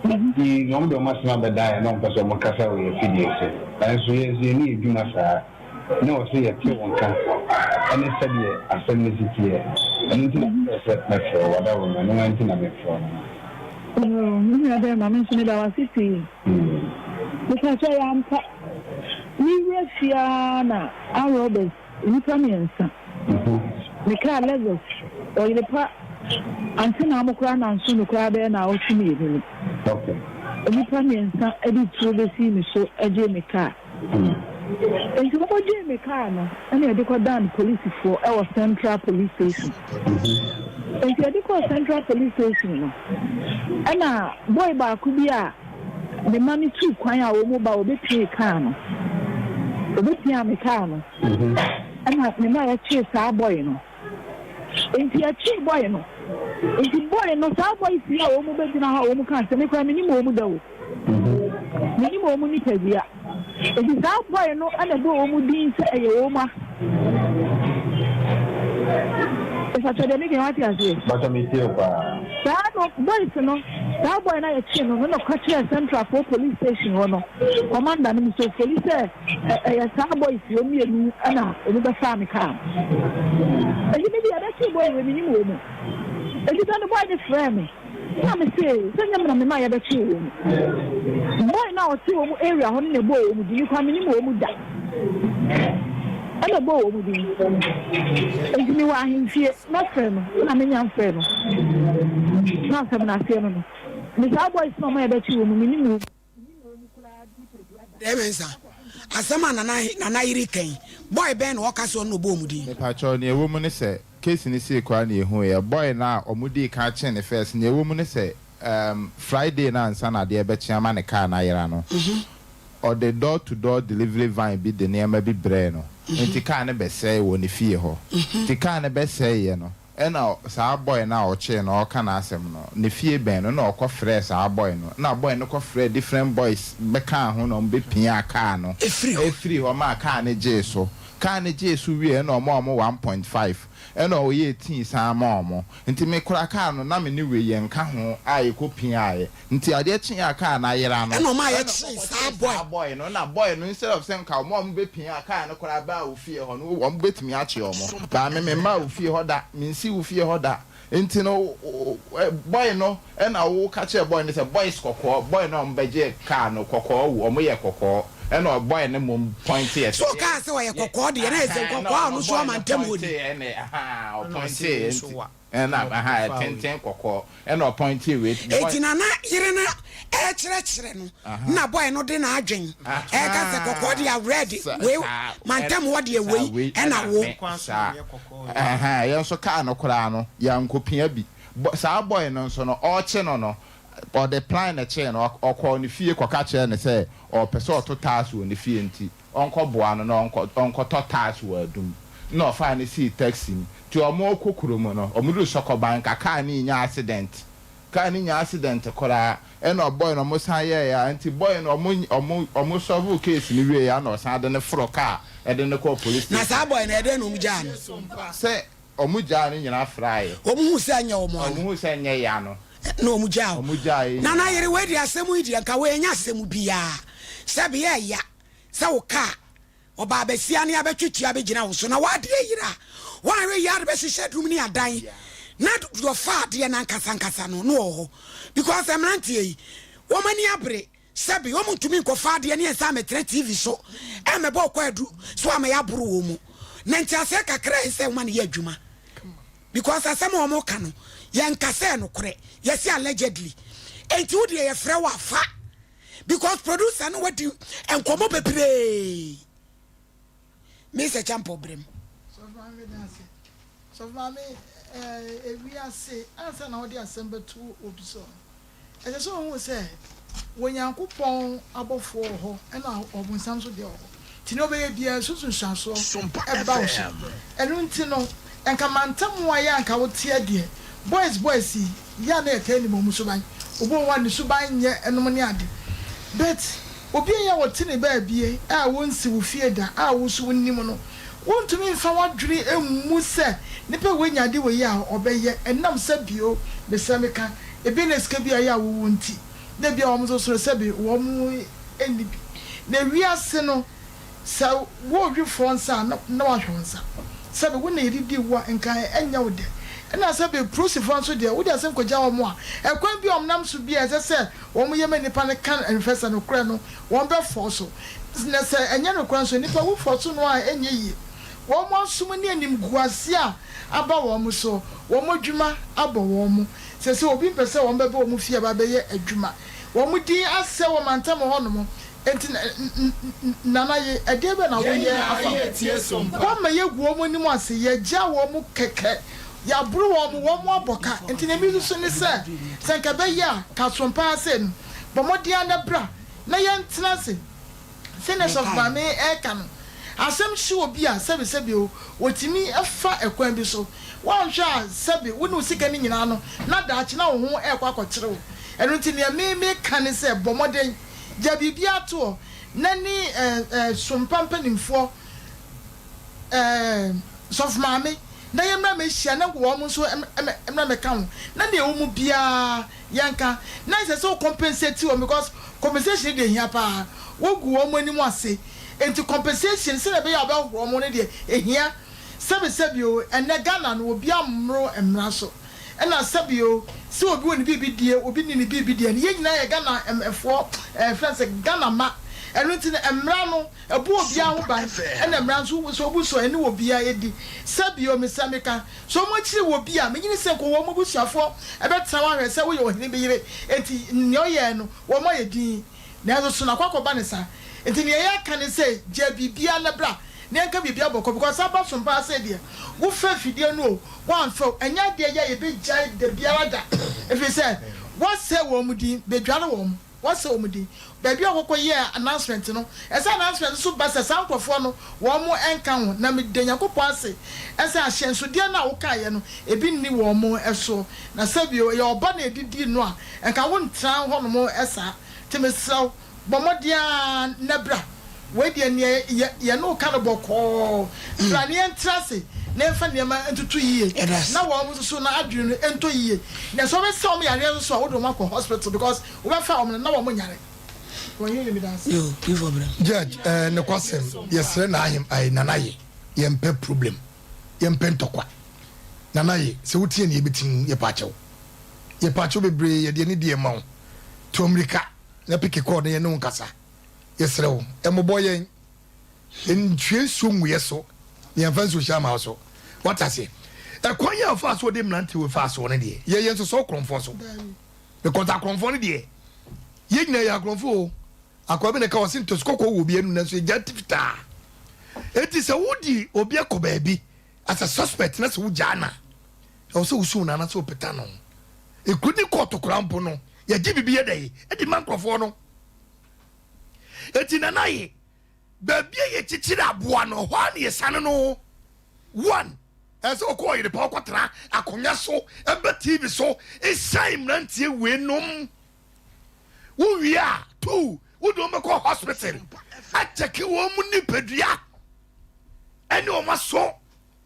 Nti wɔn de wɔn asɛm abɛdan yɛn na wɔn pɛ sɛ wɔn kasa wɔ yɛn fidie so nanso yɛn nso yɛnni yɛn dwuma saa. Na ɛwɔ sɛ yɛte wo nka ne sɛdeɛ asɛm no si teɛ. Ɛno nti na mepɛɛ sɛ mɛfrɛ wo, w'adaworoma, ɛno ara nti na mefrɛ wo no. Oh, me nua bɛrima, me nso meda wo ase pii. Mepakyɛ ɛyɛ ampa. Me wura fie ara na armed robbers nnipa mmiɛnsa. Me kaa Lexus, ɔyere pa, ante na amo koraa nanso no koraa bɛyɛ naawɔtwe mmienu ni. Nnipa mmiɛnsa de tuo bɛsii me so gyee me kaa. Enti wɔkɔgyee me kaa no na yɛde kɔdan polisifoɔ wɔ Central Police Station. Enti yɛde kɔɔ Central Police Station no, ɛna boy baako bi a ne mma no tuu kwan a wɔn ba wɔbɛpiee kaa no, wɔbɛpiaa me kaa no, ɛna me ma yɛkyee saa boy no. Enti yɛkyee boy no. Enti boy no, saa boys yi a wɔn bɛgyina hɔ a wɔn kaa sɛ me koraa menim wɔn da o. Menim wɔn nipadua. Enti saa boy no na ɛbɔɔ wɔn din sɛ ɛyɛ wɔn a. Mepakyɛ deɛ meka yi wate aseɛ? Mpakyɛ metie wo paa. Saa no boys no, saa boy no a yɛkyee no no na ɔka kyerɛɛ Central foɔ police station hɔ no commander no Mister Ofori sɛ ɛyɛ saa boys wɔ mmienu na wɔn bɛfaa me kaa no. Enti me deɛ yɛbɛkyee boy wei menim wɔn mu. Enti sɛ no boy no frɛɛ me. Na me se, sɛ nyɛ me na me ma yɛbɛkyee wɔn. Boy no a ɔte wɔn area hɔ no na ɛbɔɔ wɔn din, me koraa mennim wɔn da. Ɛna ɔbɔɔ wɔn din. Enti mewɔ ahemfie, mɛfrɛ no, na menya mfrɛ no. Na asɛm no aseɛ no no. Me saa boys no a ɔma yɛbɛkye wɔn no, menim wɔn. Dɛɛ Mensah, asɛm a Nana Nana yere ka yi, boy bɛn na ɔka sɛ ɔno na ɔbɔɔ wɔn din? Mepakyɛw, nea ɛwɔ mu ne sɛ, case no sii koraa na yɛhuiɛ. Boy no a wɔdii kan kyee no first, nea ɛwɔ mu ne sɛ, um, Friday no ansa na adeɛ rebɛkye ama ne car no ayera no, ɔde door to door delivery van bi de nneɛma bi brɛɛ no, nti car no bɛsɛee wɔ ne fie hɔ. Nti car no bɛsɛeɛ no, ɛna saa boy no a ɔkyee no ɔreka n'asɛm no, ne fie bɛn no, ɛna ɔkɔ frɛɛ saa boy no, ɛna boy no kɔ frɛɛ different boys bɛkaa ho na wɔn bɛpiaa car no firii hɔ maa car no gyee so. Car no gyee so wieɛ ɛna ɔmaa wɔn 1.5, ɛna ɔyɛɛ tea san maa wɔn. Nti me kora car no na me ne wei yɛnka ho a yɛkɔ piaaɛ. Nti adeɛ kyeeɛ a car no ayera no, Ɛna ɔmaa ɛna yɛkyee ɔkɔ saa kyee boy. saa boy no, ɛna boy no instead of sɛ nka ɔmo a ɔmo bɛ piaa car no koraa baa wo fie hɔ no, ɔmo bɛtumi akye ɔmo. But me me mmaa wo fie hɔ da, me nsi wo fie hɔ da. Nti no boy no, ɛna wo ka kyerɛɛ boy no sɛ boys kɔkɔɔ, boy no a ɔmo bɛgyee car no kɔkɔɔ wu, ɔmo yɛ kɔkɔɔ, ɛna boy no mmom pointeɛ So sɛ ɔkaa sɛ ɔyɛ yɛ, kɔkɔɔ deɛ, na ɛyɛ sɛ ahaa, ɛna nkɔkɔɔ a ɔno ɔno nso boy ama no ntam hɔ ni. pointeɛ ɛna ahaa, Ɛna ɔse ɔpointeɛ wei nso nti. wa. Ɛna aha ɛtenten kɔkɔɔ ɛna ɔpɔintee wei boy. Enti na na yere no ɛrekyerɛkyerɛ no na boy no de n'adwen ɛreka sɛ kɔkɔɔ deɛ red wei mantam hɔ deɛ wei ɛna wo. Saa ɛhɛn yɛn nso kaa no koraa no yɛankɔpia bi saa boy no nso no ɔrekye no no ɔde plan na ɛkyee no ɔkɔɔ ne fie kɔka kyerɛɛ no sɛ ɔpɛ sɛ ɔto tiles wɔ ne fie nti ɔnkɔboa no na ɔnkɔ ɔnkɔtɔ tiles wɔ Adum. Nna ɔfaa no sii taxi mu. Ntsi wɔrokɔ kurow mu no, wɔdur Sɔkɔban nka kaar no nnya accident. Kaar no nyaa accident koraa. Nna ɔbɔe no wɔsan yɛe a, ntsi boy no wɔn wɔn wɔn solve case no wiei a nna ɔsan de no foro kaar de no kɔɔ police Na station. saa boy no ɛdɛn na wɔn gyaa no? Sɛ wɔn gyaa no nyinaa fraeɛ. Wɔn huu sɛ ɛnyɛ wɔn ano. Wɔn huu sɛ ɛnyɛ yɛ ano. Na wɔn gyaa wɔn. Wɔn gyaa yɛ Nana nyinaa. yere wei deɛ asɛm yi deɛ nka wei ɛnyɛ asɛm biara. Sɛbi ɛya sɛ wo car Ɔbaa basia ne abɛtwe tua bɛgyina wo so na w'adeɛ yera a, woanhwɛ yie a wode bɛhyehyɛ adum ne adan na deɛ ɔfa adeɛ no ankasa ankasa no na ɔwɔ hɔ because mmeranteɛ yi wɔn ani abere sɛbe wɔn ntumi nkɔfa adeɛ ne yɛnsa mmɛtena TV so ɛmmɛbɔ ɔkɔ adu so ama yɛaboro wɔn mu na nteaseɛ kakra a ɛsɛ wɔma no yɛ adwuma because asɛm a wɔn ka no yɛnka sɛ nokorɛ yɛse allegedly enti wo deɛ yɛfrɛ wo afa Because producer no wadi nkɔmɔ bebree. Me sɛ champɔ brem. Sɔfo maame meda ase. Sɔfo maame eh, ewiase ansa na wode asɛm bɛto obi so no, ɛsɛ sɛ ohu sɛ wɔ Nyankopɔn abɔfoɔ wɔ hɔ ɛna ɔbonsam nso deɛ wɔ hɔ. Nti nea ɔbɛyɛ biara ɛso nsunsuansoɔ ɛba wo so. Ɛno nti no, nka mantam a yɛ a nka woteɛ deɛ, boys boys yi, yɛ a na yɛtaa nim wɔn suban. Obi wɔ hɔ a ne suban nyɛ ɛnom ne ade. But obi a yɛ a ɔte ne baabie a wonsi wo fie da a wo nso wonnim no, wontumi mfa w'adwene mmu sɛ nipa wei nya ade wei a ɔbɛyɛ ɛnam sɛ bio mesrɛ meka ebi na sika bi a yɛ a wowɔ nti na ebia wɔn nso so no sɛbe wɔn nni bi. Na wiase no, sɛ worewe fɔɔ nsa a, na woahwɛ wo nsa. Sɛbe wo na yɛdidii wo a, nka ɛnyɛ wo dɛ. Ɛna sɛbe polisifoɔ nso deɛ, wode asɛm kɔgya wɔn a, ɛkwan bi a wɔnam so bi a ɛsɛ sɛ wɔyɛ ma nnipa no ka nhwɛ sɛ nokorɛ no, wɔbɛfɔɔ so. Na sɛ ɛnyɛ nokorɛ nso a, nnipa wu fɔɔ so no a ɛnyɛ yie. Wɔn asom ne animguaseɛ a aba wɔn so, wɔn adwuma abɔ wɔn. Seesei obi mpɛ sɛ wɔbɛba wɔn fie aba abɛyɛ adwuma. Wɔn din asɛe wɔ mantam hɔnom. Enti Nana ye, ɛdeɛ bɛn na woyɛ afa ho? Woama yɛagu wɔn anim ase, yɛagya wɔn kɛkɛ, yɛaboro wɔn, wɔn abɔ ka. Enti nea mesusu ne sɛ, sɛ anka ɛbɛyɛ a, ka som paa sei no, bɔ mmɔden ara na bra na yɛntena ase. Sɛnea Sɔfo Maame reka no, asɛm hye obi a, sɛbesɛbe o, otumi fa kwan bi so. Woanhwɛ a, sɛbe wo ne wo sika no nyinaa no, na daakye na wo ho rekɔ akɔkyere wo. Ɛno nti, nea me meka ne sɛ, bɔ mmɔden, gya biribiara to hɔ, na ne sompa mpanimfoɔ, Sɔfo Maame, na yɛmmra mmɛhyia, na wɔn nso mmra mmɛka ho, na nea ɛwɔ mu biara, Yɛnka, na ɛsɛ sɛ wo compensate wɔn because compensation deɛ ehia paa. Wogu wɔn anim ase, nti compensation sɛdeɛ ɛbɛyɛ a wɔbɛhohoro wɔn ho no deɛ ehia. Sɛbi sɛbi o, ɛnnɛ Ghana no obiara mmoro mmara so. Ɛna sɛbi o, sɛ obi wɔ ne biribi die, obi nni ne biribi deɛ no, yɛn nyinaa yɛ Ghana foɔ, ɛɛ yɛfrɛ no sɛ Ghana mma. Ɛno nti no, mmara no, ɛbɔ obiara ho ban, ɛna mmara nso, sɛ wobu so a, ɛne obiara di. Sɛ bio, mesrɛ meka, sɛ wɔakyere wɔ bi a, menyini sɛ nka wɔn abusuafoɔ bɛtena hɔ ahwɛ sɛ woyɛ ɔhene bi yere, enti nea ɔyɛɛ no, wɔayɛ dinn. Nanso so na akɔ akɔba no saa? Enti nea yɛreka ne sɛ, gyae biribiara na bra na yɛnka biribiara bɔkɔɔ, because aba so paa sɛ deɛ wofa afidie no o, woamfa o, ɛnyɛ adeɛ yɛ a yɛbɛgyae da biara da, ɛfiri sɛ woasɛe wɔn din, bɛdware wɔn. Wɔasɛ wɔn din. Baabi a wɔkɔ yɛɛ announcement no, ɛsɛ announcement nso ba sɛ saa nkorɔfoɔ no wɔn nka ho. Na meda Nyankopɔn ase sɛ ahyɛnsodeɛ no a wokaeɛ no ebi nni wɔn soɔ. Na sɛbio ɛyɛ ɔba na ɛdidii no a, nka wontra hɔnom saa. Nti mesrɛ wo, bɔ mmɔden ara na bra. Wei deɛ neɛ yɛ yɛne wo ka no bɔkɔɔ. Bra na yɛntra ase na yɛmfa nneɛma ntoto yie na wɔn nso so no adwene no ntɔ yie. Na sɛ wɔbɛsa wɔn yareɛ nso so a, wode wɔn akɔ hospital because Wobɛfa wɔn no na wɔn nyare. Wɔn yere meda ase. Yo, ifo bra. Judge eh nokwasɛm yɛsrɛ na ahem ae Nana ye yɛmpɛ problem yɛmpɛ ntɔkwa Nana ye sɛ wotie nea yɛbɛtim yɛpaakyɛw yɛpaakyɛw bebree yɛde anidie ma wo tu amirika na peke kɔɔ na yɛne wo nkasa yɛsrɛ wo ɛmmobɔ yɛn Ntwie nsuo ngu yɛ so na yɛmfa nsuo hyɛ ama wo so. Wate aseɛ? Ɛkwan yi a ɔfaa so ɔde mmeranteɛ wei faa soɔ no deɛ, yɛ yɛn sosɔ korɔmfoɔ so. Because akorɔmfoɔ no deɛ, yɛn nyinaa yɛ akorɔmfoɔ o. Akoa bi na ɛka ɔse ntɔsi kɔkɔɔ wɔ obi anum nanso egya ti fitaa. Enti sɛ wodi obi akɔ baabi as a suspect na sɛ wogyaa no a, ɛwɔ sɛ wosu no anaasɛ wopeta no. Ekuro ne kɔɔto koraa mpo no, yɛgye biribi yɛ dɛ ɛde ma nkurɔfoɔ no. Enti Nana ye, baabi a yɛkyekyere aboa no, ɛhɔ ara na yɛsane no. One, ɛsɛ sɛ ɔkɔ ɔyerepa ɔkɔtena akonnwa so, ɛba TV so, ɛsiane mmeranteɛ weinom. Wowie a, two, wode wɔn bɛkɔ hospital, akyɛke wɔn mu nipadua ɛne wɔn aso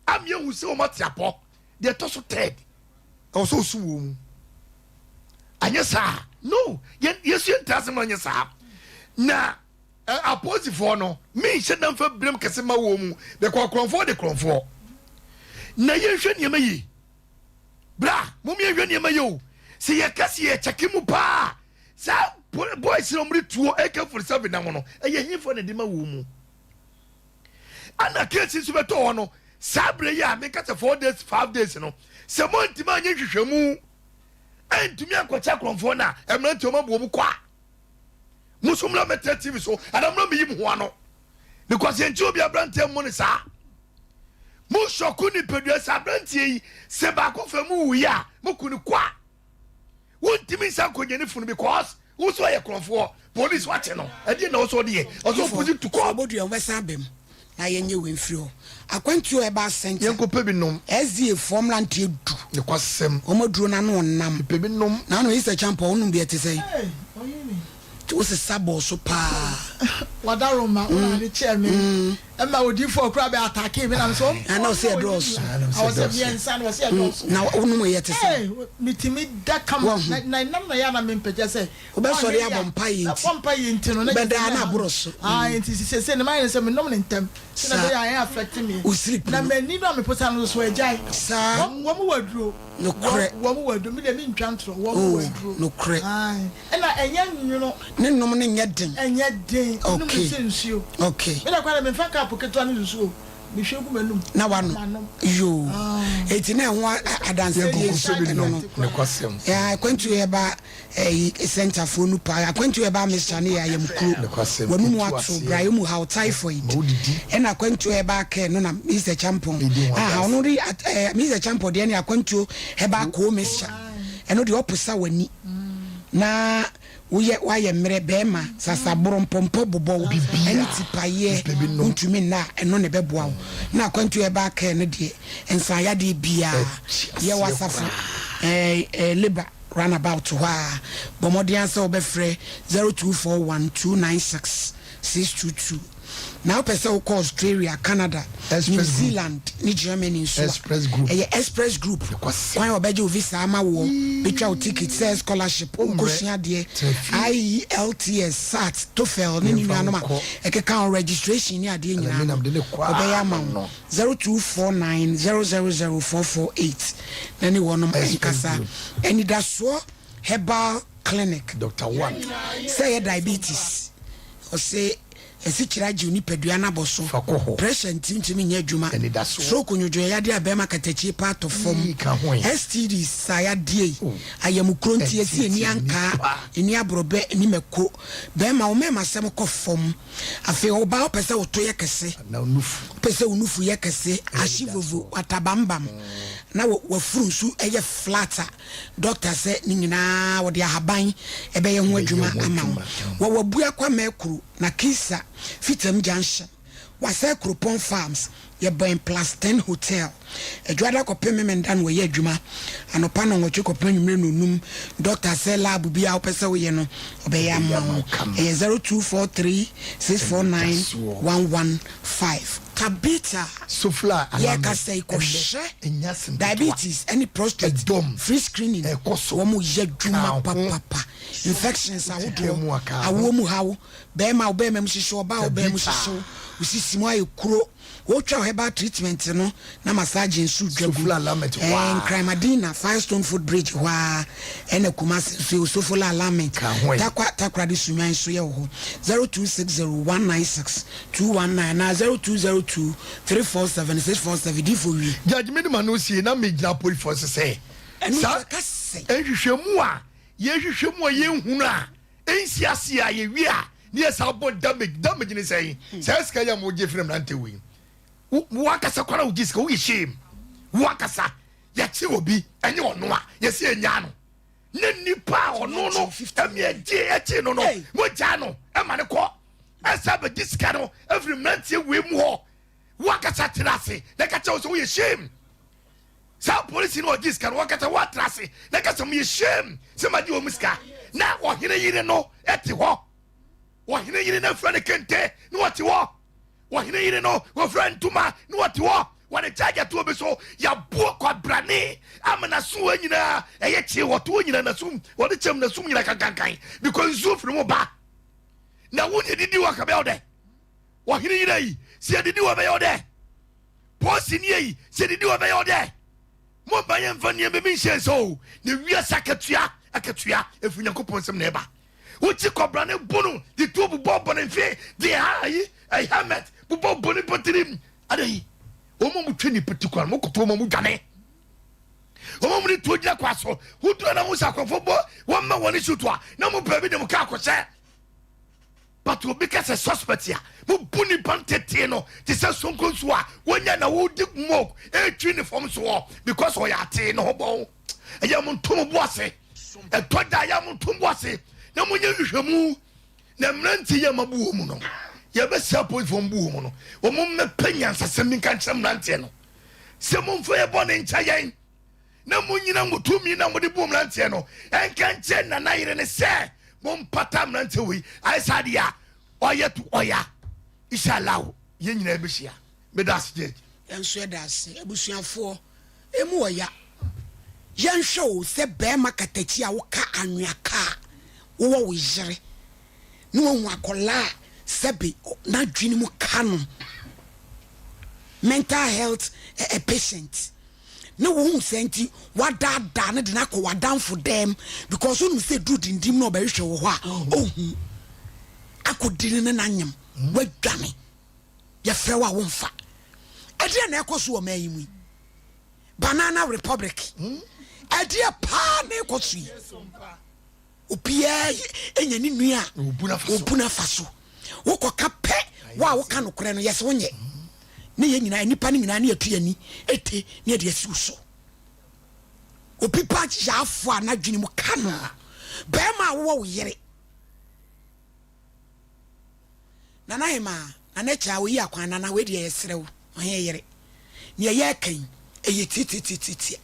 ama yɛahu sɛ wɔn ate apɔ. Deɛ ɛtɔ so third, ɛwɔ sɛ ɔsu wɔn mu. Anyɛ saa, no, yɛn yɛsu yɛn ntaa sɛ anyɛ saa. Na apolisifoɔ no, menhyɛ da mfa biram kɛse ma wɔn mu, bɛkɔ akorɔmfoɔ de korɔmfoɔ. Na yɛnhwɛ nneɛma yie. Bra, mom yɛnhwɛ nneɛma yie o. Sɛ yɛka sɛ yɛkyɛke mu paa, saa boys na wɔde tuo AK-47 nam no, ɛyɛ hefoɔ na ɛde ma wɔn mu? Ɛna case nso bɛtɔ hɔ no, saa berɛ yi a menka sɛ 4 days, 5 days no, sɛ moantumi anyɛ nhwehwɛmu antumi ankɔkyɛ akorɔmfoɔ no a, mmeranteɛ wɔn aboɔ mu kɔ a, mo nso mmra mmɛtena TV so anaa mmra mmɛyi mo ho ano because yɛnkyɛ obi aberanteɛ mmɔ ne saa. Mo sɔko nipadua sɛ aberanteɛ yi sɛ baako fɛ mu wuyi a moku no kɔ a wontumi nsa nkɔnya ne funu because wo nso ɔyɛ korɔmfoɔ police wakye no ɛdeɛ na ɔsɔ deɛ ɔsɔ ɔpusi to kɔ. Ɔbɔdua wobɛsan aba mu na yɛnyɛ wei mfiri hɔ. Akwantuo Herbal Centre. Yɛnkɔ pɛ bi nom. SDA foɔ mmeranteɛ du. Nokwasɛm. Wɔn aduro no ano ɔnam. Mepɛ bi nom. Naano Easter Champɔ wonom bi ɛte sɛn? Nti wo sesa bɔɔ so paa. Wadaroma wo na ade kyɛɛ me. Ɛma odiifoɔ koraa bɛ atake me na me sɛ ɔm. Ana ɔsɛ ɛdɔɔso. Ɔsɛ mmiɛnsa na ɔsɛ ɛdɔɔso. Na wonom yɛ te sɛ. Metumi da kama na nam na yɛ na mempɛkyɛ sɛ. Wobɛsɔre abɔ mpaeɛ nti. Bɔ mpaeɛ nti no. Wobɛda na aboro so. Ah nti sese ne mayɛ ne sɛ menom ne ntɛm. Sɛ na bɛyɛ a ɛyɛ affect me. Wo sleep no. Na m'ani no a meposa no so agyae. Saa. Wɔn wɔ aduro. Nokorɛ. Wɔn wɔ aduro me deɛ mentwa ntorɔ wɔn wɔ aduro. Nokorɛ. Ɛna ɛnyɛ nwono. Ne nom no nyɛ den. Ɛnyɛ den. Okay. Nom no sɛ nsuo. Okay. Me deɛ koraa deɛ memfa cup ketewa no nsuo. Mehwie gu m'anum. Na wano. Yoo. Eti na ɛho adansedie ɛno no. Nokwasɛm. Yeah, akwantuo yɛ ba ɛyi center foɔ nu paa. Akwantuo yɛ ba mixture ne yɛ ayamkuro. Nokwasɛm. W'anum ato, brayɛ mu haw, typhoid. Ma wodidi. Ɛna akwantuo yɛ ba kɛ no na Mister Champon. Edi ho Aha, adanse. ɔno de ɛɛ Mister Champon deɛ ne akwantuo herbal coal mixture. Ɛno deɛ ɔposa w'ani. Na woyɛ woayɛ mmerɛ bɛɛma sasaboro mpɔmpɔ bobɔ wo ɛne tipayeɛ wontumi nna a ɛno na ɛbɛboa wo na akwantuo herbal care no deɛ nsan yadeɛ biaa yɛ wɔ asafo ɛɛ ɛɛ labour run about hɔ a bɔ mmɔden ara sɛ wobɛfrɛ 0241 296 622 Na wopɛ sɛ wokɔ Australia, Canada, New Zealand ne Germany nso a, ɛyɛ Express Group kwan a wɔbɛgye wo visa ama woɔ, bɛtwa wo ticket sɛ scholarship, wokɔsua adeɛ, IELTS, SAT, TOEFL ne ne nuanom a ɛkeka ho, registration ne adeɛ nyinaa no, wɔbɛyɛ ama wo. 0249 000 448 na ne wɔnom nkasa. Anidasoɔ Herbal Clinic, sɛ ɛyɛ diabetes. Ɔse asikyire agye wo nipadua no abɔ so, pressure nti wontumi nyɛ adwuma, stroke nwodwoeɛ yadeɛ a bɛrima katakyie paa tɔ fam, STDs saa yadeɛ yi, ayamukuro nti yɛse ɛnni ankaa, ɛnni aborɔbɛ, ɛnni mako, bɛrima wo mɛɛmasɛm kɔ fam, afei ɔbaa wopɛ sɛ wo to yɛ kɛse, wopɛ sɛ wo nufu yɛ kɛse, ahye vovo, watabambam, na wafuru nso yɛ flat a, Dɔkta sɛ ne nyinaa wɔde ahaban bɛyɛ ho adwuma ama wo. Wɔ Wabua Kwame Kuro, Nakisa, Fitam Junction, Wasɛ Kuropɔn Farms, yɛbɛn Plus Ten Hotel. Adwuada kɔpem Memenda na wɔyɛ adwuma, anɔpa nnɔnwɔtwe kɔpem anwummere nnɔnnum. Dɔkta sɛ lab biara a wopɛ sɛ woyɛ no, ɔbɛyɛ ama wo. Ɛyɛ 0243 649 115. Tabitha yɛkasa yi kɔhwɛ diabetes ɛne prostate free screening wɔn yɛ adwuma papapa infections ahodoɔ awoɔ mu haw bɛrima wo bɛrima mu hyehye ɔbaa wo bɛrima mu hyehye wo sisi mu ayɛ kuro wotwa herbal treatment no na massage nso dwa gu ɛɛ Nkran Madina Firestone foot bridge hɔ ara ɛna Kumasi nso yɛ Osofola alignment Tarkwa Takoradi Sunyani nso yɛ wɔ hɔ 0260 196 219 anaa 0202 347 647 Difo wie. Judge me de m'ano sie na me gyina apolifoɔ so sɛ saa nhwehwɛmu a yɛhwehwɛ mu a yɛnhunu a ɛnsi ase a yɛwie a ne yɛ saa bɔ damage damage ne sɛn saa sika yi a mogye firi mmerante wei wo ankasa kwan a wogye sika woyɛ shame wo ankasa yɛkye obi ɛnyɛ ɔno a yɛsɛ yɛnyaa no ne nipa a ɔno no ɛmi ɛgye ɛkye no no mogyaa no ɛma ne kɔ ɛsɛ abɛgye sika no ɛfiri mmeranteɛ wei mu hɔ wakasa tena ase na ɛka kyerɛ wo sɛ woyɛ shame saa polisi no ɔgye sika no wakasa woatena ase na ɛka sɛ moyɛ shame sɛ magye wɔ mu sika na ɔhene yere no ɛte hɔ ɔhene yere no afira ne kente na ɔte hɔ Ɔhene yere no, wɔfira ntoma na ɔte hɔ, wɔde gyaagya toɔ bi so, yɛaboɔ kwabrane ama n'asowa nyinaa ɛyɛ kyee, wɔtoɔ nyinaa n'asom, wɔde kyɛm n'asom nyinaa kankankan, because nsuo firi mu ba. Na wo ne didi wɔ kabɛyɛ wo dɛ. Ɔhene yere yi, sɛ yɛdidi wɔ bɛyɛ wo dɛ. Pɔsi nie yi, sɛ yɛdidi wɔ bɛyɛ wo dɛ. Momma yɛmfa nneɛma bi nhyɛ nsa o, na wiase akatua, akatua, ɛfiri Nyankopɔn nsam na ɛba. Wokyi kɔbra ne bo no de tuo bobɔ bɔ ne mfe de ha ayi ayi helmet bobɔ bɔ ne bɔtirim ada yi wɔn a wɔtwa nipa ti kwan wɔn koto wɔn a wɔdwane wɔn a wɔde tuo gyina kwa so wodura na wɔn sɛ akɔfo bɔ wɔn ma wɔn suit a na wɔn pɛ bi de wɔn kaa kɔhyɛ but obi ka sɛ suspect a mo bu nipa ntete no te sɛ sonko nso a wɔnya na wɔdi moke etwi ne fam soɔ because ɔyɛ atee ne ho bɔn. Ɛyɛ mo nto mo bo ase. Ɛtɔ da ɛyɛ mo nto mo bo ase na mo nyɛ nhwehwɛmu na mmeranteɛ yi a mabu wɔn mu no yɛbɛsɛ apolisifoɔ mbu wɔn mu no wɔn mmɛpɛ nyansasɛm bi nka nkyerɛ mmeranteɛ no sɛ momfa yɛ bɔne nkyɛ yɛn na monyina mo tumi na mode bu mmeranteɛ no ɛnka nkyerɛ nana yere ne sɛ mompata mmeranteɛ wei ayɛ saa deɛ a ɔyɛ to ɔya inshallah yɛn nyinaa bɛhyia meda ase gyegye. Yɛn nso yɛda ase abusuafoɔ. Emu wɔ ya. Yɛnhwɛ o sɛ bɛɛma katakyi a woka anwea kaa wowɔ wo yere ne wahu akɔlaa a sɛbe n'adwene mu ka no mental health patient ne wohu sɛ nti wadaadaa no de no akɔ w'adamfo dɛm because wonim sɛ duru dindim na ɔbɛhwehwɛ wɔ hɔ a ohu akɔdi no ne n'anyem wadwane yɛfrɛ wo a womfa ɛdeɛ na ɛkɔ so wɔ man yi mu yi banana republic ɛdeɛ paa na ɛkɔ so yi obiara nya ne nua a obu no afa so wokɔka pɛ wo a woka nokorɛ no yɛsɛ wonyɛ ne yɛ nyinaa nnipa no nyinaa ne yɛto yɛni ɛte ne yɛde asi wo so obi ba yaafo a n'adwene mu ka no bɛrima a wowɔ wo yere Nana Hemaa, Nana Kyaa oyi akwan Nana wei deɛ yɛsrɛ wo ɔhene yere neɛ yɛreka yi ɛyɛ tiatiatiatia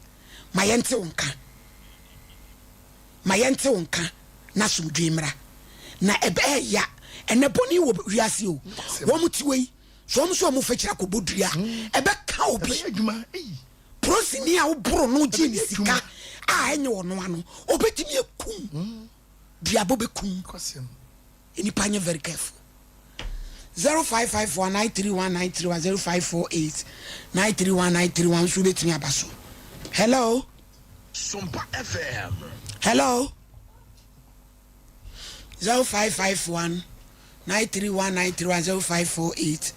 ma yɛnte wo nka ma yɛnte wo nka na asomdwoe mmra na ɛbɛyɛ ya ɛnɛ bɔne wɔ wiase o wɔn ti wei so wɔn so wɔn fɛkyerɛ akɔbɔ dua ɛbɛka obi prosini a woboro no gye ne sika a ɛnyɛ ɔno ano obɛtumi akum duabɔ bɛkum Nnipa nyɛ very careful. 0554 931 931 0548 931 931 nso wobɛtumi aba so. Hello. Sompa FM. Hello. 0551. 931 931 0548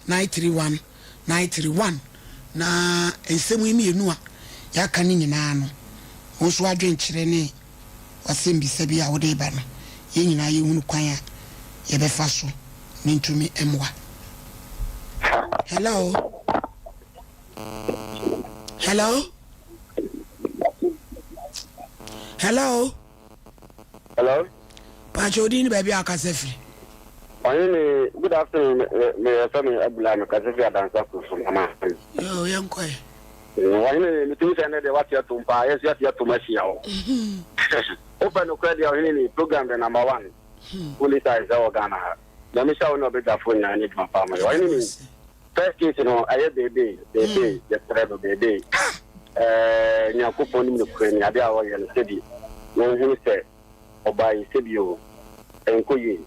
931 931 Na nsɛm yi mmienu a yɛaka no nyinaa no, wo nso w'adwenkyerɛ ne w'asɛmbisa bi a wode reba no, yɛn nyinaa yɛhunu kwan a yɛbɛfa so ne ntumi mmoa. Hello? Hello? Hello? Hello? Pakyɛ odin ne baabi a akasa firi. Ɔhene, good afternoon, me yɛfɛ me Abdullah, me kasa firi Adansa Kurofo Mama. Yo, yɛn kɔ yɛ. Ɔhene, me tumi sɛ ɛnɛ deɛ wate atom paa, yɛn nso yɛate atom ahyia hɔ. Wopɛ nokorɛ deɛ ɔhene ni, program the number one, police ayɛ sɛ wɔ Ghana ha. Nyame hyɛ wo ne ɔbɛdwafoɔ nyinaa ne adwuma paa mo yɛ. Ɔhene ni, First case no ɛyɛ beebee beebee yɛsrɛ no beebee ɛɛ Nyankopɔn nim nokorɛ ni adeɛ a ɔyɛ no sɛbi wɔnhunu sɛ ɔbaa yi sɛbi o ɛnkɔ yie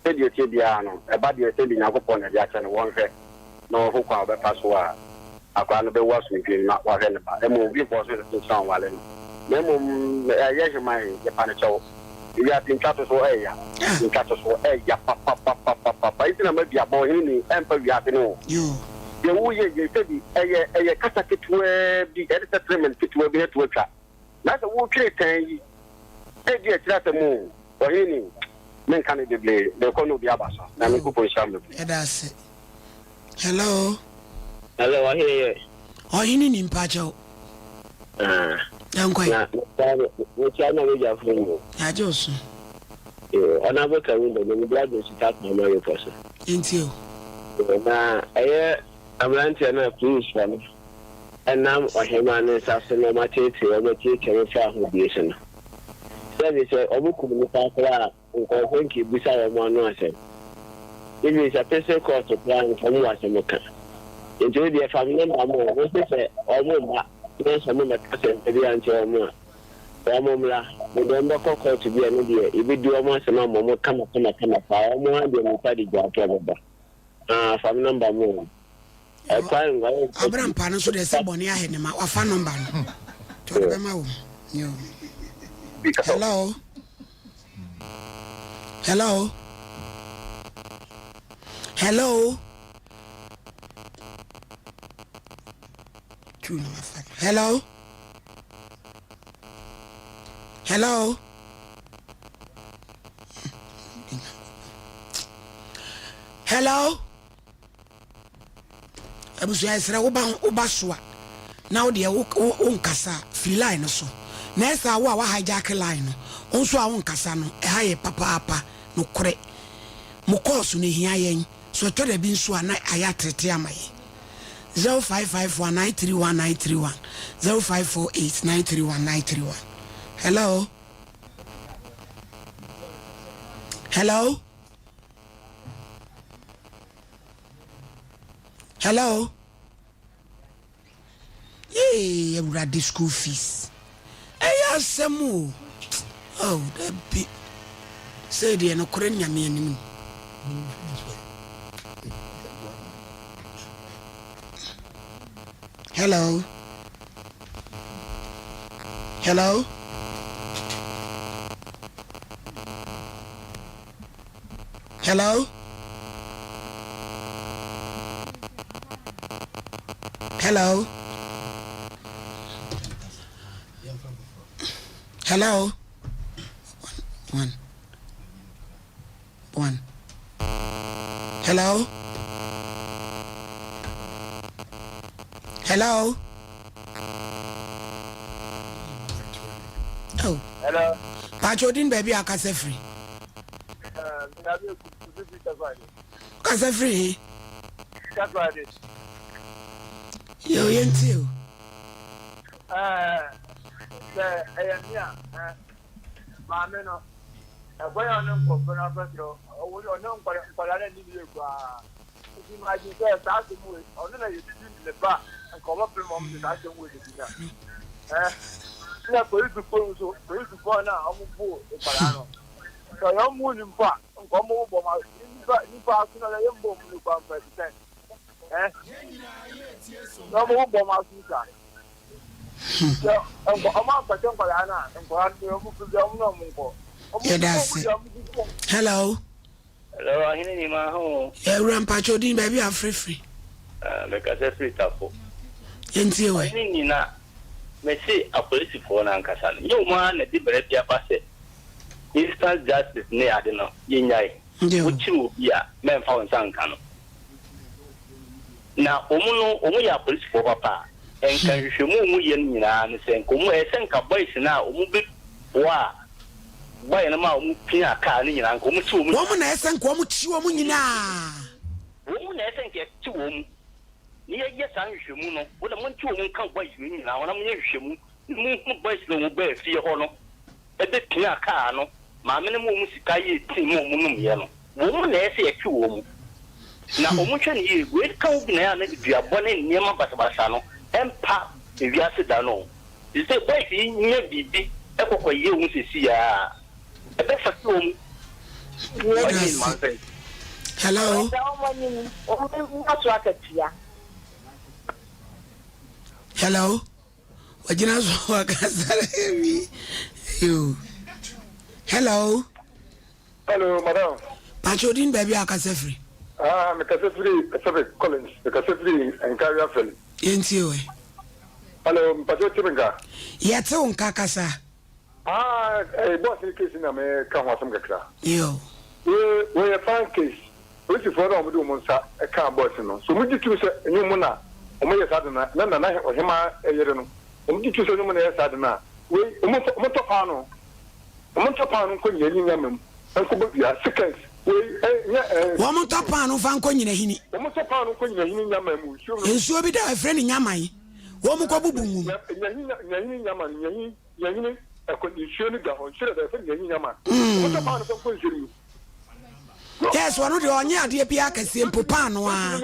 sɛdeɛ ɛteɛ biara no ɛba deɛ sɛbi Nyankopɔn na ɛde akyɛ no wɔnhwɛ na ɔho kwan a ɔbɛfa so a akwadaa no bɛwu asomdwoe mu na wahwɛ ne ba. Mmom obi mfɔɔ so sɛ sɛ ɔnwale no, na mmom ɛyɛ heman yɛpa no kyɛw. Ewiase ntwatoso ɛya, ntwatoso ɛya papapapapapa. Nti na madi abɔ ɔhene ni ɛmfa wiase no o. Deɛ woyɛ yɛ sɛbi ɛyɛ ɛyɛ kasa ketewaa bi ɛde settlement ketewaa bi na to atwa. Na sɛ wotwere tɛn yi ɛdi akyire asɛm o ɔhene ni menka no bebree mekɔ na obi aba so. Nyame Nyankopɔn nhyira mo bebree. Yɛda ase. Hello. Hello, ɔhene yɛ. Ɔhene ni mpakyɛw. Ah. Yɛnkɔ Na mekyia na megyafo mu. Yɛagye wo so. Ɔnabo Kawunda na mede adwo sika kwan ma repɔ so. Nti o. Na ɛyɛ aberanteɛ no a policefoɔ no ɛnam ɔhemaa ne nsa so na ɔmateetee ɔmatiatia no fa ahodie so no. Sɛbi sɛ ɔmo kum nipa koraa a Nkurɔfoɔ nka ebisa wɔn ano asɛm. Even sɛ pese court koraa nka wɔn wɔ asɛm ka. Nti wo deɛ fa me number ma wɔn, wo se sɛ wɔn mma na sɛ wɔn mmɛka asɛm pa biara nkyerɛ wɔn a, wɔn mmra. Mede wɔn bɛkɔ court bi a ɛno deɛ yɛbɛdi wɔn asɛm ama wɔn kama kama kama paa. Wɔn ara deɛ nipa de gyaatoɔ bɛba. Ah, fa me number ma wɔn. Ɛkwan nguare nkɔ Abra mpa no nso deɛ sɛ bɔne ahɛ ne ma wafa nɔmba no nti ɔde bɛma wo. Yo. Hello. Hello. Hello. Tu na wafa no. Hello. Hello. Hello. Abusua yɛsrɛ wo ba woba so a na wo deɛ wo wo nkasa a firi line no so na ɛsaa wo a wa hijack line no wo nso a wo nkasa no ɛha yɛ papaapa nokorɛ mo calls no ɛhia yɛn so ɛtɔ da bi nso a na ayɛ atrete ama yɛn 0551 931 931 0548 931 931 hello hello Hello. Yee, awurade school fees. Ɛyɛ asɛm o. Oh, dabi. Sɛ deɛ nokorɛ nyame anim ni. Hello. Hello. Hello? Hello? Hello? One. One. Hello? Hello? Oh. Hello. Pacho din baby akasa free. Kasa firi he? Yɛ o yɛntie o. Sɛ ɛyɛ me a, maame no, ɛkwan a ɔne nkurɔfoɔ no afa so, ɔne nkwadaa no anim yie koraa. Nti imagine sɛ saa asɛm wei, ɔno na yɛdidi ne ba, nka ɔbɛpere ma wɔde saa asɛm wei bɛdi no a. Ɛna polisifoɔ nso, polisifoɔ no a wɔbo nkwadaa no, Sɛ ɔyɛ ɔmo ni mpo a, nka ɔmo bobɔ ma nipa nipa aso na yɛ mbɔ ɔmo nipa mpa ɛte sɛn ɛ na ɔmo bobɔ ɔmo aso saa sɛ nka ɔmo ampɛtɛ nkwadaa no a nkwadaa no ɔmo fi bi ɔmo na ɔmo nkɔ Yɛda ase. Hello. Hello, Ɔhene ni ma ho. Yɛwura mpakyɛ odin baabi a afrɛfiri. Ah, mekasa firi Tafo. Yɛntie wɛ. Ɔhene ni na mese apolisifoɔ no ankasa no, nyɛ wɔn ara na ɛde mmara bi aba sɛ instant justice ne ade no yɛnyae. Wokyere obi a, mɛmfa wo nsa nka no. Na wɔn no, wɔn yɛ apolisifoɔ papa a, nka nhwehwɛmu a wɔn yɛ no nyinaa ne sɛ, nka wɔn, ɛyɛ sɛ nka boys no a wɔn bɛ boa boy no ma wɔn pia car no nyinaa, nka wɔn kye wɔn nyinaa. Wɔn na ɛyɛ sɛ nka wɔn kye wɔn nyinaa. Wɔn na ɛyɛ sɛ nka yɛkye wɔn, na yɛyɛ saa nhwehwɛmu no, wɔn na monkye wɔn nka boys no nyinaa ho na monyɛ nhwehwɛmu, na monhunu boys no a wɔn baa fie hɔ no. bɛpiaa kaa no, maame no ma wɔn sika yɛɛ tii ma wɔn nomyɛ no, wɔn na ɛyɛ sɛ yɛtwe wɔn mu. Na wɔn nhwɛ no yie, wei ka ho bi na ɛyɛ a na duabɔ ne nneɛma basabasa no mpa ewiase da no o. Te sɛ boys yi nya biribi kɔ kɔ yɛ wɔn sɛsi a, ɛbɛ fɛte wɔn. Ɔnye mansɛn. Hello. Ɛda wɔn anim, wɔn bɛnya so akatua. Hello. Wagyina so wakasa bi. Yo. Hello. Hello, madam. Pacho odin baabi a akasa firi. Ah, mekasa firi Pacific Collins. Mekasa firi Nkari Afɛli. Yɛntie wɛ. Hello, mpacho te me nka. Yɛte wo nka kasa. Ah, eh, boss ne case na me ka ho asɛm kakra. Yo. We, we yɛ fine case. Polisifoɔ no a wɔde wɔn nsa kaa boys no, so wɔgye tom sɛ ɛnyɛ wɔn na wɔyɛ saa ade no, na Nana Ɔhemaa yere no, wɔgye tom sɛ ɛnyɛ wɔn na ɛyɛ saa ade no a, wei, wɔmfa, wɔntɔ paanoo, wɔntɔ paanoo nkɔ Nyinahini nyama mu nkɔbɔ dua, seconds, wei, ɛnyɛ, ɛɛ. Wɔntɔ paanoo mfa nkɔ Nyinahini. Wɔntɔ paanoo nkɔ Nyinahini nyama mu, nsuo no. Nsuo bi da hɔ, yɛfrɛ no Nyaman, wɔnkɔbubu ngu mu. Nyinahini, Nyinahini nyama no, Nyinahini, Nyinahini, ɛkɔ, nsuo no da hɔ, nsuo no da hɔ, yɛfrɛ no Nyinahini nyama, wɔntɔ paanoo mfa nkɔ nsuo no mu. Yes, ɔno deɛ ɔnyɛ adeɛ biara kɛseɛ mpo paano ara.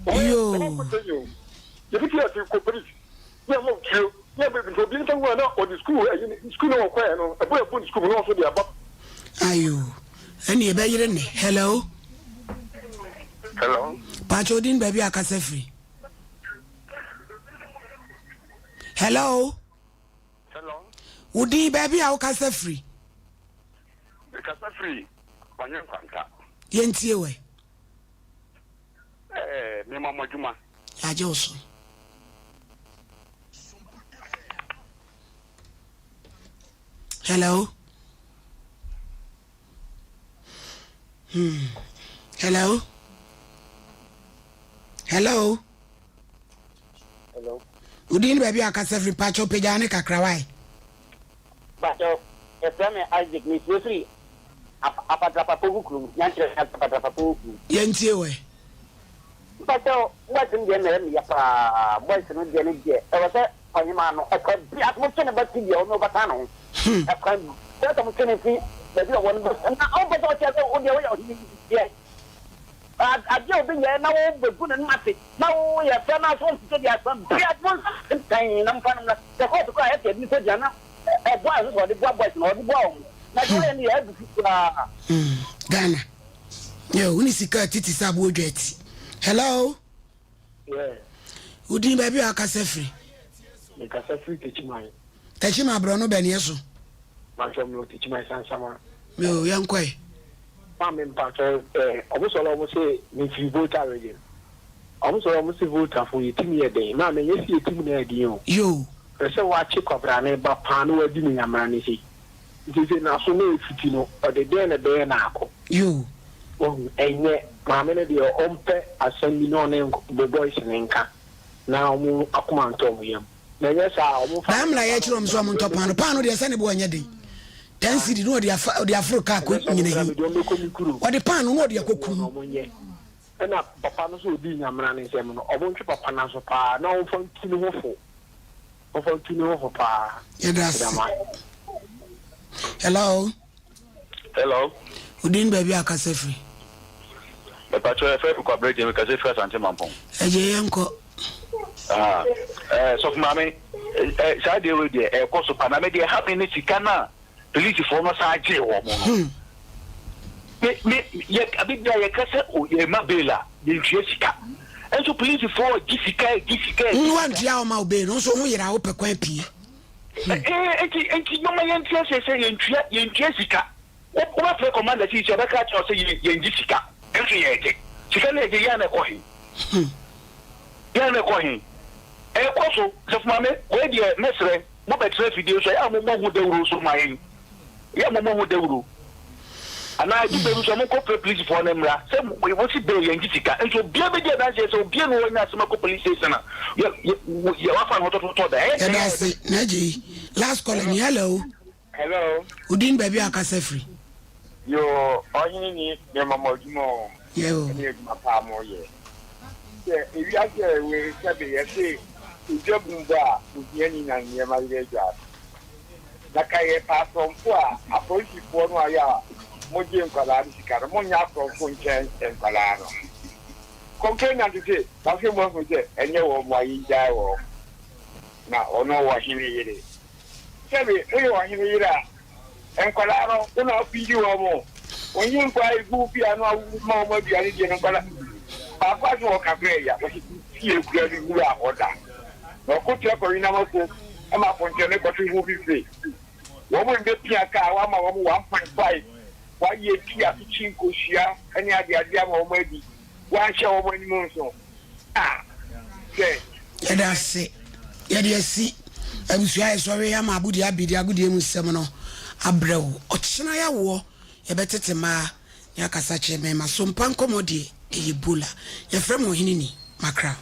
Yoo. Ayo, ɛne ɛbɛyere ne. Hello. Hello. Pacho odin baabi akasa firi. Hello. Hello. Wodin baabi a wokasa firi. Mekasa firi Ɔnye Nkwanta. Yɛntie wɛ. Ɛɛ, mema mo adwuma. Yɛagye wo so. Hello. Hmm. Hello. Hello. Hello. Wodin ne baabi a akasa firi pakyɛw pagya ne kakra wae. Pakyɛw, yɛfrɛ me Isaac, mesua firi Apatrapa Poku kurom, Nyankyerɛ Apatrapa Poku kurom. Yɛntie wɛ. Mpakyɛw, boys no deɛ na ɛyɛ me ya paa, boys no deɛ no deɛ, ɛwɔ sɛ ɔhemaa no, ɛkwan biara so motwe ne ba ti deɛ ɔno ɔbɛtan ne ho, ɛkwan biara sɛ motwe no fi baabi a ɔwɔ no bɛ, na ɔmpɛ sɛ ɔkyerɛ sɛ wo deɛ woyɛ ɔhene deɛ. Adeɛ a obi yɛ na wo bɛgu n'anim ase na wo yɛ fɛ na so nsesɛ deɛ asɛm bia mo nsa ntɛn na mfa no mmra sɛ kɔɔto koraa ɛsɛ ɛde no kɔgyina na ɛboa ɛso sɛ ɔde boa boys na ɔde boa wɔn na deɛ ɔyɛ no yɛ abufu koraa. Ghana yɛ wo ne sika titi sɛ aboɔ dwa ti hello. Yeah. Wo din baabi a wakasa firi. Me kasa firi Techiman. Techiman aborɔ no bɛn yɛ so. Mpatsɔ mi wɔ Techiman Sansama. Mi o yɛn kɔ yi. Maame mpatsɔ ɛɛ ɔmo sɔrɔ ɔmo se mi firi Volta region. Ɔmo sɔrɔ ɔmo se Volta fo yɛ tim yɛ den. Maame nyɛ si yɛ tim na ɛden o. Yoo. Hwɛ sɛ wakye kwabrane ba paa na wadi ne nyamrane sei. Nti sɛ n'aso na efiti no ɔde dɛn na ɛbɛyɛ n'ako. Yoo. Wahu, ɛnyɛ, maame no deɛ ɔmpɛ asɛm bi na ɔne bo boys no nka na wɔn akoma ntɔ wɔn yam. Na ɛnyɛ saa a, wɔmfa Daa mmra yɛkyerɛ wɔn sɛ wɔn ntɔ paano. Paano deɛ sɛ ne bo ɛnyɛ den. Ten cedi na ɔde afa ɔde aforo kaa kɔ nyina hi. Ɔde paano na ɔde akɔ kum. Ɛna papa no nso ɔdii Nyamena no nsɛm no, wɔntwe papa no aso paa na wɔmfa ntu ne ho fo. Wɔmfa ntu ne ho fo paa. Yɛda ase. Hello. Hello. Wo din baabi a kasa firi. Mepakyɛ yɛfrɛ me Kwabrɛ Gyemi kasa firi Asante Mampong. Ɛgye yɛn kɔ. Ah, eh, sɔfo maame, eh, saa deɛ wei deɛ ɛkɔ so pa na me deɛ ha me ne sika no a polisifoɔ no san gyee wɔn no. Hmm. Me me yɛ abi bia yɛka sɛ o yɛma bail a yɛntua sika. Nso polisifoɔ gye sika, gye sika, gye sika. Wantua ɔma wo bail no nso ho yera wopɛ kwan pie. Enti enti momma yɛnte aseɛ sɛ yɛntua yɛntua sika. Wo wobɛfrɛ commander seesei ɔbɛka akyerɛ wo sɛ yɛn yɛngye sika. Nso yɛregye. Sika no a yɛgye yɛn a na ɛkɔ he? Yɛn a na ɛkɔ he? Ɛrekɔ so. Sɔfo Maame, wei deɛ mɛsrɛ, mobɛtena afidie so a, yɛ a mommɔ ho dawuro nso ma yɛn. Yɛ a mommɔ ho dawuro. Anaa ɛdu baabi nso a monkɔfrɛ polisifoɔ no mmra sɛ wɔsi bail yɛngye sika. Nso obiara bɛdi adanseɛ sɛ obiara nni hɔ anya asɛm akɔ police station a yɛ yɛ yɛ wafa ne ho tɔtɔtɔ da. Ɛyɛ dɛn Yɛda a ase yɛbɛ. na agye last caller ni hello. Hello. Wo din baabi a kasa firi. Yoo ɔhene ni me ma mo adwuma o. Yɛ o. Ɛne adwuma paa mo yɛ. Sɛ ewiase a yɛwɔ yi sɛbe yɛse odwa bum bɔ a ohiani na nneɛma yerɛ adwa no. Na ka yɛ pɛ akorɔmfo a apolisifoɔ no a yɛ a mo gye nkwadaa no sika no mo nyɛ akorɔmfo nkyɛn nkwadaa no. Complainant se wahwɛ mu ahu sɛ ɛnyɛ wɔn mo a yɛngyae wɔn na ɔno ɔwɔ hene yere. Sɛbe woyɛ ɔhene yere a, nkwadaa no, wo na wofiidi wɔn. Wonyi nkwadaa yi gu wo fie a na woma wɔn aduane die no, nkwadaa baako ase wɔ kakra yi a, wɔsi fie kura no wura a ɔda. Na ɔko tia kɔwenam ako ma aponkyerɛne kɔtwe ho fifire. Wɔn mbɛpia kaa wama wɔn 1.5, wayɛ tea atokye nkosua ne adeade ama wɔn adi. Wanhyɛ wɔn anim nso a, sɛ. Yɛda ase. Yɛde asi abusua a yɛsɔre ama abodie abedi agodie mu nsɛm no abrɛ wo. Ɔkyena yawoɔ yɛbɛtete mmaa ne akasa kyerɛ mmarima. So mpa nkɔmmɔ deɛ ɛyɛ bola. Yɛfrɛ me Ɔhene Ni Makra.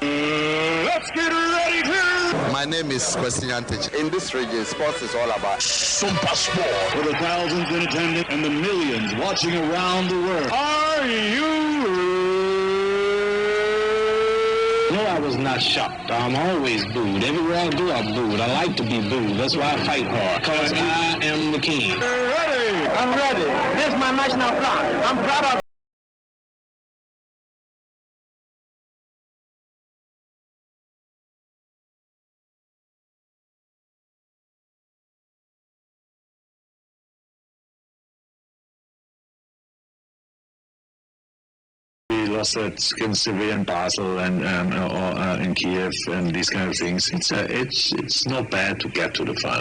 Let's get ready to. My name is Kwesi Nyantakyi. In this region, sports is all about. Sumpa Sport. For the thousands in attendance and the millions watching around the world. Are you No, I was not shocked. I'm always booed. Everywhere I go, I'm booed. I like to be booed. That's why I fight hard. Because I am the king. Ready? I'm ready. This is my national flag. I'm proud of. lost at against Sevilla and Basel and um, or, uh, in Kiev and these kind of things. It's uh, it's it's not bad to get to the final.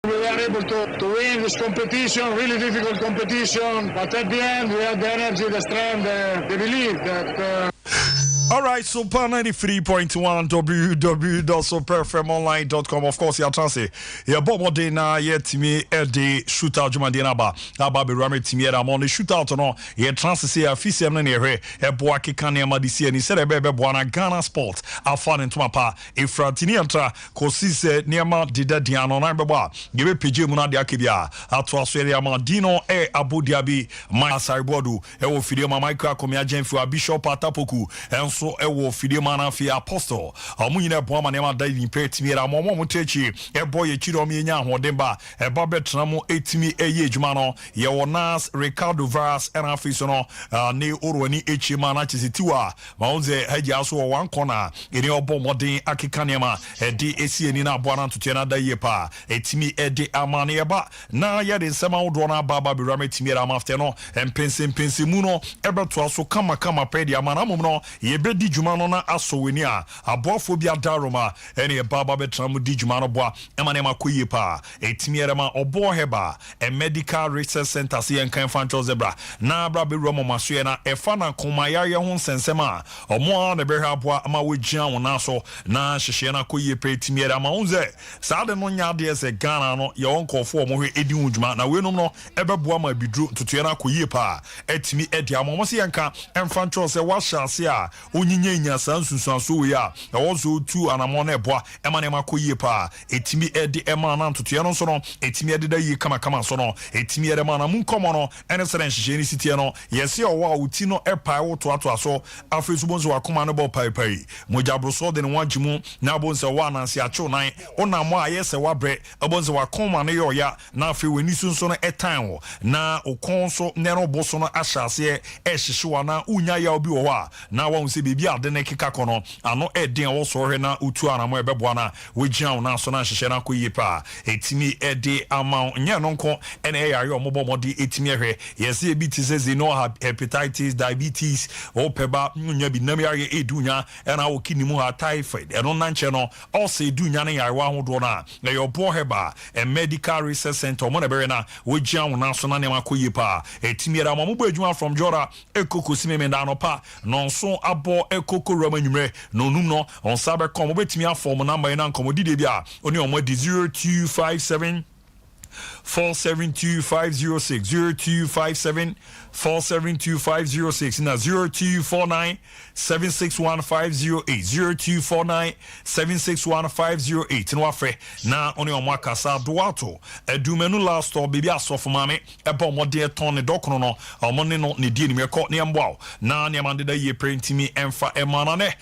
We are able to, to win this competition, really difficult competition, but at the end we had the energy, the strength, the, the belief that. Uh, All right, Super 93.1 www.superfmonline.com. Of course, yɛatena ase. Yɛbɔ mmɔden na yɛatumi de shootout dwumadie no aba. Aba abɛwura me tumi ɛda mo ne shootout no. Yɛtena ase sɛ afisɛm no ne yɛhwɛ ɛboa keka nneɛma de si ani sɛdeɛ ɛbɛyɛ bɛboa na Ghana sport afa ne ntoma pa. Ɛfira nti ne yɛntra kɔsi sɛ nneɛma deda din ano na bɛbɔ a yɛbɛpagya mu no ade aka bi a atoa so yɛde ama din no ɛ abodua bi ma Asare Boadu ɛwɔ fidie ma Michael Akomea Gyamfi Bishop Atapoku ɛnso ɛwɔ fidie ma no afei Apostle ɔmo nyina ɛboa ma nneɛma da nyimpa ɛtumi yɛde ama ɔmo a ɔmo te akyi ɛbɔ yɛ akyi na ɔmo yɛnya ahoɔden ba ɛba bɛtena mu ɛtumi ɛyɛ adwuma no yɛwɔ Nas Ricardo Varas ɛna afei so no ne Orwani akyi ma no akyɛ sɛ tiwa Ma wo dze agya so wɔ wankɔ na ene ɔbɔ mmɔden akeka nneɛma ɛde esi ani na aboa no antotoɛ no ada yie paa ɛtumi ɛde ama no yɛba na yɛde nsɛm ahodoɔ no aba aba abɛwura ma ɛtumi ɛde ama after no mpɛnsɛmpɛnsɛmu no ɛbɛtoa so kama kama pɛ de ama na mmom no yɛbɛdi dwuma no na asɔ w'ani a aboafoɔ bi adaroma ɛne ɛba aba bɛtena mu di dwuma no boa ɛma nneɛma kɔ yie paa ɛtumi ɛde ma ɔboɔ hɛba A Medical Research Centre se yɛnka mfa nkyerɛ wo sɛ bra na bra bɛwura mɔmasoɛ na ɛfa na koma yareɛ ho nsɛnsɛm a ɔmo ara na ɛbɛhwɛ aboa ama woagyina wo nan so na nhyehyɛeɛ no akɔ yie pɛ ɛtumi ɛde ama wohu sɛ saa ade no nyɛ adeɛ sɛ Ghana no yɛwɔ nkorɔfoɔ a ɔmo hwɛ ɛdi ho dwuma na weinom no ɛbɛboa ma abiduro ntotoeɛ no akɔ yie paa atumi ɛde ama ɔmo se yɛnka mfa nkyerɛ wo sɛ woahyɛ aseɛ a wonyinyanya saa nsunsuansoɔ wei a ɛwɔ sɛ wotu anamɔn na ɛboa ɛma nneɛma kɔ yie paa ɛtumi de ɛma na ntotoeɛ no nso no ɛtumi ɛdeda yie kamakama nso no ɛtumi ɛde ma na mu nkɔmmɔ no ɛne sɛdeɛ nhyehyɛeɛ no si teɛ no yɛse ɔwɔ a wo ti no ɛpae wo toatoa so afei nso bohu sɛ wakoma no bɔ paepae mogya borosoɔ de ne ho agye mu na bohu sɛ ɔwɔ ananse akyew nan wonam a ayɛ sɛ wabrɛ bohu sɛ wakoma no yɛ ɔya na afei w'ani so nso no ɛtan wo, na wo kɔn nso ne wo bo so no ahyɛ aseɛ rehyehye wo anaa wonya yaw bi wɔ hɔ a, na woahu sɛ baabi a ade no rekeka kɔ no, ano yɛ den a ɛwɔ soro hwɛ na wotu anammɔn a ɛbɛboa no a woagyina wo nan so na nhyehyɛe no akɔ yie paa a, ɛtumi de ama wo. Nyɛ ɛno nko na ɛyɛ yareɛ a wɔbɔ mmɔden tumi hwɛ. Yɛse ebi te sɛ xenoa hepatitis, diabetes, wopɛ ba wonnya bi, nam yareɛ ɛredi wo nya, ɛna wɔ kidney mu ha, typhoid, ɛno nna nkyɛn no, ulcer ɛdi wo nya ne nyarewa ahodoɔ no a, ɛyɛ ɔboɔ herbal. A Medical Research Centre ɔmo na ɛbɛhwɛ na wɔagyina wɔn nan so na nneɛma akɔ yie paa. Ɛtumi yɛ dɛ ama ɔmo bɔ adwuma from Dwɔra ɛkɔ kɔsi Memenda anɔpa nɔnson abɔ ɛkɔ kɔwura mu anwummerɛ nɔnum no wɔn nsa bɛka ɔmo bɛtumi afa ɔmo number yi na nkɔmmɔdidie bi a ɔne ɔmo adi 0257 472506 0257 472506 na 0249 761508 0249 761508 na wafrɛ na ɔne ɔmo akasa. Duato Adumanu last stop baabi a asɔfo maame ɛbɔ mmɔden ɛtɔn ne dɔkono no ɔmo ne no ne di anim ɛkɔ ne ɛmboa wo na nneɛma ndeda yie pere ntumi ɛmfa ɛma na nɛ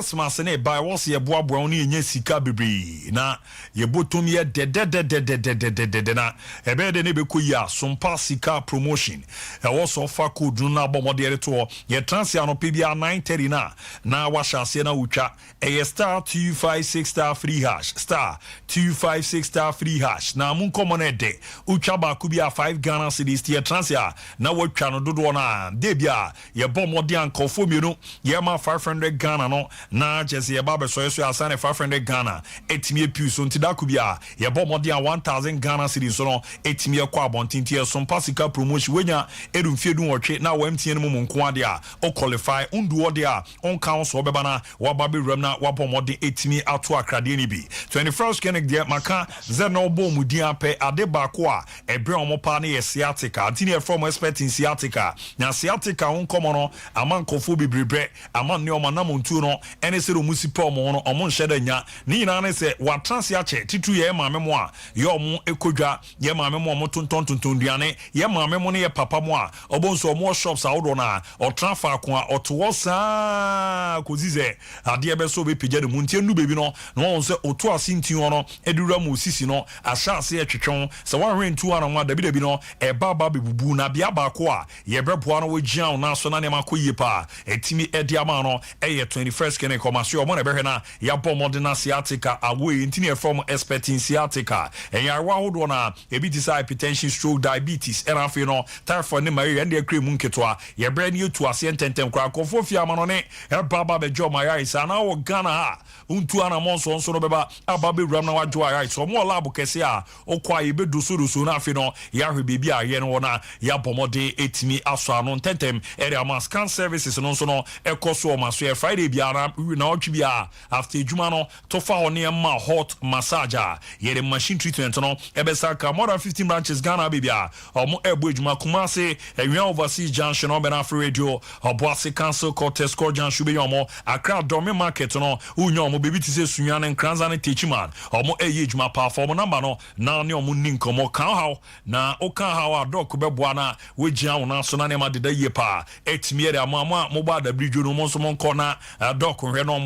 Xmas ne ba ɛwɔ sɛ yɛboaboa ho ne yɛnya sika bebree na Yɛbɔtom yɛ dɛdɛdɛdɛdɛdɛdɛdɛ na ɛbɛyɛ dɛ na ɛbɛkɔ yie a, Sompa Sika Promotion ɛwɔ sɛ ɔfa code no na abɔ mmɔden de to hɔ. Yɛtena ase anɔpa biara 9:30 no a na wahyɛ aseɛ na wotwa. Ɛyɛ star 256 star 3 hash, star 256 star 3 hash na mo nkɔmmɔ no ɛdɛ. Wotwa baako bi a 5 Ghana cedis nti yɛtena ase a na watwa no dodoɔ no a. Da bi a Yɛbɔ mmɔden a nkurɔfoɔ mmienu yɛma 500 Ghana no na kyerɛ sɛ yɛba abɛsɔre so ansa na 500 Ghana atumi apiw so nti dako bi a yɛbɔ mmɔden a 1000 Ghana Cedi nso no ɛtumi ɛkɔ abɔnten. Nti ɛsompa sika promotion wonya ɛdu mfie 18 na wɔ MTN mu mu nko adeɛ a o qualify ndu hɔ deɛ a ɔnka ho so ɔbɛba na waba bɛwuram na wabɔ mmɔden ɛtumi ato akradeɛ no bi. 21st Clinic deɛ, maka sɛ na ɔbɔ mu din apɛ ade baako a ɛbrɛ ɔmo paa no yɛ sciatica, nti ne yɛfrɛ ɔmo expert in sciatica. Na sciatica ho nkɔmmɔ no ama nkɔfoɔ bebree brɛ ama nneɛma nam ntuo no ɛne sɛ ɔmo si pɛ ɔmo ho no, ɔmo nhyɛ da nya ne nyinaa ne sɛ watena ase akyɛ titu. Yɛ maame mo a yɛ ɔmo ekɔ yɛ maame mo a ɔmo tontɔn tontɔn duane, yɛ maame mo ne yɛ papa mo a ɔbɔ nso ɔmo wɔ shops ahodoɔ no a ɔtena faako a ɔte hɔ saa kòsi sɛ adeɛ bɛ so ɔbɛpagya ne mu. Nti enu beebi no na wɔn sɛ otu ase nti hɔ no edura mu osisi no ahyɛ ase ɛtwetwe ho sɛ wɔahwɛ ntu anam a dabi no ɛba aba bebubu. Na bea baako a yɛbɛboa no wɔgyina wɔn nan so na nneɛma akɔ yie paa ɛtumi ɛde ama no ɛyɛ 21st Clinic. Ɔmo aso ɔmo na ɛbɛhwɛ na yɛabɔ ɔmɔden na sciatica awo yi, nti ne yɛfrɛ ɔmo expert in sciatica. Ɛnyarewa ahodoɔ na ebi te sɛ hypertension, stroke, diabetes, ɛna afei no typhoid ne malaria. Ɛna ɛkura mu nketewa yɛbrɛ ne yɛtu aseɛ ntɛntɛm koraa. Akɔfoɔ fie ama no ne ɛba aba bɛgye ɔmo ayaresa na wɔ Ghana ha ntu anamɔ nso no bɛba aba bɛwuram na wadwo ayaresa. Ɔmo wɔ lab kɛse a ɔkɔ a yɛbɛdosodoso na afei no yɛahwɛ biribi a yɛ no wɔ na yɛabɔ mmɔden ɛtumi asɔ ano ntɛntɛm ɛde ama. Scan services no nso no ɛkɔ so ɔma so yɛ Friday biara na ɔtwe biara after adwuma no to fa hɔ nneɛma hot massage a yɛde machine treatment no ɛbɛsa ka. More than 15 branches Ghana baabi a ɔmo ɛbɔ adwuma: Kumase, Ɛwia Overseas Junction, ɔbɛn Afro Radio, Ɔboase Council Quarters, Court Junction bɛnya ɔmo. Accra Dɔme Market no wonya ɔmo. Baabi te sɛ Sunyani, Nkranza ne Techiman, ɔmo ɛyɛ adwuma paa. Fa ɔmo number no na ne ɔmo ni nkɔmmɔ kan haw na woka haw a doc bɛboa na wogyina wo nan so na nneɛma deda yie paa ɛtumi yɛde ama mo a mobɔ adabiridwo no. Mo nso monkɔ na doc hwɛ no.